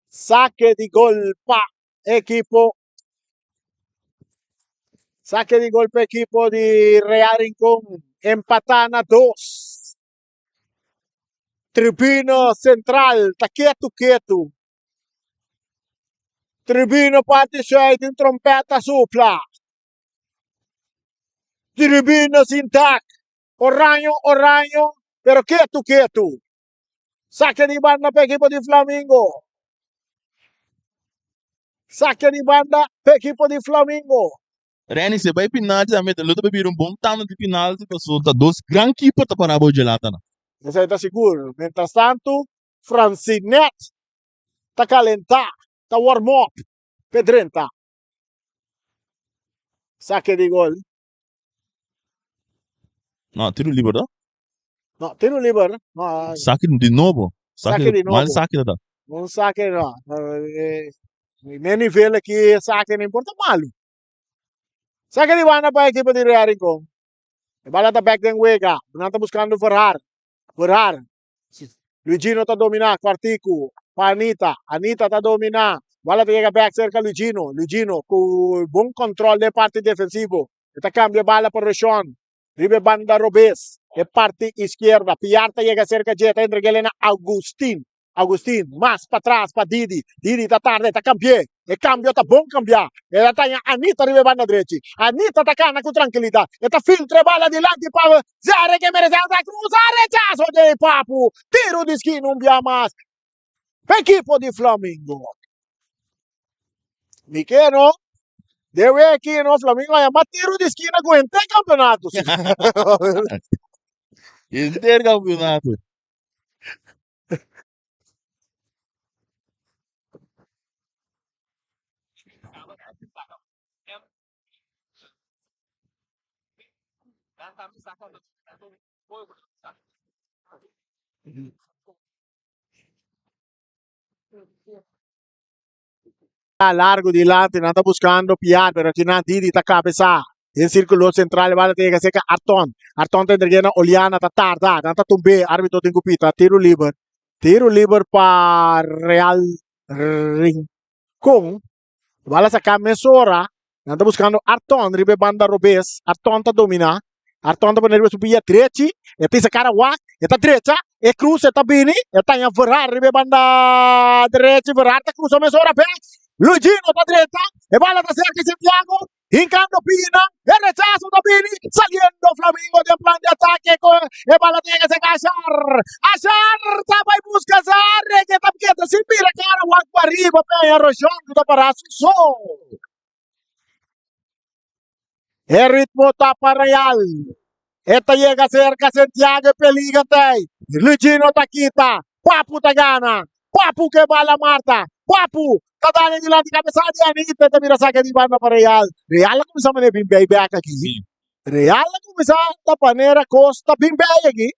Saque di gol pa ekipo. Saque di gol pa ekipo di Real Rincon. Empatá na dos. Tribuna Central ta ketu ketu. Tribuna parti zuid un trompet ta supla. Tribuna sin dak. Oraño oraño pero ketu ketu. Sake di banda pa ekipo di Flamingo. Sake di banda pa ekipo di Flamingo. Renny si e bai pinalti tambe ta lo ta bira un bon tanda di pinalti pasobra ta dos gran keeper ta para bo djelata nan. Esei ta sigur. Mientras tanto Francinet ta kalentá, ta warm up p'e drenta. Sake di gol. No, tiro liber ta? No, tiro liber. No, Sake di nobo. Sake di nobo. Mal sake ta ta. Un sake no. Ne nivel aki sake no importa malu. Sake di banda pa ekipo di Real Rincon. E bala ta bek den wega. Nan ta buskando Verhaar. Verhaar. Luigino ta domina Kwartiku pa Anita. Anita ta domina. Bala ta yega bek serka Luigino. Luigino ku bon kontrol den parti defensivo. E ta kambia bala pa Reshon. Riba e banda robes, e parti iskierda. Piar ta yega serka dje, ta entreg'el na Augustin. Augustin mas patras pa Didi. Didi ta tarda e ta kambi'é. E kambio ta bon kambiá. E ta taña Anita riba e banda drechi. Anita ta kana ku trankilidat. E ta filtra e bala dilanti pa Zare ke merese ta krusa rechaso den e papu. Tiro di skina un bia mas pa ekipo di Flamingo. Mi ke no. De weki no Flamingo a yama tiro di skina ku henter kampeonato. Henter kampeonato. Largo dilanti nan ta buscando Piar pero aki nan Didi ta cabeza den circulo central e bala ta yega cerca Arton. Arton ta entregue na Oliana ta tarda nan ta tumbe arbitro tin cu pita tiro liber. Tiro liber pa Real Rincon. E bala saca mesora nan ta buscando Arton riba e banda robes. Arton ta domina. Arton ta pone riba su pia drechi, e pisa kara wak, e ta drecha, e cruza e ta bini, e ta haña Verhaar riba e banda drechi, Verhaar ta cruza mesora bek, Luigino ta drenta, e bala ta serka Santiago, hincando pianan, e rechazo ta bini, saliendo Flamingo den plan di atake, e bala ta yega serka Ashar, Ashar ta bai busca Zarek, e ta keda sin mira kara wak pariba, pe haña Rojon ku ta para su so. E ritmo ta pa Real. E ta yega cerca Santiago e peliger ta ei. Luigino ta kita. Papu ta gana. Papu ke bala Marta. Papu ta dale dilanti cabeza di Anita. Ta mira saca di banda pa Real. Real a cuminsa manera bin bay back aki. Real a cuminsa ta panera cos ta bin bay aki.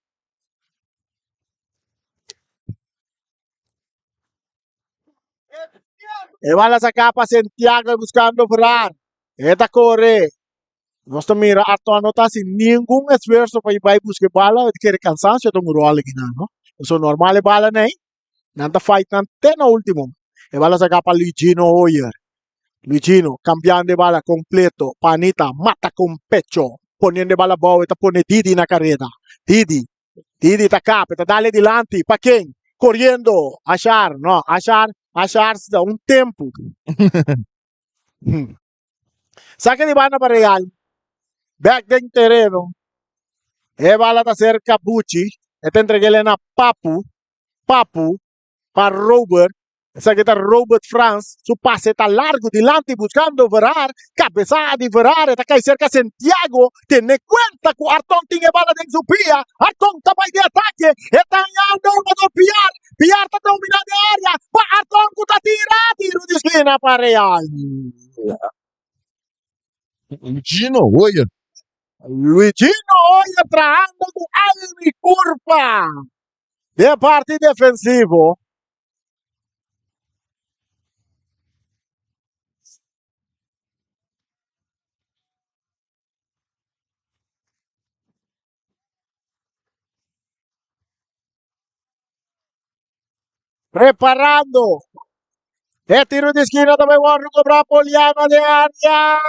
E bala saca pa Santiago buscando Verhaar. E ta core. Nos ta mira Arthur no ta haci ningun esfuerzo pa bai busca e bala. E ta kere cansancio ta un rol aki nan, no? So normal e bala nei. Nan ta fight nan te na ultimo. E bala saca pa Luigino Hoyer. Luigino cambiando e bala completo pa Anita. Mata con pecho. Poniendo e bala abao e ta pone Didi na careda. Didi Didi ta kap, e ta dale dilanti. Pa ken? Koriendo. Ashar. No, Ashar, Ashar si da un tempu. Saka di banda pa Real. Bek den tereno. E bala ta serka Buchi. E ta entreg'el na Papu. Papu pa Robert. Esaki ta Robert Frans. Su pase ta largu dilanti buscando Verhaar. Cabeza di Verhaar e ta cay cerca Santiago. Tene cuenta cu Arton tin e bala den su pia. Arton ta bay di atake. E ta hañando jugador Piar. Piar ta domina den area. Pa Arton cu ta tira. Tiro di esquina pa Real. Gino Hoyer. Luigino Hoyer trahando cu alma y curpa. Den parti defensivo. Preparando. E tiro di esquina tambe wordo cobra Poliano de área.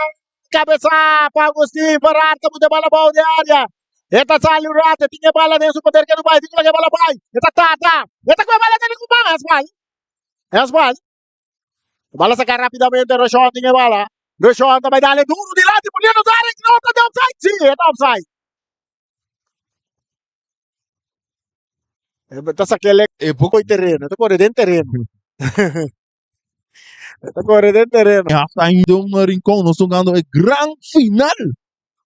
Cabeza pa Agustin Ferrar ta pone bala bou de área. E ta sali un rato, tin e bala den su poder ke no bai, tin ku laga e bala bai. E ta tarda. E ta ku e bala den ku man, es bal. Es bal. Bala saca rapidamente, Roshon tin e bala. Roshon ta bai dale duro dilanti, poniendo Zarek, no ta de offside. Sí, e ta offside. E ta saca E poco e terreno, ta corre den terreno. E ta corre den terreno. Halftime de un Rincon, nos tocando e gran final.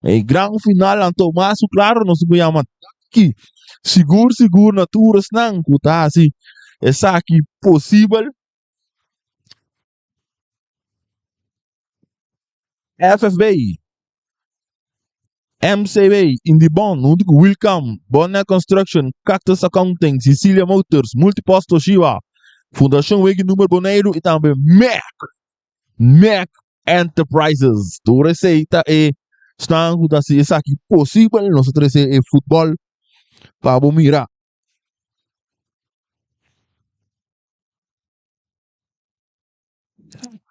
E gran final anto mas claro nos ku llama ki sigur sigur na tur esnan ku ta hasi esaki posibel. FFB, MCB, Indibon, hunto ku Wilcam, Bonnet Construction, Cactus Accounting, Cecilia Motors, Multipost Toshiba, Fundashon Wegi Nummer Boneiru i tambe Mac, Mac Enterprises. Tur esei ta e snan ku ta hasi esaki posibel. Nos ta trese e futbòl pa bo mira.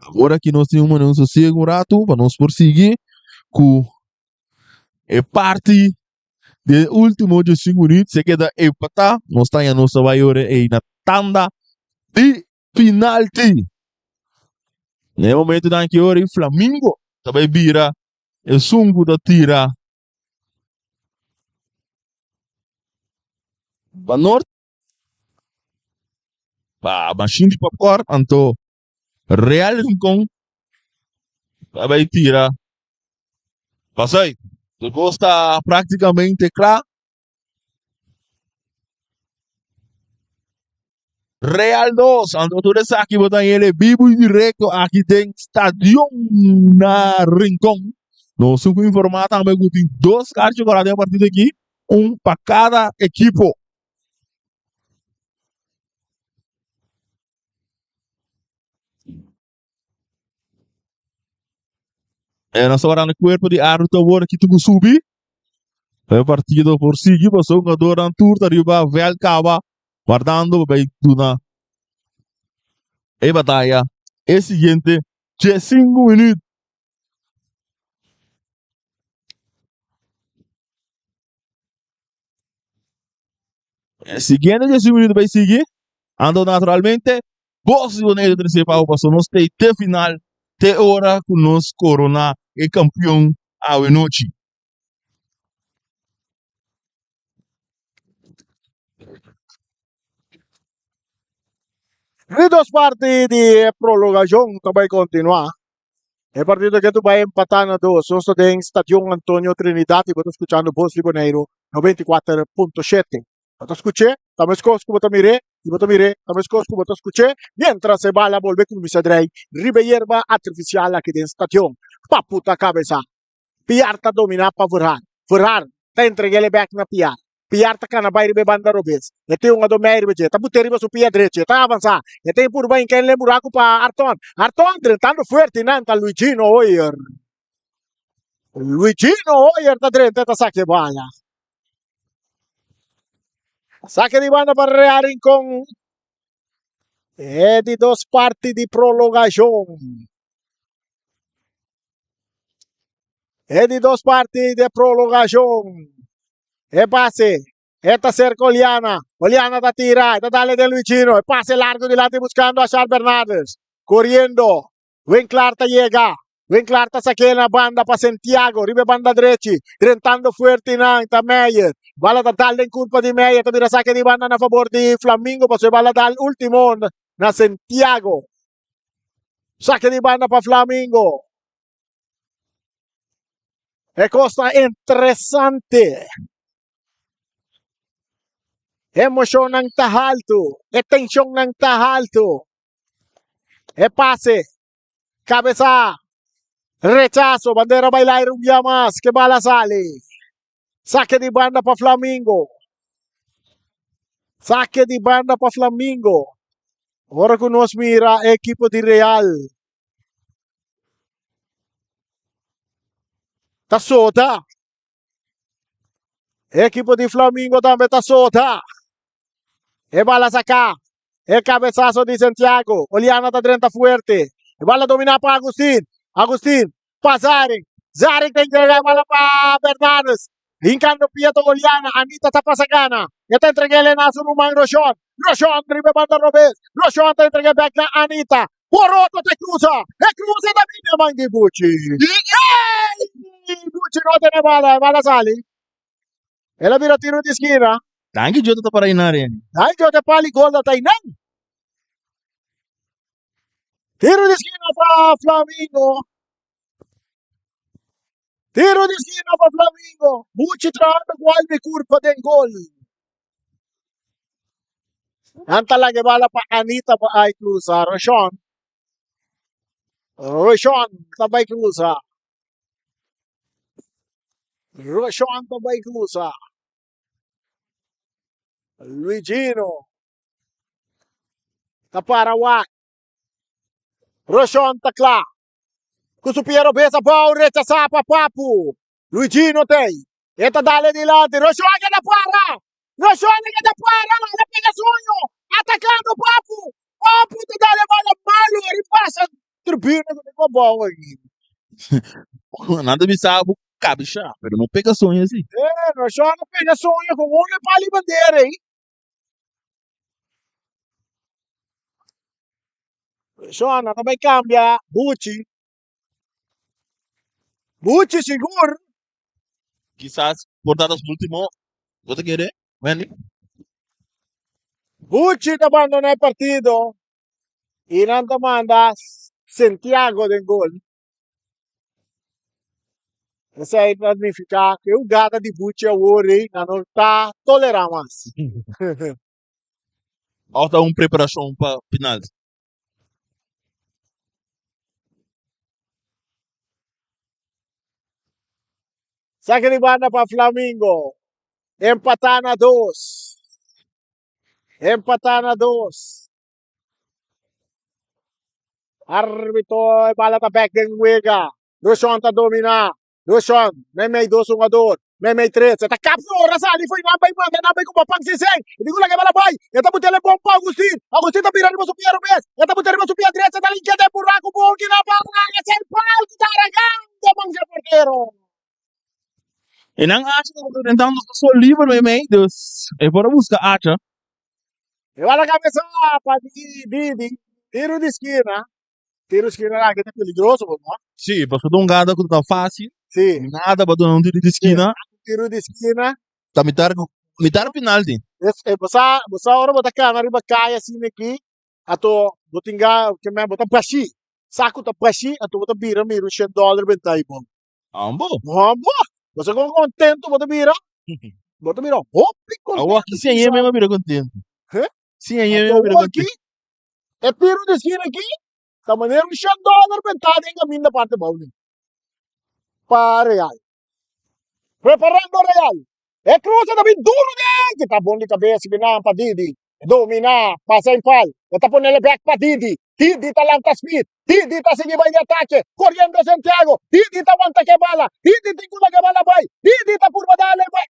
Awor aki nos tin un mane un sosiego un ratu pa nos por sigui ku e parti di e ultimo 85 minuut. Si e keda empatá, nos ta haña nos ta bai ora ei na tanda. Di penalti. Na e momentonan aki ora e Flamingo ta bai bira esun ku ta tira pa nort pa mashin di popcorn anto Real Rincon ta bai tira pa zuid. E kos ta praktikamente kla. Real 2, anto tur esaki bo ta hende bibu y directo aki den stadion na Rincon. Nos tin cu informa tambe cu tin dos kaartje cora den e partido aki, un pa cada ekipo. E nos ta warando cuerpo di arbitro awor aki tin cu subi. E partido por sigui pasobra jugadornan tur ta riba veld caba wardando pa bay duna e bataya e siguiente diescinco minuut. E siguiente diescinco minuut bay sigui anto naturalmente Bos di Boneiru trese pa bo pasobra nos ta ei te final, te ora ku nos koroná e kampion awe nochi. Di dos parti di e prolongashon ta bai kontinuá. E partido ke tu bai empatá na dos. Nos ta den Stadion Antonio Trinidad i bo ta skuchando Bos di Boneiru 94.7. Bo ta skuch'é, ta meskos ku bo ta mir'é, i bo ta mir'é, ta meskos ku bo ta skuch'é, miéntras e bala bolbe kuminsá drei riba e yerba artifisial aki den stadion. Papu ta kabesá. Piar ta dominá pa Verhaar. Verhaar ta entreg'é el bèk na Piar. Piar ta kana bai riba e banda robes. E tin un ado mei riba dje. Ta but'é riba su pia drechi. E ta avansá. E ta purba hinka el buraku pa Arton. Arton drentando fuerte nan ta Luigino Hoyer. Luigino Hoyer ta drenta e ta saka e bala. Saque di banda pa Real Rincón. E di dos parti di prolongacion. E di dos parti di prolongacion. E pase. E ta cerca Oliana. Oliana ta tira. E ta dale de Luigino. E pase largo dilanti buscando a Charles Bernardes. Corriendo. Winklaar ta yega. Winklaar ta sak'é na banda pa Santiago riba e banda drechi. Drentando fuerte nan ta Meyer. Bala ta dal den kurpa di Meyer. Ta bira sake di banda na fabor di Flamingo pasobra e bala dal ultimo na Santiago. Sake di banda pa Flamingo. E kos ta interesante. Emoshonnan ta haltu. E tenshonnan ta haltu. E pase. Cabeza. Rechazo. Bandera bai laire un bia mas. Ke bala sali. Saque di banda pa Flamingo. Saque di banda pa Flamingo. Ora ku nos mira e ekipo di Real. Ta soda. E ekipo di Flamingo tambe ta soda. E bala saká. E cabezazo di Santiago. Oliana ta drenta fuerte. E bala dominá pa Agustin. Agustin pa Zaring. Zaring ta entrega e bala pa Bernardes. Hincando pia ta Oliana. Anita ta pasa gana. E ta entrega ele na su ruman Roshon. Roshon riba e banda robes. Roshon ta entrega bek na Anita. Poroto ta cruza. E cruza ta bini a man di Buchi. Ey! Buchi no tene bala. E bala sali. El a bira tiro di skina. Danki Jota ta para einan Reni. Danki Jota pali gol ta einan. Tiro di skina pa Flamingo. Tiro di skina pa Flamingo. Buchi trahando ku Albi Curpa den gol. Nan ta laga e bala pa Anita pa ay cruza. Roshon. Roshon ta bai cruza. Roshon ta bai cruza. Luigino ta para wak. Roshon ta kla. Ku su pia robes abou rechasá pa Papu. Luigino tei. E ta dale dilanti. Roshon a keda para. Roshon a keda para. El a pega soño. Atakando Papu. Papu ta dale bala malo. E pasa tribuna ku tin abou aki. Nan ta bisa bo kabisha, pero no pega soño asi. Eh, Roshon a pega soño ku un pali bandera ei. Shon, nan ta bai cambia Buchi. Buchi sigur. Kisas por ta su ultimo. Bo ta kere, Wendy? Buchi ta bandona e partido y nan ta manda Santiago den gol. Esei ta nifica cu e hugada di Buchi awor ei nan no ta tolera mas. Of ta un preparacion pa final? Saque di banda pa Flamingo. Empatá na dos. Empatá na dos. Arbitro, e bala ta bek den wega. Rushon ta dominá. Rushon, meimei dos hungador. Meimei tres. E ta kap su ora sali fo'i nan bai manda nan bai ku papan sisei. E di ku laga e bala bai. E ta but'el e bon pa Agustin. Agustin ta bira riba su pia robes. E ta but'el riba su pia drecha. Ta linkia den buraku bon ki na bala. Esei pal ku ta aragando man dje portero. E nan hacha tabata tentando su sol liber meimei, dus e por a buska hacha. E bala kabesa pa Didi. Tiro di skina. Tiro skina aki ta peligroso bo no? Sí, pasobra ta un gada ku ta fásil. Sí. Nada pa duna un tiro di skina. Tiro di skina. Ta mitar mitar penalti. Es e bo sa bo sa ora bo ta kana riba kaya asina aki ato bo tin ga ke men bo ta bashí sa ku ta bashí ato bo ta bira mira un shen dòler benta ei bo. Ambo. Ambo. Bo sa kon kontento bo ta bira? Bo ta bira hopi kontento. Awor aki si aña mi a bira kontento. He? Si aña mi a bira Awor aki E tiro di skina aki ta manera un shen dòler bentá den kaminda parti bou ni pa Real. Preparando Real. E krusa ta bin duru den kita bon di kabes binan pa Didi. Dominá pa Saint Paul. E ta ponele bèk pa Didi. Didi ta lanta speed. Didi ta sigui bai di atake. Koriendo Santiago. Didi ta wanta ke bala. Didi tin ku laga e bala bai. Didi ta purba dale bai.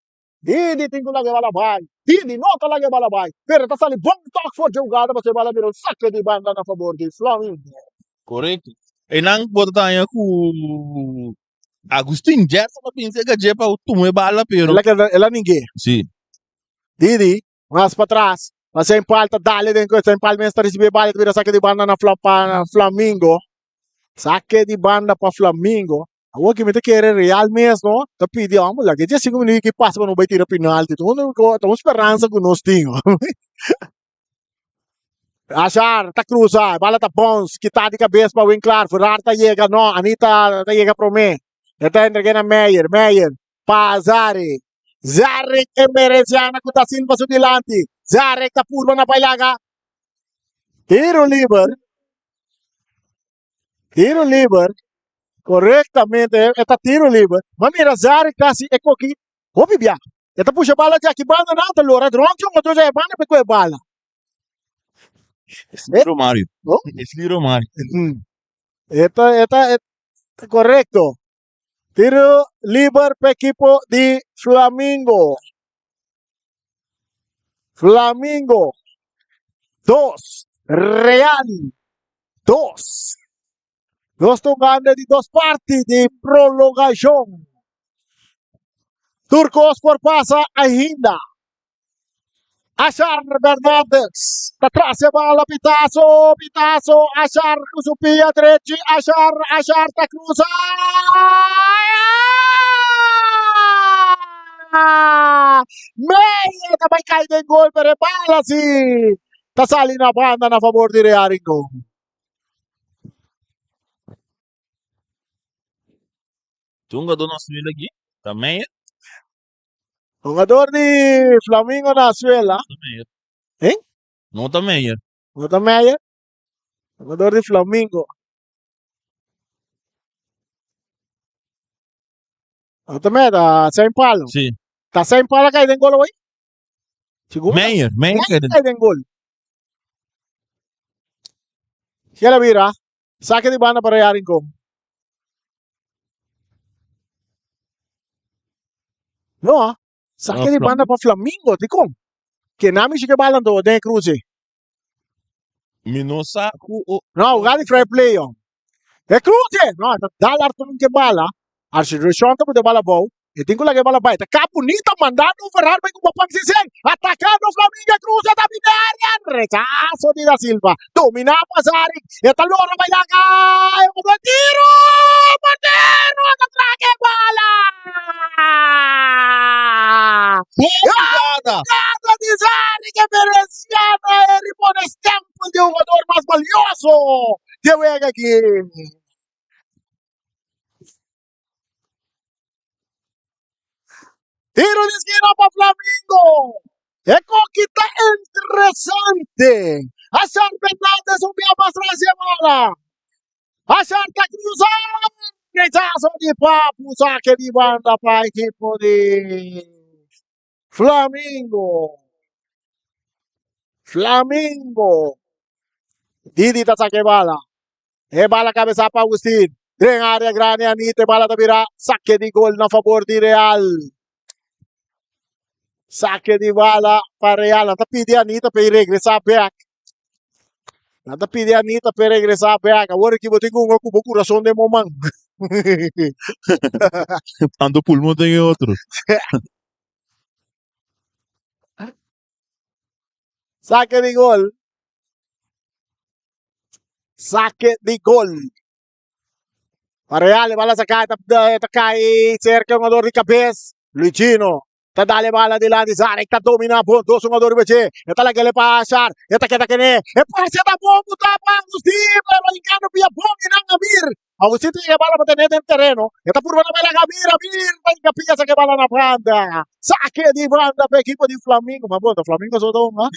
Didi tin ku laga e bala bai. Didi no ta laga e bala bai, pero e ta sali bon tok for dje hugada pasobra e bala bira un sake di banda na fabor di Flamingo. Korekto. Einan bo ta taña ku Agustin Gerson a binse gaje pa tuma e bala pero. El a keda, el a ning'é. Si. Didi mas patras, ma Saint Paul ta dale den ku Saint Paul mes ta risibí e bala ta bira sake di banda na pa Flamingo. Sake di banda pa Flamingo. Awor ki mi ta kere Real mes no ta pidi homber laga e diesinco minuto ki pasa pa no bai tira penalti ta un ta un speransa ku nos tin Ashar ta cruza e bala ta bounce kita di cabes pa Winklaar Ferrar ta yega no Anita ta yega prome e ta entrega na Meyer Meyer pa Zarek Zarek Emerenciana ku Da Silva su dilanti Zarek ta purba na bai laga tiro liber. Tiro liber, korektamente e ta tiro liber. Ma mira Zari kasi e koki hopi bia. E ta pusha bala djaki banda nan ta lora rond un otro dja e banda pe kohe bala. Esli Romario. No? Esli Romario. E ta e ta e ta korekto. Tiro liber pa ekipo di Flamingo. Flamingo dos, Real dos. Nos ta hungando di dos parti di prolongashon. Tur kos por pasa ainda. Ashar Bernardes ta tras e bala, pitazo, pitazo, Ashar ku su pia drechi, Ashar, Ashar ta cruza. Meyer ta bai kai den gol, pero e bala si ta sali na banda na favor di Real Rincon. Tin un jugador na suela aki, ta Meyer. Jugador di Flamingo na suela. No ta Meyer. Eh? No ta Meyer. No ta Meyer. Jugador di Flamingo. No ta Meyer, ta Saint Palo. Sí. Ta Saint Palo kai den gol hoy? Sigur. Meyer, Meyer kai den. Kai den gol. Kier a bira. Sake di banda pa Real Rincon. No, sake di banda pa Flamingo, dikon? Ke nan mishi ke bala anto den e cruce? Mi no sa ku o. No, hoga di fair play yo. E cruce! No, ta dal Arton ke bala. Archie Rushon ta put e bala abou. E tin ku laga e bala bai. Ta kap bunita mandando Verhaar bai ku Papan Sisen. Atakando Flamingo cruza ta bini area. Rechazo di Da Silva. Domina pa Zarik. E ta lora bai laga. E un tiro. Portero ta traha e bala. Bon jugada. Jugada di Zarik e Veneciano e ripone stempel di jugador mas valioso di e wega aki. Tiro di esquina pa Flamingo. E koki ta interesante. Ashar Fernandez un bia mas tras di e bola. Ashar ta cruza. Rechazo di Papu. Saque di banda pa equipo di Flamingo. Flamingo. Didi ta saca e bala. E bala cabeza pa Agustin. Den área grande Anita. E bala ta bira saque di gol na favor di Real. Saque di bala pa Real. Nan ta pidi Anita pa regresa back. Nan ta pidi Anita pa regresa back. Awor ki bo tin ku ku bo corazón den bo man. Tanto pulmon den e otro. Saque di gol. Saque di gol. Pa Real, e bala saca, ta, ta cai cerca un jugador di cabeza. Luigino ta dale bala dilanti Zarek ta domina bon dos jugador riba dje. E ta lagele pa Ashar, e ta keda kene. E pase ta bon buta pa Agustin, pero hincando pia bon y nan Amir. Agustin ta yega bala pa tene den tereno. E ta purba na bala Amir, Amir ta hinca pia saca e bala na banda. Saque di banda pa equipo di Flamingo. Ma bon, ta Flamingo so ta hunga.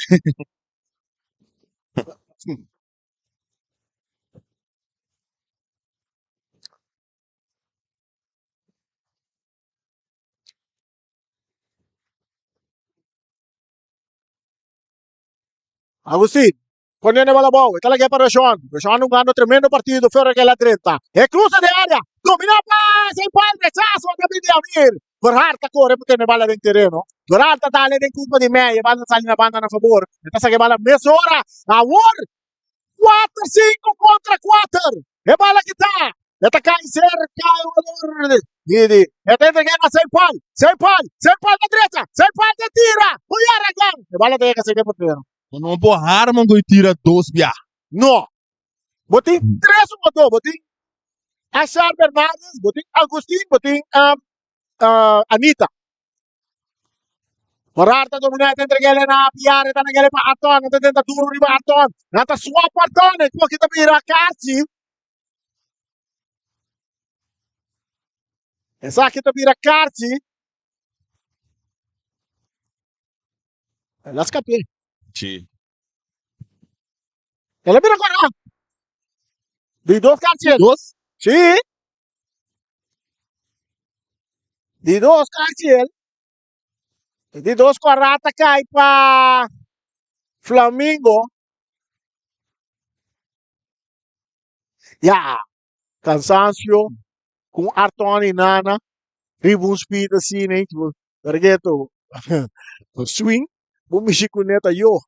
Agustin, poniendo bola bou, e ta lag'é pa Reshon. Reshon hungando tremendo partido, fuera ke la drenta. E cruza de área, domina pas, e bal rechazo ta bin di Amir. Verhaar ta kore pa tene bala den tereno. Verhaar ta dale den kurpa di mei, e bal ta sali na banda na fabor. E ta saka e bala mesora. Awor, kuater sinku kontra kuater. E bala kita. E ta kai serka e jugador Didi. E ta entreg'é na Seipal. Seipal, Seipal ta drecha. Seipal ta tira. Goya Ragan. E bala ta yega serka e portero. Bo no por harma ku e tira dos bia. No. Bo tin tres jugador. Bo tin Ashar Bernardes, bo tin Agustin, bo tin Anita. Horar ta dominá, ta entreg'é na Piar, ta entreg'é pa Arton, ta tenta duro riba Arton. Nan ta swap Arton, e koki ta bira karchi. Esaki ta bira karchi. El a skap'é. Sí. El a bira kòrá. Di dos karchi. Dos? Sí. Di dos karchi el. Di dos kòrá ta kai pa Flamingo. Ya, cansancio cu Arton y Nana riba un speed asina ey, Bergueto, swing, bo mishi cu neta yo.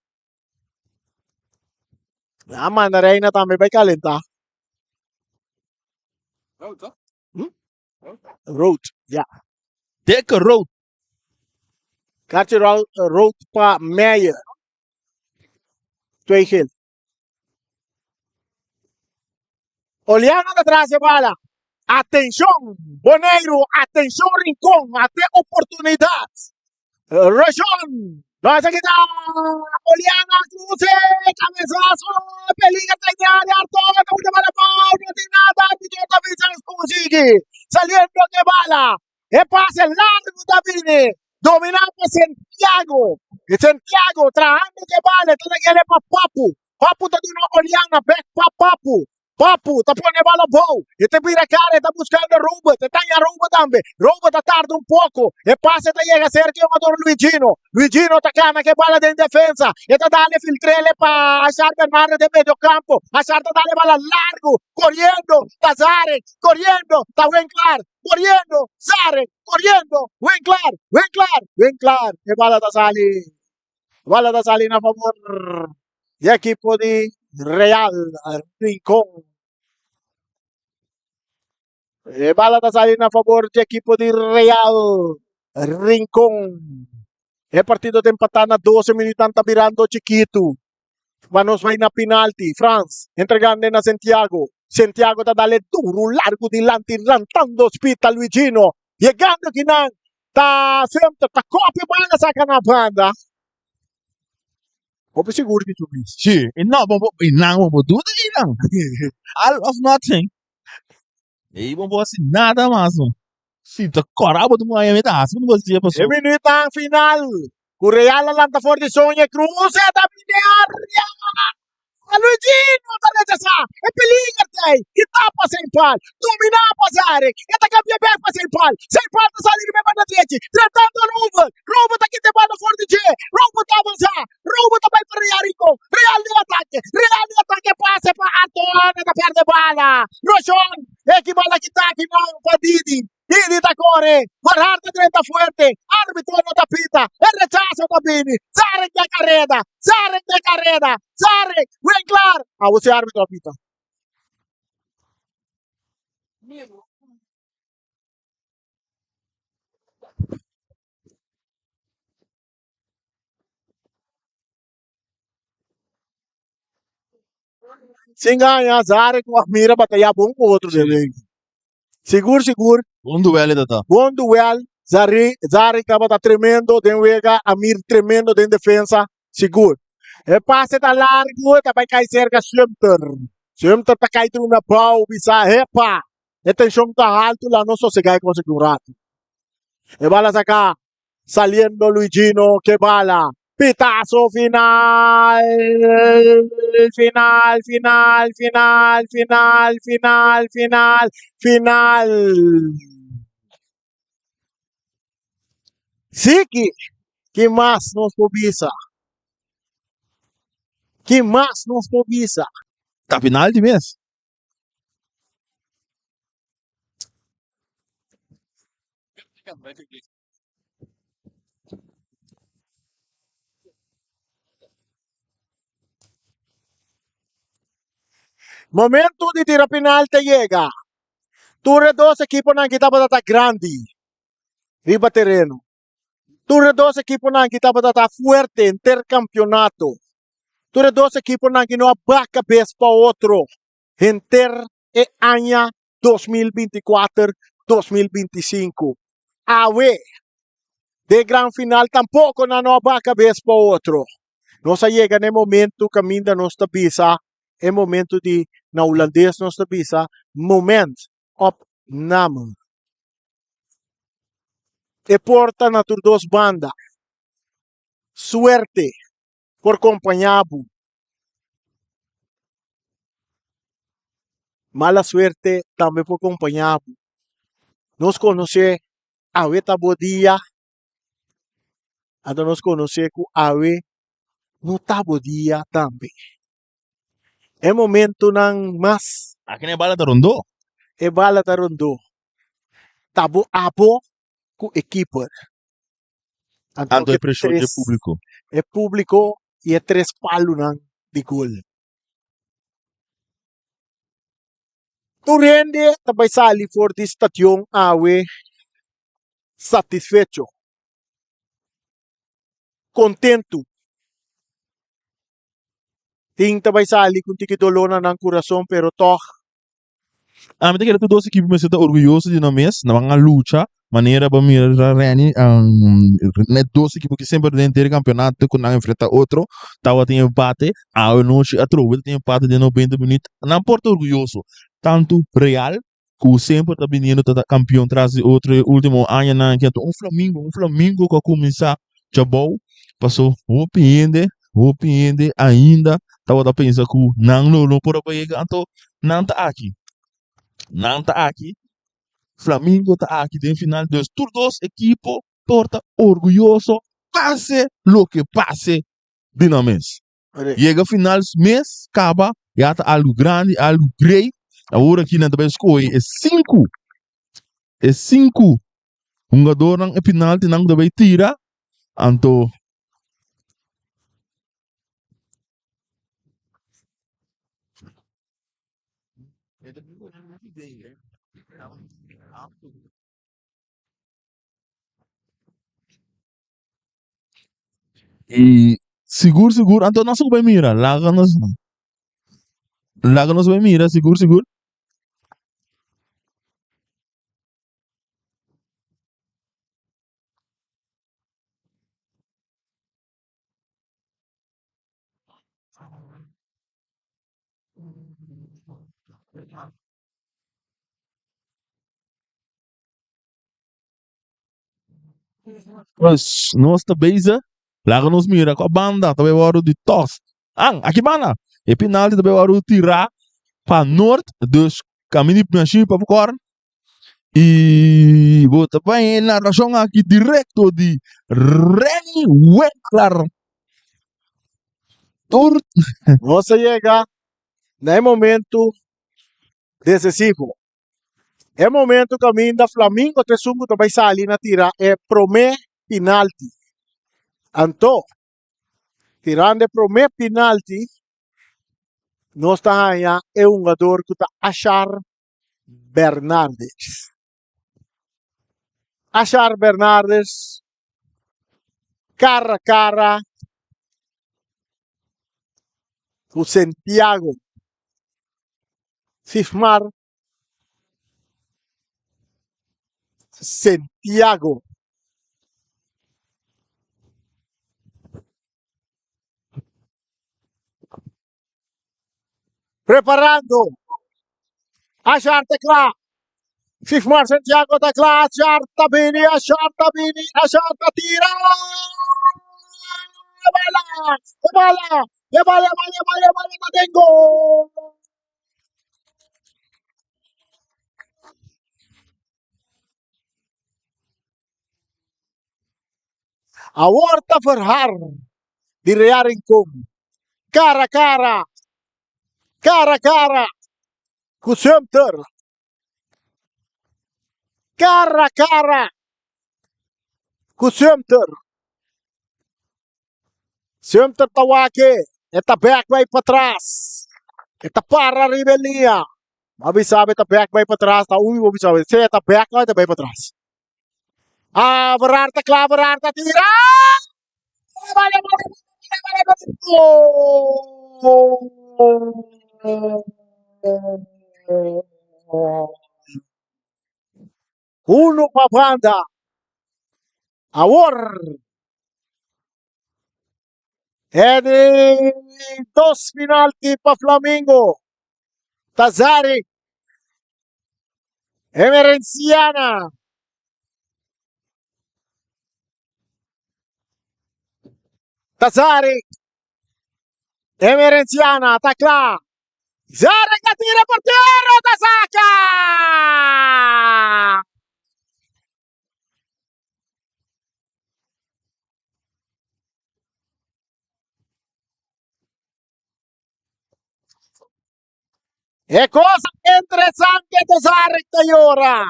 A manda Reina tambe bay calenta. Road, ya. Dikke road. Kaartje rood pa Meijer. Twee geel. Oliana ta tras e bala. Atenshon Boneiru, atenshon Rincon, ate oportunidat. Rashon, no esaki ta Oliana Cruze, cabezazo, peliger ta den área, Artoa ta busca bala bou, no tin nada, arbitro ta bisa Scusigui, saliendo ke bala, e pase largo ta bini, domina pa Santiago, e Santiago trahando ke bala, ta lag'e pa Papu, Papu ta duna Oliana bek pa Papu, Papu ta pone bala bou, e ta bira cara, e ta buscando Robert, e ta haña Robert tambe. Robert ta tarda un poco, e pase ta yega cerca e jugador Luigino. Luigino ta cana ke bala den defensa, e ta dale filtrele pa Ashar Bernardo den medio campo. Ashar ta dale bala largo, coriendo, ta Zarek, coriendo, ta Winklar, coriendo, Zarek, coriendo, Winklar, Winklar, Winklar. E bala ta sali, bala ta sali na favor di ekipo di Real Rincon. E bala ta sali na favor di ekipo di Real Rincon. E partido ta empatá na 12 minuut ta birando chikitu. Pa nos bai na penalti. Frans entregando na Santiago. Santiago ta dale duro largo dilanti lantando spita Luigino. Yegando kinan ta Sumter ta kopia bala saka na banda. Hopi sigur di su mes. Sí, i no, bo, bo, i nan, bo, bo duda i nan. All of nothing. Ei bo bo hasi nada mas no. Si ta kora bo ta muhaya mi ta hasi bo hasi paso. E minuutnan final ku Real a lanta for di soña Cruz e ta bini area. Luigino ta rechasá e peliger ta ei i tapa Seipal. Dominá pa Zarek e ta kambia bek pa Seipal. Seipal ta sali riba e banda drechi tratando Robert. Robert ta kita e banda for di dje. Robert ta avansá. Robert ta bai pa Real Rincon. Real den atake. Real den atake pase pa Anton e ta perde bala. Roshon e ki bala kita aki nan pa Didi. Didi ta kore. Van Hart ta drenta fuerte. Arbitro no ta pita. E rechaso ta bini. Zarek den kareda. Zarek den kareda. Zarek. Winklar. Awo si arbitro a pita. Sin gaña, Zarek ku Amir a bataya bon ku otro den ring. Sigur sigur. Bon duel e ta ta. Bon duel. Zari, Zarek tabata tremendo den wega, Amir tremendo den defensa. Sigur. E pase ta largu, e ta bai kai serka Sumter. Sumter ta kai tur na bou, bisa, Hepa! E tenshon ta haltu, la nos sosegá e kos aki un ratu. E bala saka Saliendo Luigino ke bala. Pitazo final! Final, final, final, final, final, final, final! Siki, ki mas nos por bisa? Ki mas nos por bisa? Ta final di mes. Momento di tira penal ta yega. Tur e dos ekiponan ki tabata ta grandi riba tereno. Tur e dos ekiponan ki tabata ta fuerte henter kampionato. Tur e dos ekiponan ki no a baha kabes pa otro henter e aña 2024, 2025. Awe, den gran final tampoko nan no a baha kabes pa otro. Nos a yega na e momento kaminda nos ta bisa, e momento di, na hulandes nos ta bisa, moment opname. E por ta na tur dos banda. Suerte por kompañá bo. Mala suerte tambe por kompañá bo. Nos konosé awe ta bo dia, anto nos konosé ku awe no ta bo dia tambe. E momentunan mas. Aki na e bala ta rondó. E bala ta rondó. Ta bo abo ku e keeper. Anto Anto e e preshon dje tres, públiko. e públiko i e tres palunan di gol. Tur hende ta bai sali for di stadion awe satisfecho, kontentu. Tin ta bai sali ku un tiki doló na nan kurason, pero tòg. Ami ta kere tur dos ekipo mester ta orguyoso di nan mes, nan a lucha manera bo mira Renny, net dos ekipo ki semper den henter campeonato ku nan enfrenta otro tabatin empate, awe nochi atrobe ta tin empate den noventa minuut, nan por ta orguyoso, tantu Real ku semper ta biniendo ta kampion tras di otro e ultimo añanan aki anto un flamingo un flamingo ku a kuminsá djabou paso hopi hende hopi hende ainda tabata pensa ku nan lo no por a yega anto nan ta aki nan ta aki flamingo ta aki den final dus tur dos ekipo por ta orguyoso pase loke pase di nan mes. Yega final mes kaba ya ta algu grandi, algu great. Awor aki nan ta bai skohe e sinku, e sinku hungadornan e penaltinan ku ta bai tira. Anto I sigur sigur anto nos ku bai mira laga nos laga nos bai mira sigur sigur. Pues nos ta bezig, laga nos mira kua banda ta bai wòrdu di tòs. An, aki banda! E penalti ta bai wòrdu tirá pa Noord, dus kaminda di Machine Popcorn. I bo ta bai e narashon aki direkto di Renny Winkler. Tur. Nos a yega na e momento desesivo. E momento kaminda Flamingo ta esun ku ta bai sali na tira e promé pinalti. Anto, tirando e promé pinalti, nos ta haña e hungador ku ta Ashar Bernardes. Ashar Bernardes kara kara ku Santiago Sifmar Santiago. Preparando. Ashar ta kla. Sifmar Santiago ta kla. Ashar ta bini, Ashar ta bini, Ashar ta tira. E bala! E bala! E bala, e bala, e bala, e bala ta den gol! Awor ta Verhaar di Real Rincon. Cara cara, cara cara ku Sumter. Cara cara ku Sumter. Sumter ta wak-e, e ta bek bai patras. E ta para riba e liña. Bo bisa bo e ta bek bai patras, ta ui bo bisa bo, si e ta bek bai ta bai patras. Ah, Verhaar ta kla, Verhaar ta tira! Bale, bale, bale, bale, gol! Uno pa banda. Awor e di dos penalti pa Flamingo. Tazari Emerenciana. Tazari Emerenciana ta kla. Zarek a tira portero ta saka! E cosa interesante ta Zarek ta yora.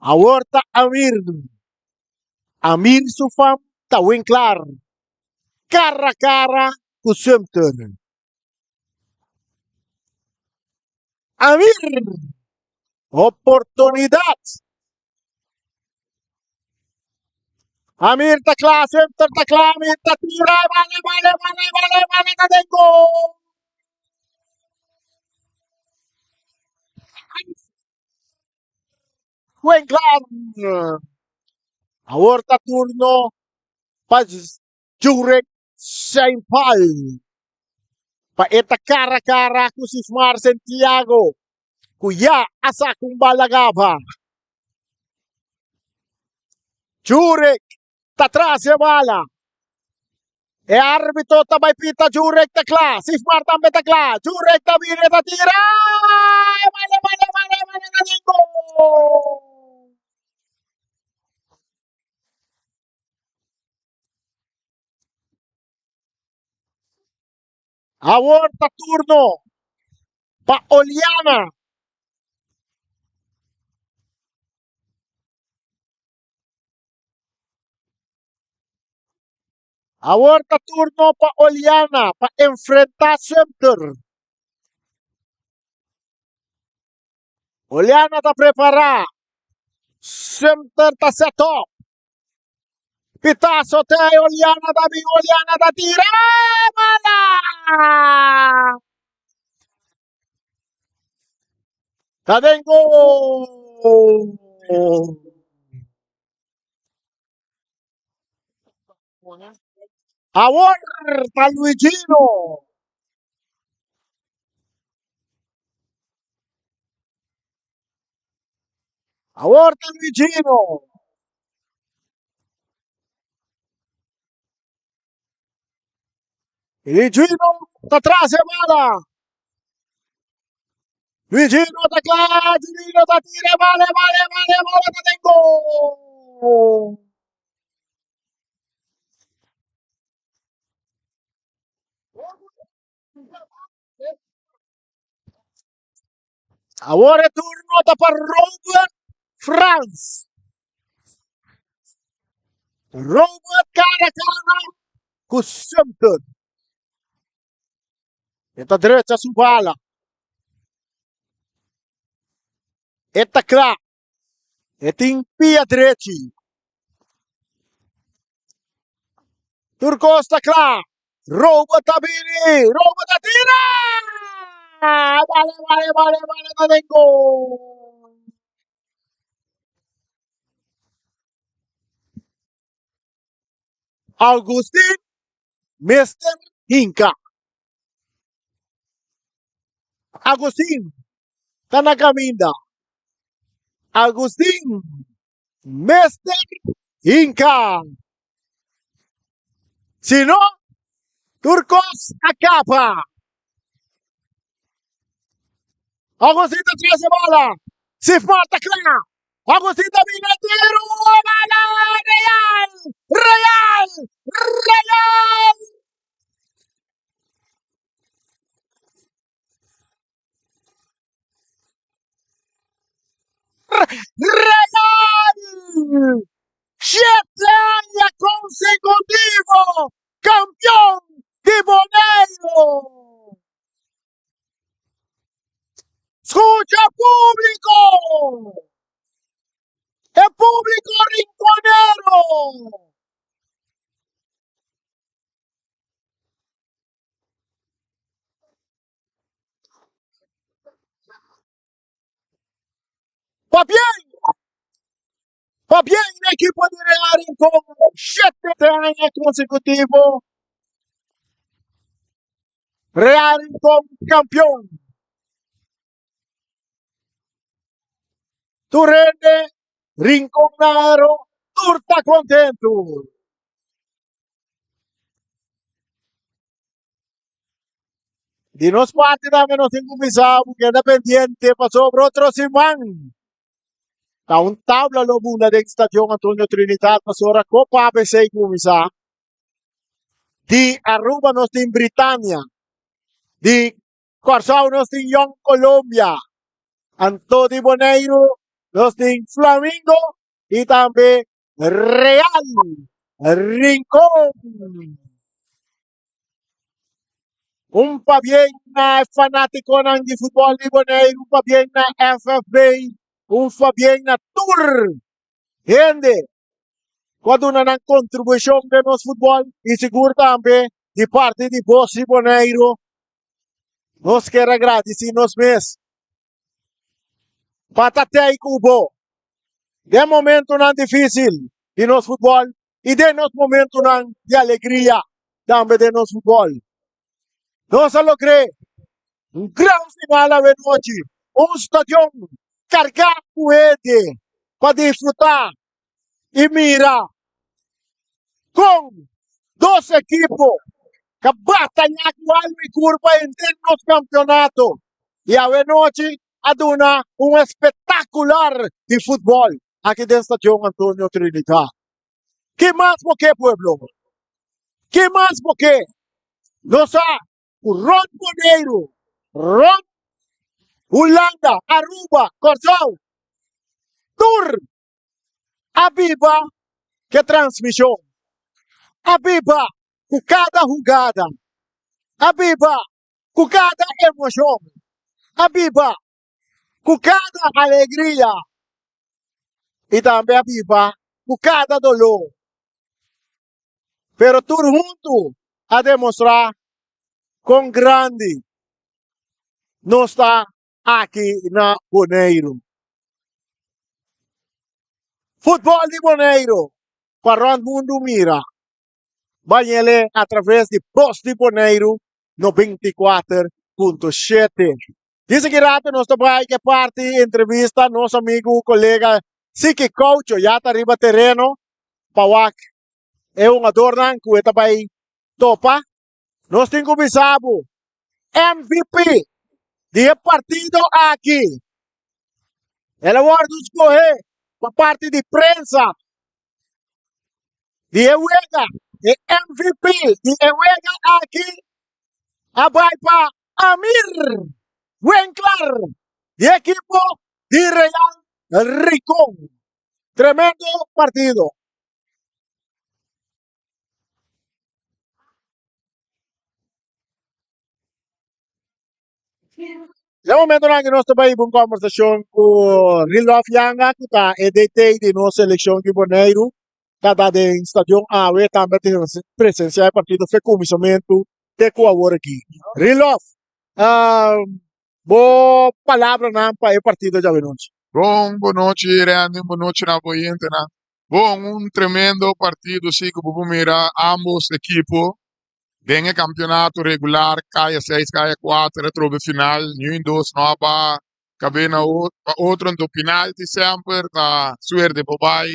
Awor ta Amir. Amir su fam ta Winklar. Cara cara cu Sumter. Amir! Oportunidad. Amir ta kla, Sumter ta kla, Amir ta tira, bale, bale, bale, bale, bale, ta den gol! Winklar! Awor ta turno pa Jurek Saint Paul pa e ta cara cara cu Sifmar Santiago cu ya a saca un bala gaba. Jurek ta tras e bala. E arbitro ta bai pita Jurek ta kla. Sifmar tambe ta kla. Jurek ta bira e ta tira. E bala, e bala, e bala, e bala ta den gol! Awor ta turno pa Oliana. Awor ta turno pa Oliana pa enfrenta Sumter. Oleana ta prepará. Sumter ta set up. Pitazo te Oleana ta bin, Oleana ta tira. Bala! Ta den gol! Awor ta Luigino. Awor ta Luigino. Luigino ta tras e bala. Luigino ta kla, Luigino ta tira e bala, e bala, e bala, e bala ta den gol. Awor e turno ta pa Robert Frans. Robert cara cara ku Sumter. E ta drecha su bala. E ta kla. E tin pia drechi. Tur kos ta kla. Robert ta bini. Robert ta tira! Bale, bale, bale, bale ta den gol. Augustin mester hinka. Agustin ta na kaminda. Agustin mester hinka. Si no, tur kos a kaba. Agustin ta trese bala. Sifmar ta kla. Agustin ta bini tiru. Bala Real! Real! Real! Real! Shete aña consecutivo campeon di Boneiru! Scucha público! E público rinconero! Pabien! Pabien na ekipo di Real Rincon, shete aña consecutivo. Real Rincon campeon. Tur hende Rinconaro tur ta kontentu. Di nos parti tambe nos tin ku bisa bo keda pendiente pasobra otro siman ta un tabla lo bunda den Stadion Antonio Trinidad pasobra Copa ABC kuminsá. Di Aruba nos tin Britania, di Kòrsou nos tin Jong Colombia, anto di Boneiru nos tin Flamingo i tambe Real Rincon. Un pabien na e fanátikonan di futbòl di Boneiru, un pabien na FFB, un pabien na tur hende ku a duna nan kontribushon den nos futbòl i sigur tambe di parti di Bos di Boneiru. Nos kier a gradisí nos mes pa ta tei ku bo den momentunan difísil di nos futbòl i den nos momentunan di alegria tambe den nos futbòl. Nos a logr'é un gran final awenochi, un stadion kargá ku hende pa disfrutá i mira kon dos ekipo ta batayá ku alma i kurpa henter nos kampionato i awenochi a duna un espetakular di futbòl aki den Stadion Antonio Trinidad. Ki mas bo ke pueblo? Ki mas bo ke? Nos sa ku rònt Boneiru, rònt Hulanda, Aruba, Kòrsou, tur a biba ku e transmishon, a biba ku kada hugada, a biba ku kada emoshon, a biba. ku kada alegria i tambe a biba ku kada doló. Pero tur huntu a demostrá kon grandi nos ta aki na Boneiru. Futbòl di Boneiru pa rònt mundu mira. Bañ'ele atraves di Bos di Boneiru 94.7. Dise ki rato nos ta bai ke parti entrevista nos amigu kolega Siki Coucho ya ta riba tereno pa wak e hungadornan ku e ta bai topa. Nos tin ku bisa bo MVP di e partido aki el a wòrdu skohé pa parti di prensa di e wega, e MVP di e wega aki a bai pa Amir Winkler di ekipo di Real Ricon. Tremendo partido. Na momentonan aki nos ta bai un kombersashon ku Rilov Yanga ku ta e DT di nos selekshon di Boneiru ta da den stadion awe tambe a presensiá e partido fe kuminsamentu te ku awor aki. Rilov, bo palabranan pa e partido djawe nochi. Bon bonochi Randy, un bonochi na bo oyentenan. Bon, un tremendo partido si ku bo por mira ambos ekipo Den e kampionato regular kaya seis kaya kuater atrobe final niun dos no a ba kabe na pa otro anto pinalti semper ta suerte por bai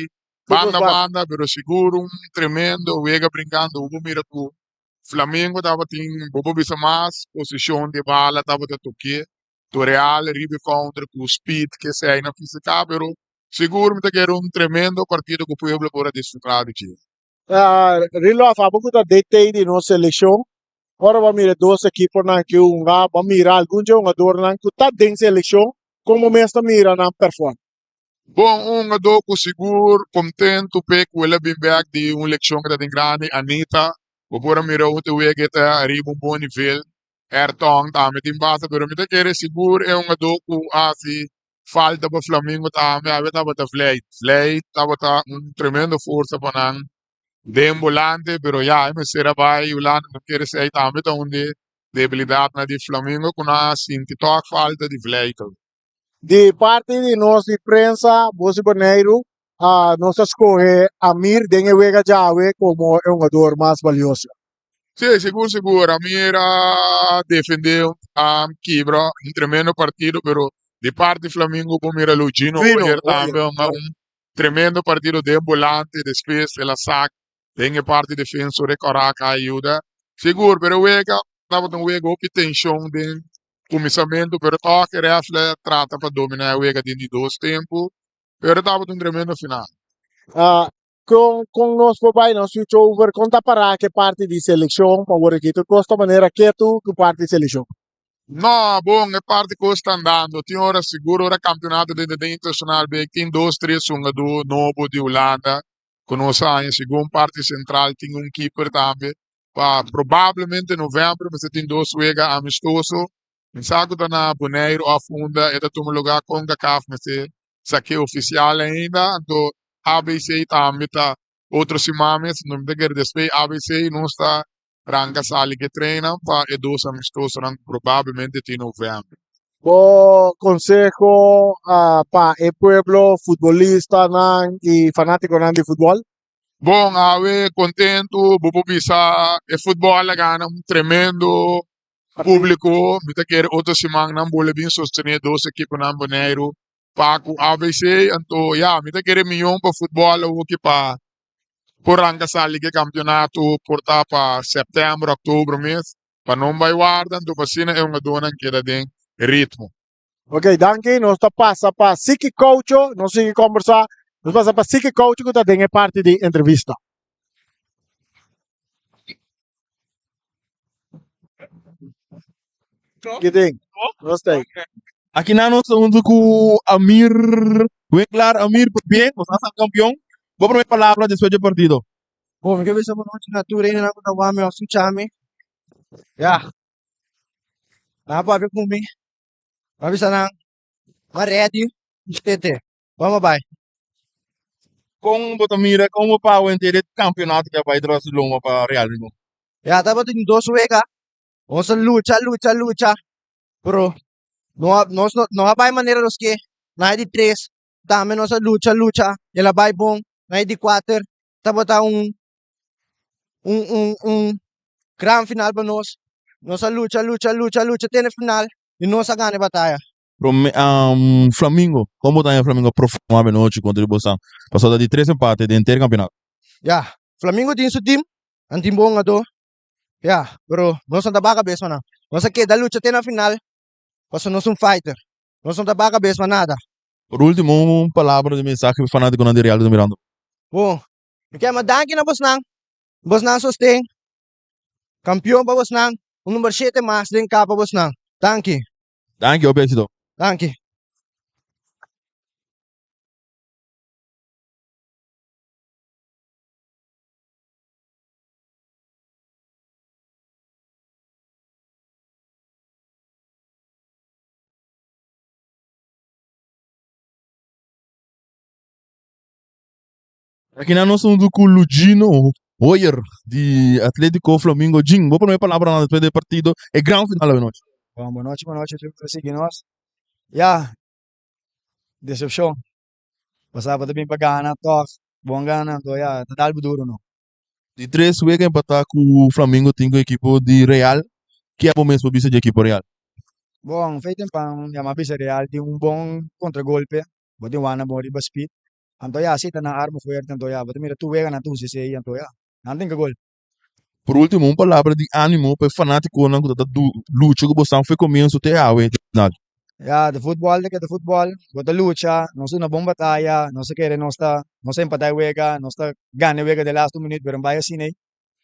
banda banda pero sigur un tremendo wega brinkando bo por mira ku Flamengo tabatin bo por bisa mas posishon di bala tabata toke to Real riba e counter ku speed kesei na fisika pero sigur mi ta kere un tremendo partido ku pueblo por a disfruta di dje. Rilov, abo ku ta DT di nos selekshon, ora bo a mira e dos ekiponan ki hunga, bo a mira algun dje hungadornan ku ta den selekshon, kon bo mes ta mira nan perform? Bon, un hungadó ku sigur kontentu p'e ku el a bin bèk di un lekshon ku ta den grandi, Anita, bo por a mira otro wega e ta ariba un bon nivel, Ayrton tambe tin basta, pero mi ta kere sigur e hungadó ku hasi Falta pa Flamingo tambe awe tabata Vleit. Vleit tabata un tremendo forsa pa nan den bolante, pero ya e mester a bai Hulanda no kere esei tambe ta un di debilidadnan di Flamingo ku nan a sinti tòg falta di Vleit. Di parti di nos di prensa Bos di Boneiru nos a skohe Amir den e wega djawe komo e hungador mas balioso. Sí, sigur, sigur. Amir a defende, a kibra un tremendo partido, pero di parti Flamingo bo mira Lugino Gino, Oyer Oyer. tambe un, un tremendo partido den volante, despues el a sak den e parti defenso Rekorak a ayuda. Sigur, pero e wega tabata un wega hopi tension den kuminsamentu, pero tòg e ref a trata pa domina e wega den di dos tempu, pero tabata un tremendo final. Ah, Kon kon nos por bai nos switch over? Kon ta pará ke parti di selekshon pa wor aki? Tur kos ta manera ketu ku parti di selekshon. No, bon, e parti kos ta andando. Tin ora sigur ora kampionato den den internashonal bek tin dos tres hungadó nobo di Hulanda ku nos a haña. Segun parti sentral tin un kiper tambe. Pa probablemente novèmber mester tin dos wega amistoso. Mi sa ku ta na Boneiru òf unda e ta tuma lugá Concacaf mester Sake ofisial ainda, anto ABC tambe ta otro siman mes, no mi ta kere despues ABC nos ta ranka sali ke trenan pa e dos amistosonan ku probablemente tin novèmber. Bo konseho pa e pueblo, futbolistanan i fanatikonan di futbòl? Bon, awe kontentu, bo por bisa e futbòl a gana un tremendo Públiko, mi ta kere otro siman nan bole bin sostené dos ekiponan Boneiru pa ku ABC. Anto ya, mi ta kere mion pa futbòl awoki pa por ranka sali ku e kampionato por ta pa sèptèmber, òktober mes pa no bai warda anto pa asina e hungadónan keda den ritmo. Ok, danki. Nos ta pasa pa Siki Coucho. Nos sigui kombersá. Nos pasa pa Siki Coucho ku ta den e parti di entrevista. Kitin, nos ta ei. Aki nan nos ta huntu ku Amir Winklar. Amir, pabien, bo sa kampion. Bo prome palabra despues dje partido. Bon, mi ke bisa bonochi na tur hendenan ku ta wak mi òf skucha mi. Ya, nan a papia ku mi, mi a bisa nan. Ma ready, tete. Vamos bai. Kon bo ta mira, kon bo pago henter e kampeonato ku a bai tras di lomba pa Real Rincon? Ya tabatin dos wega. Nos a lucha, lucha, lucha. Pero no a, nos no, no a bai manera nos ke. Na e di tres tambe nos a lucha, lucha. El a bai bon. Na e di kuater tabata un un un un gran final pa nos. Nos a lucha, lucha, lucha, lucha te na final y nos a gana e bataya. Prome Flamingo, kon bo ta haña Flamingo a performa abenochi kontra di bosan? Pasobra ta di tres empate den henter kampionato. Ya, Flamingo tin su team, nan tin bon hungadó, ya, pero nos no ta baha kabes pa nan. Nos a keda lucha te na final pasobra nos un fighter. Nos no ta baha kabes pa nada. Por ultimo, un palabra di mensahe pa e fanatikonan di Real ku ta mirando. Bon, mi ke ama danki na bosnan, bosnan sosten, kampion pa bosnan, un number shete mas den kapa bosnan. Danki. Danki, hopi éxito. Danki. Akinan nos huntu ku Lugino Hoyer di Atletico Flamingo. Jim, bo prome palabranan despues di e partido, e gran final awenochi. Bon, bon nochi, bon nochi tur ku ta sigui nos. Ya, decepcion. Pasaba ta bin pa gana, tòg bon gana, anto ya, ta dal bo duro no. Di tres wega empatá ku Flamingo tin ku ekipo di Real, ke abo mes por bisa di ekipo Real? Bon, feiten pan yama bisa Real tin un bon kontragolpe, bo tin wak nan bon riba speed, anto ya si ta nan arma fuerte, anto ya bo ta mira tur wega nan ta usa esei, anto ya nan tin ke gol. Por ultimo un palabra di animo pa e fanatikonan ku ta ta lucha ku bosan for e komienso te awe te final. Ya, de futbol ta keda futbol, bo ta lucha, nos duna bon bataya, nos ta kere nos ta nos ta empata e wega, nos ta gana e wega de lastu minut, pero bai asina ei.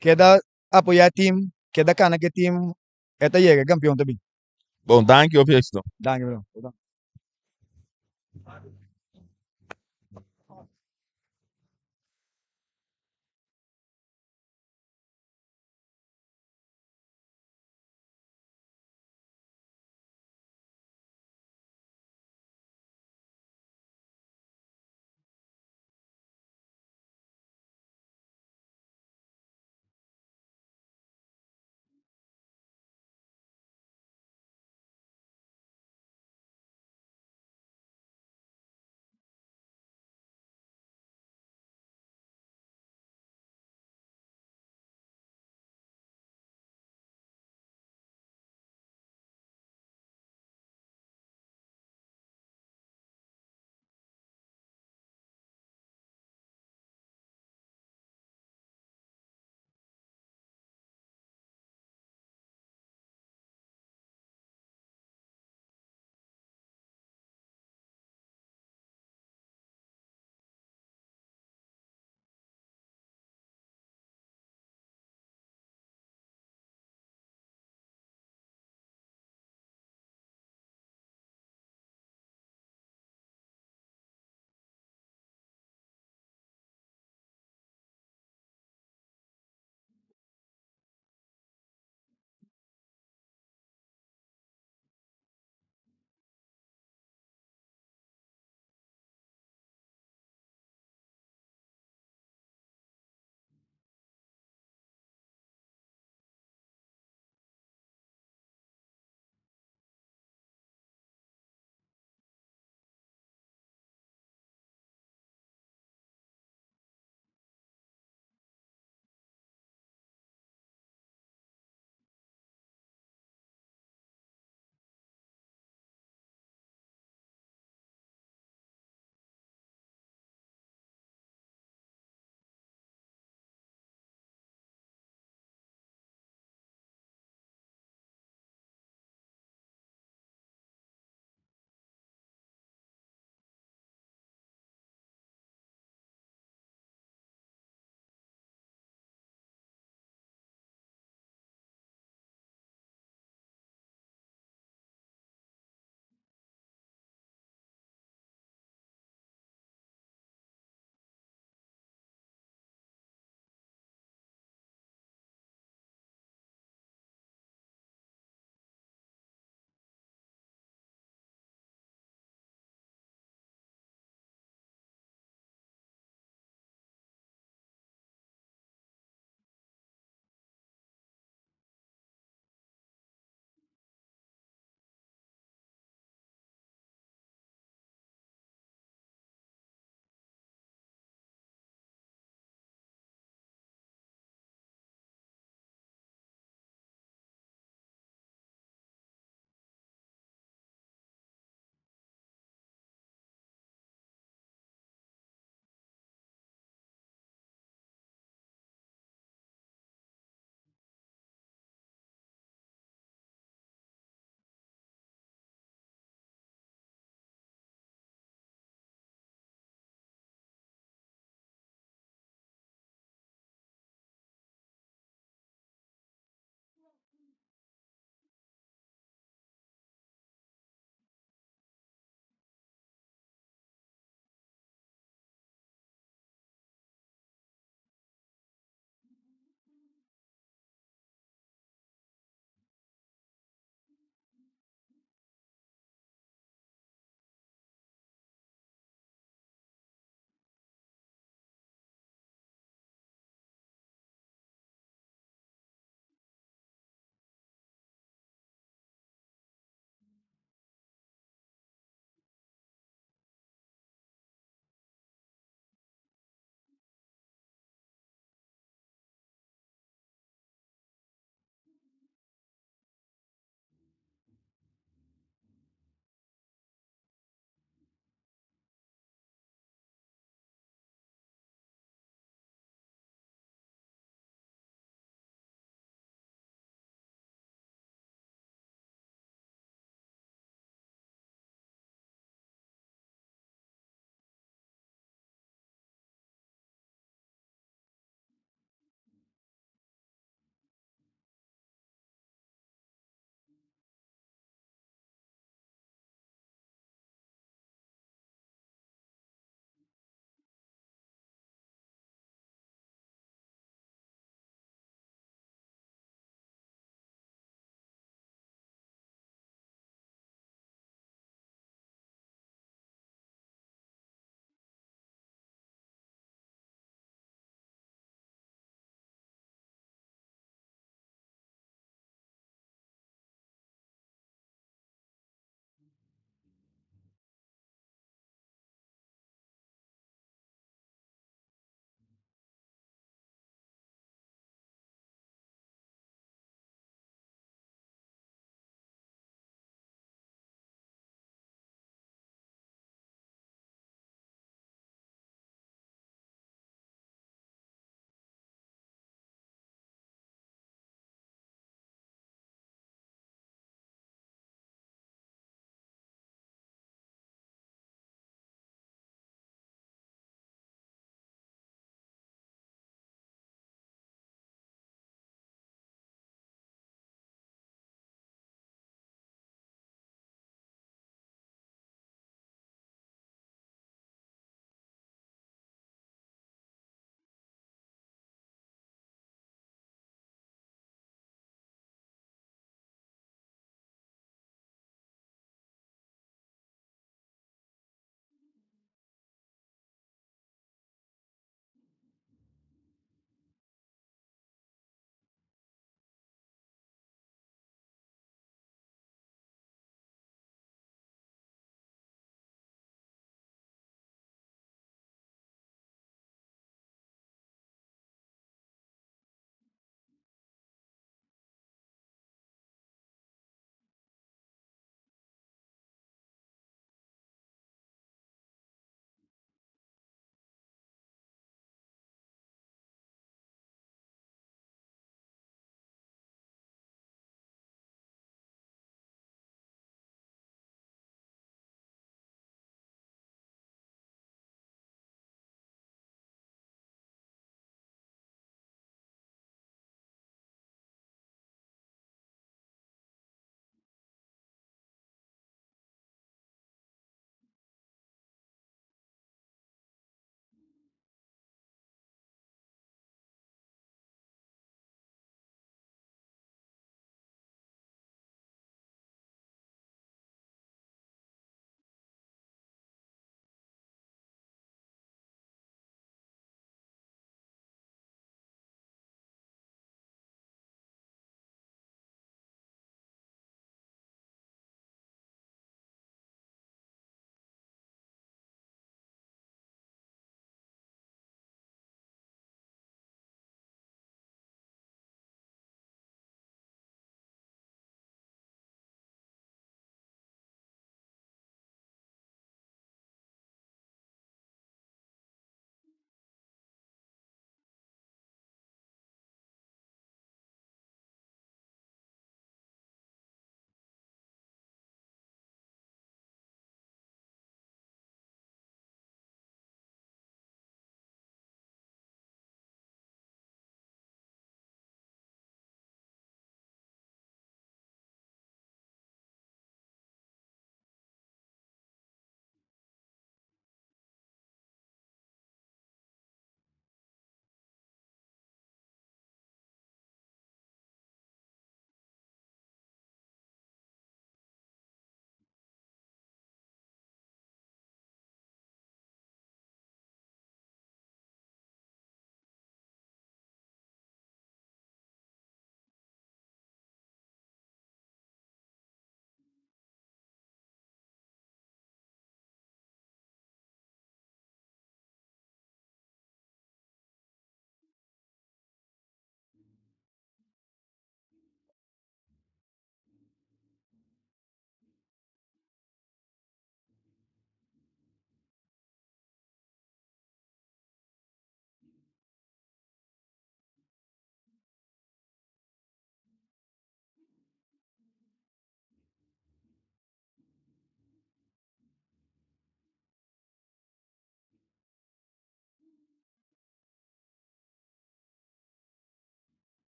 Keda apoya e team, keda kana ku e team, e ta yega, e kampion ta bin. Bon, danki, hopi éxito. Danki bro.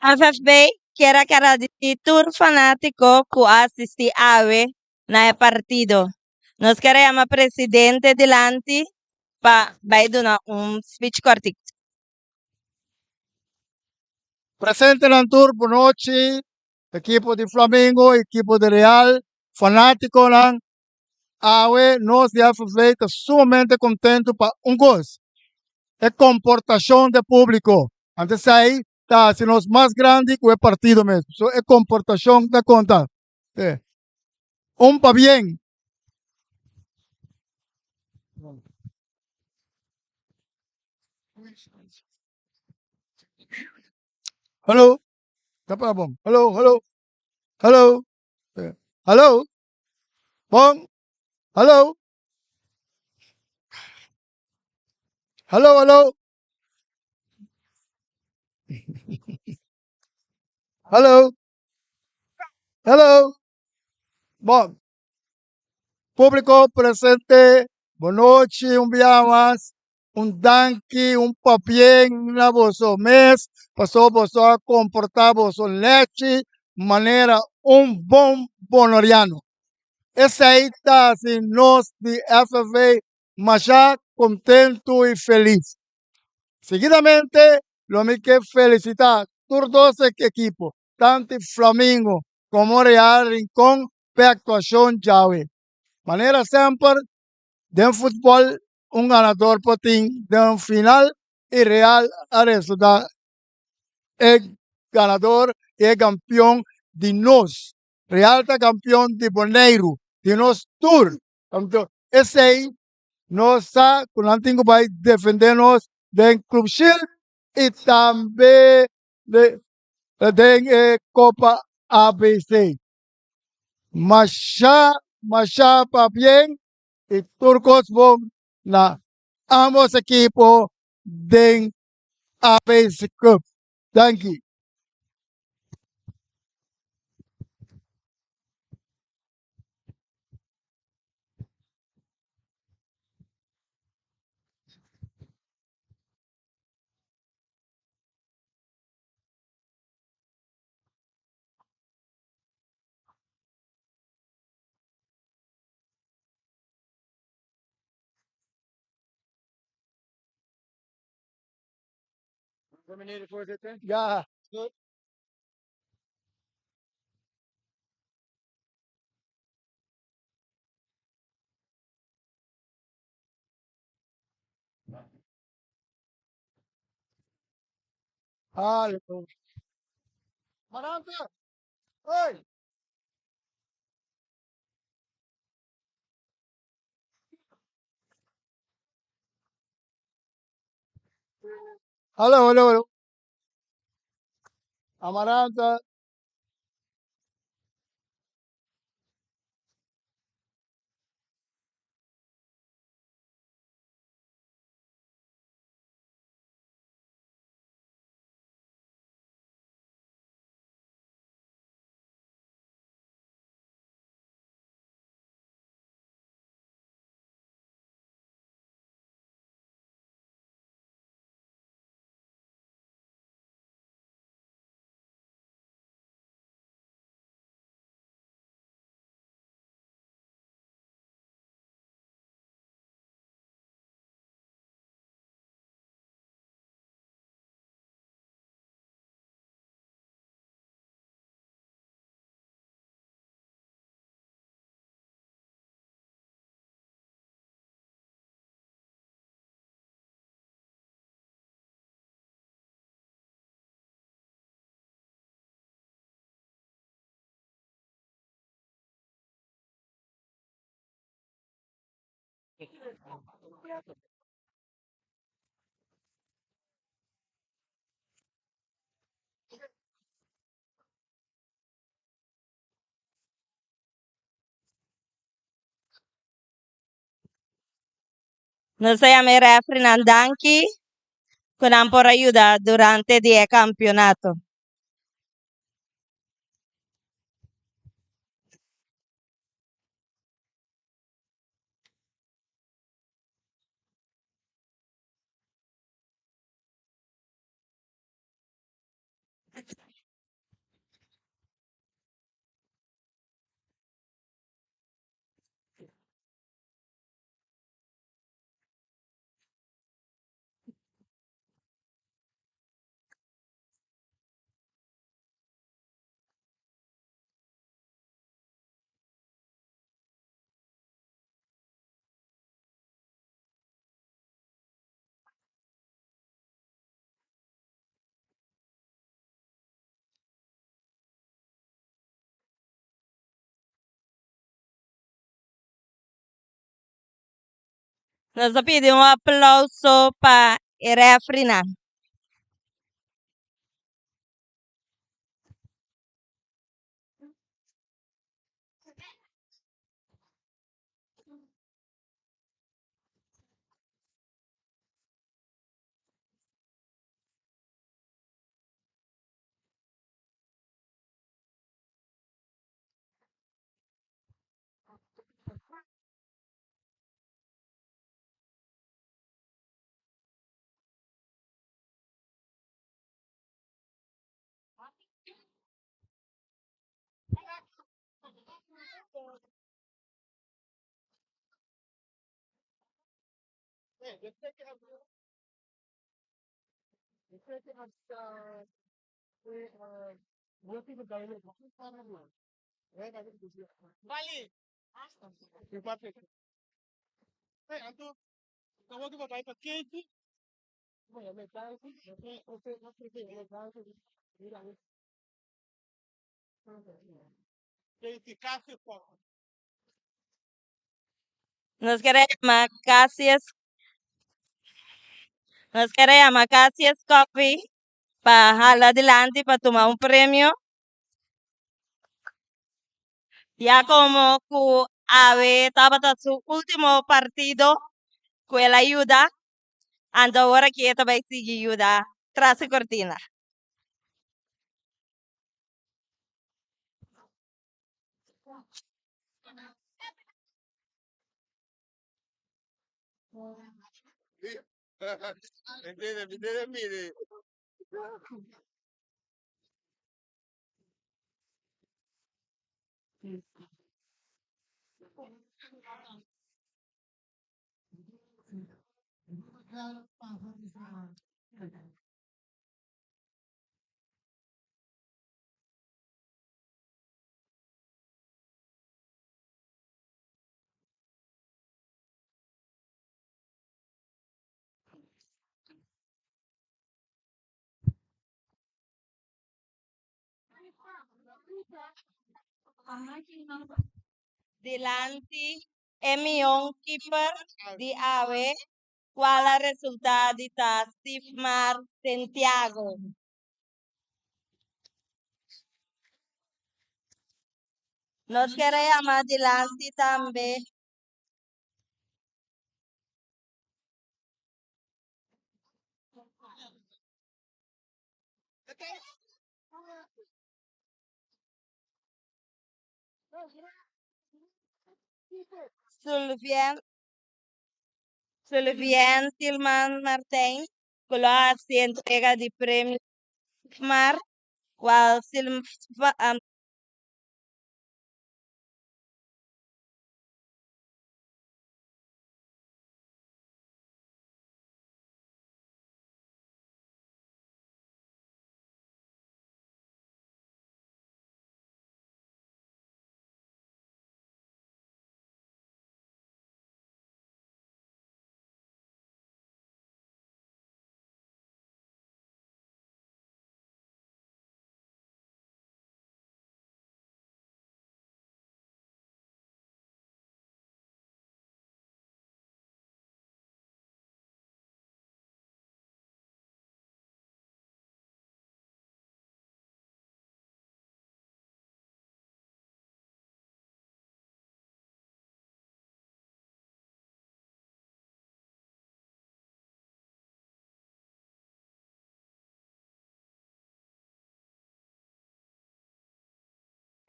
FFB kier a gradisí tur fanátiko ku a asistí awe na e partido. Nos kier a yama presidente dilanti pa bai duna un speech kòrtiku. Presentenan tur bonochi, ekipo di Flamingo, ekipo di Real, fanátikonan. Awe nos di FFB ta sumamente kontentu pa un kos, e komportashon di e públiko. Anto esei ta hasi nos mas grandi ku e partido mes. So e komportashon ta konta. Un pabien. Hallo, ta para bon. Hallo, hallo, hallo, hallo. Bon, hallo. Hallo, hallo. Hallo. Hallo. Bon. Públiko presente, bonochi un bia mas. Un danki, un pabien na boso mes, pasobra boso a komportá boso nèchi manera un bon bonoriano. Esei ta hasi nos di FFV masha kontentu i felis. Seguidamente lo mi ke felisitá tur dos ekipo, tantu Flamingo komo Real Rincon p'e aktuashon djawe. Manera semper den futbòl un ganador por tin den final i Real a resultá e ganador i e kampion di nos. Real ta kampion di Boneiru, di nos tur. Anto esei nos sa ku nan tin ku bai defendé nos den Club Shield i tambe den e Kopa ABC. Masha masha pabien i tur kos bon na ambos ekipo den ABC Cup. Danki. Ja. Hallo. Maranta! Hey! Hallo, hallo, hallo. Amaranta. Nos ta yama e refrinan danki ku nan por a yuda durante di e kampionato. Nos ta pidi un aplauso pa e refereenan. Nos kier a yama Cassius Nos kier a yama Cassius Coffee pa hala dilanti pa tuma un premio. Ya como cu awe tabata su ultimo partido cu el a yuda, anto awor aki e ta bay sigui yuda tras e cortina. Dilanti e mion keeper di awe cual a resulta di ta Stifmar Sentiago. Nos kier a yama dilanti tambe. Sulvien Sulvien Tilman Martijn ku lo a hasi entrega di premio Sifmar cual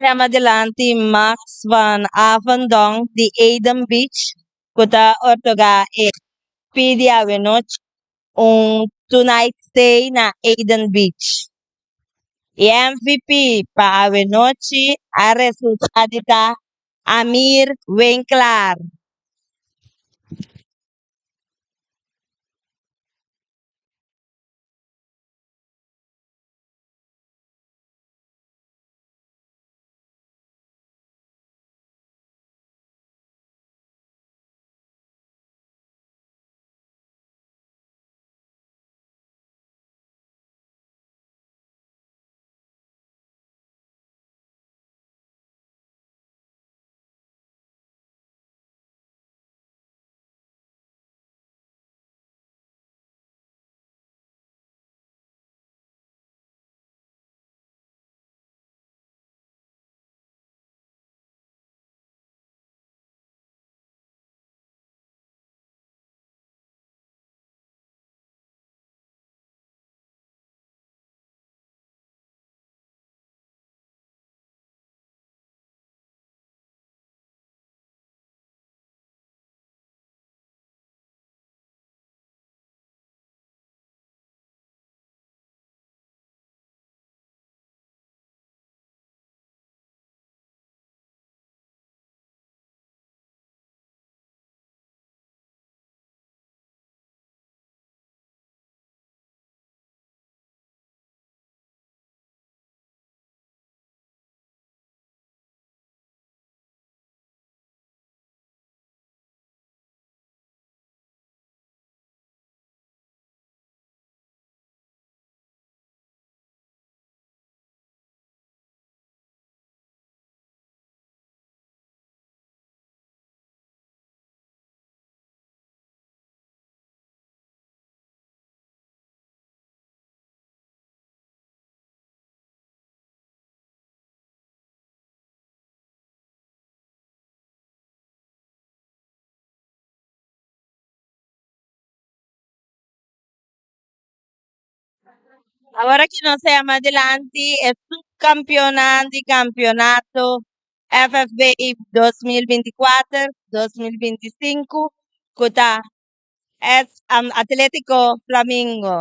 Yama dilanti Max van Avendonk di Eden Beach ku ta otorgá e pidi awenochi un two night stay na Eden Beach. E MVP pa awenochi a resultá di ta Amir Winklaar. Awor aki nos ta yama dilanti e subcampeonnan di campeonato FFB 2024, 2025 cu ta S Atletico Flamingo.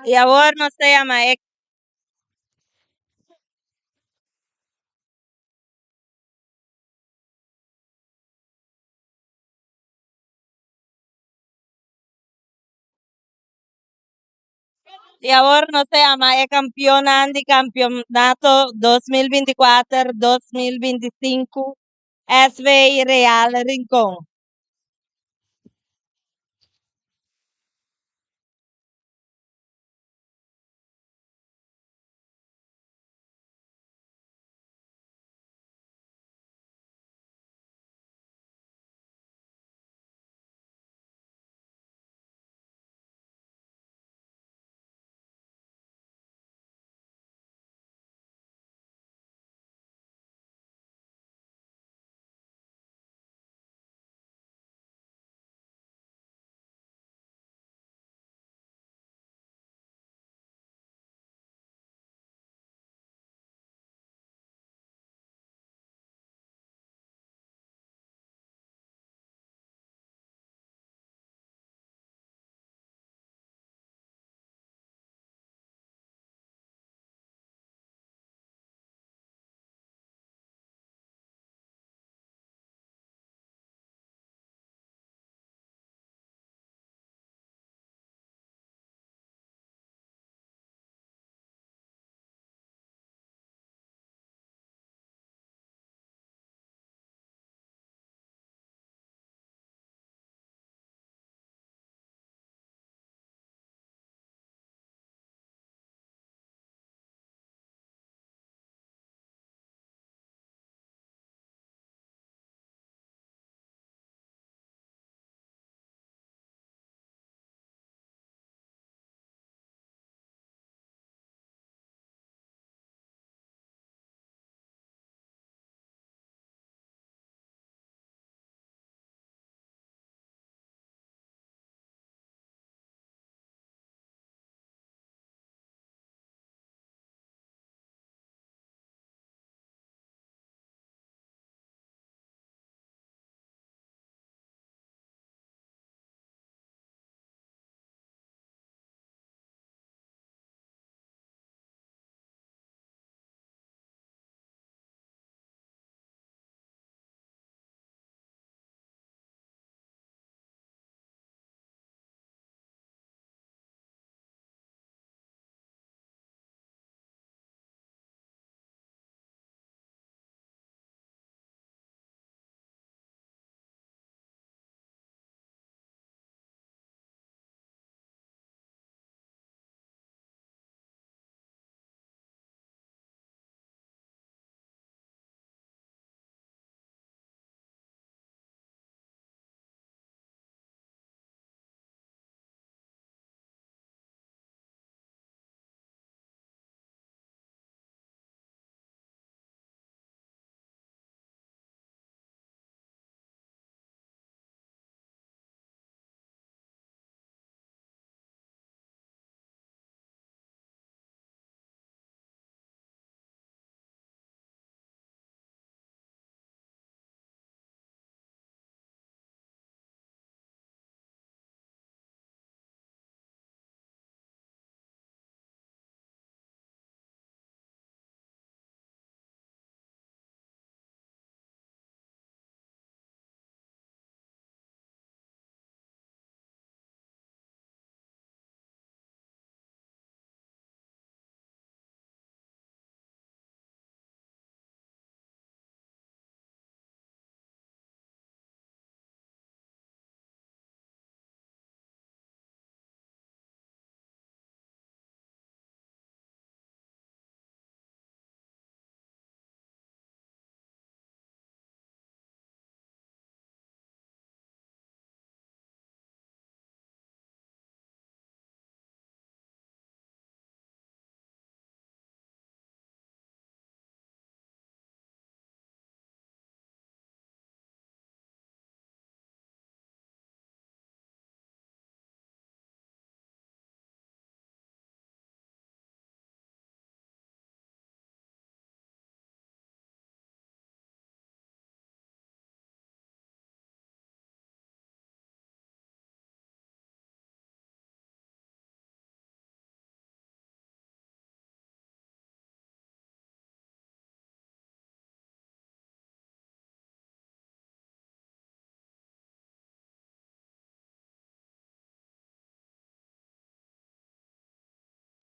Y awor nos ta yama e. I awor nos ta yama e kampionnan di kampionato 2024 2025 SV Real Rincon.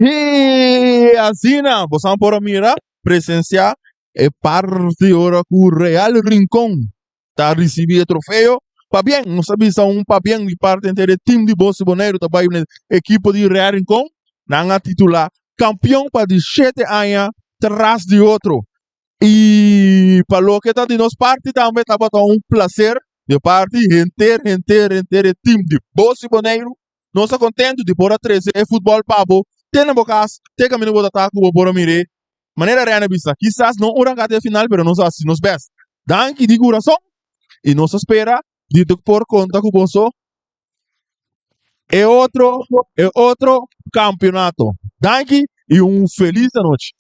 I asina boso por a mira, presensiá e parti ora ku Real Rincon ta risibí e trofeo. Pabien, nos a bisa un pabien di parti henter e tim di Bos di Boneiru ta bai na ekipo di Real Rincon. Nan a titulá kampion pa di shete aña tras di otro. I pa loke ta di nos parti tambe tabata un plaser di parti henter henter henter e tim di Bos di Boneiru. Nos ta kontentu di por a trese e futbòl pa bo te na bo kas, te kaminda bo ta ta ku bo por a mir'é. Manera Rene a bisa, kisas no un ranka te final, pero nos a hasi nos bèst. Danki di kurason i nos ta spera di por konta ku boso e otro e otro kampionato. Danki i un felis anochi.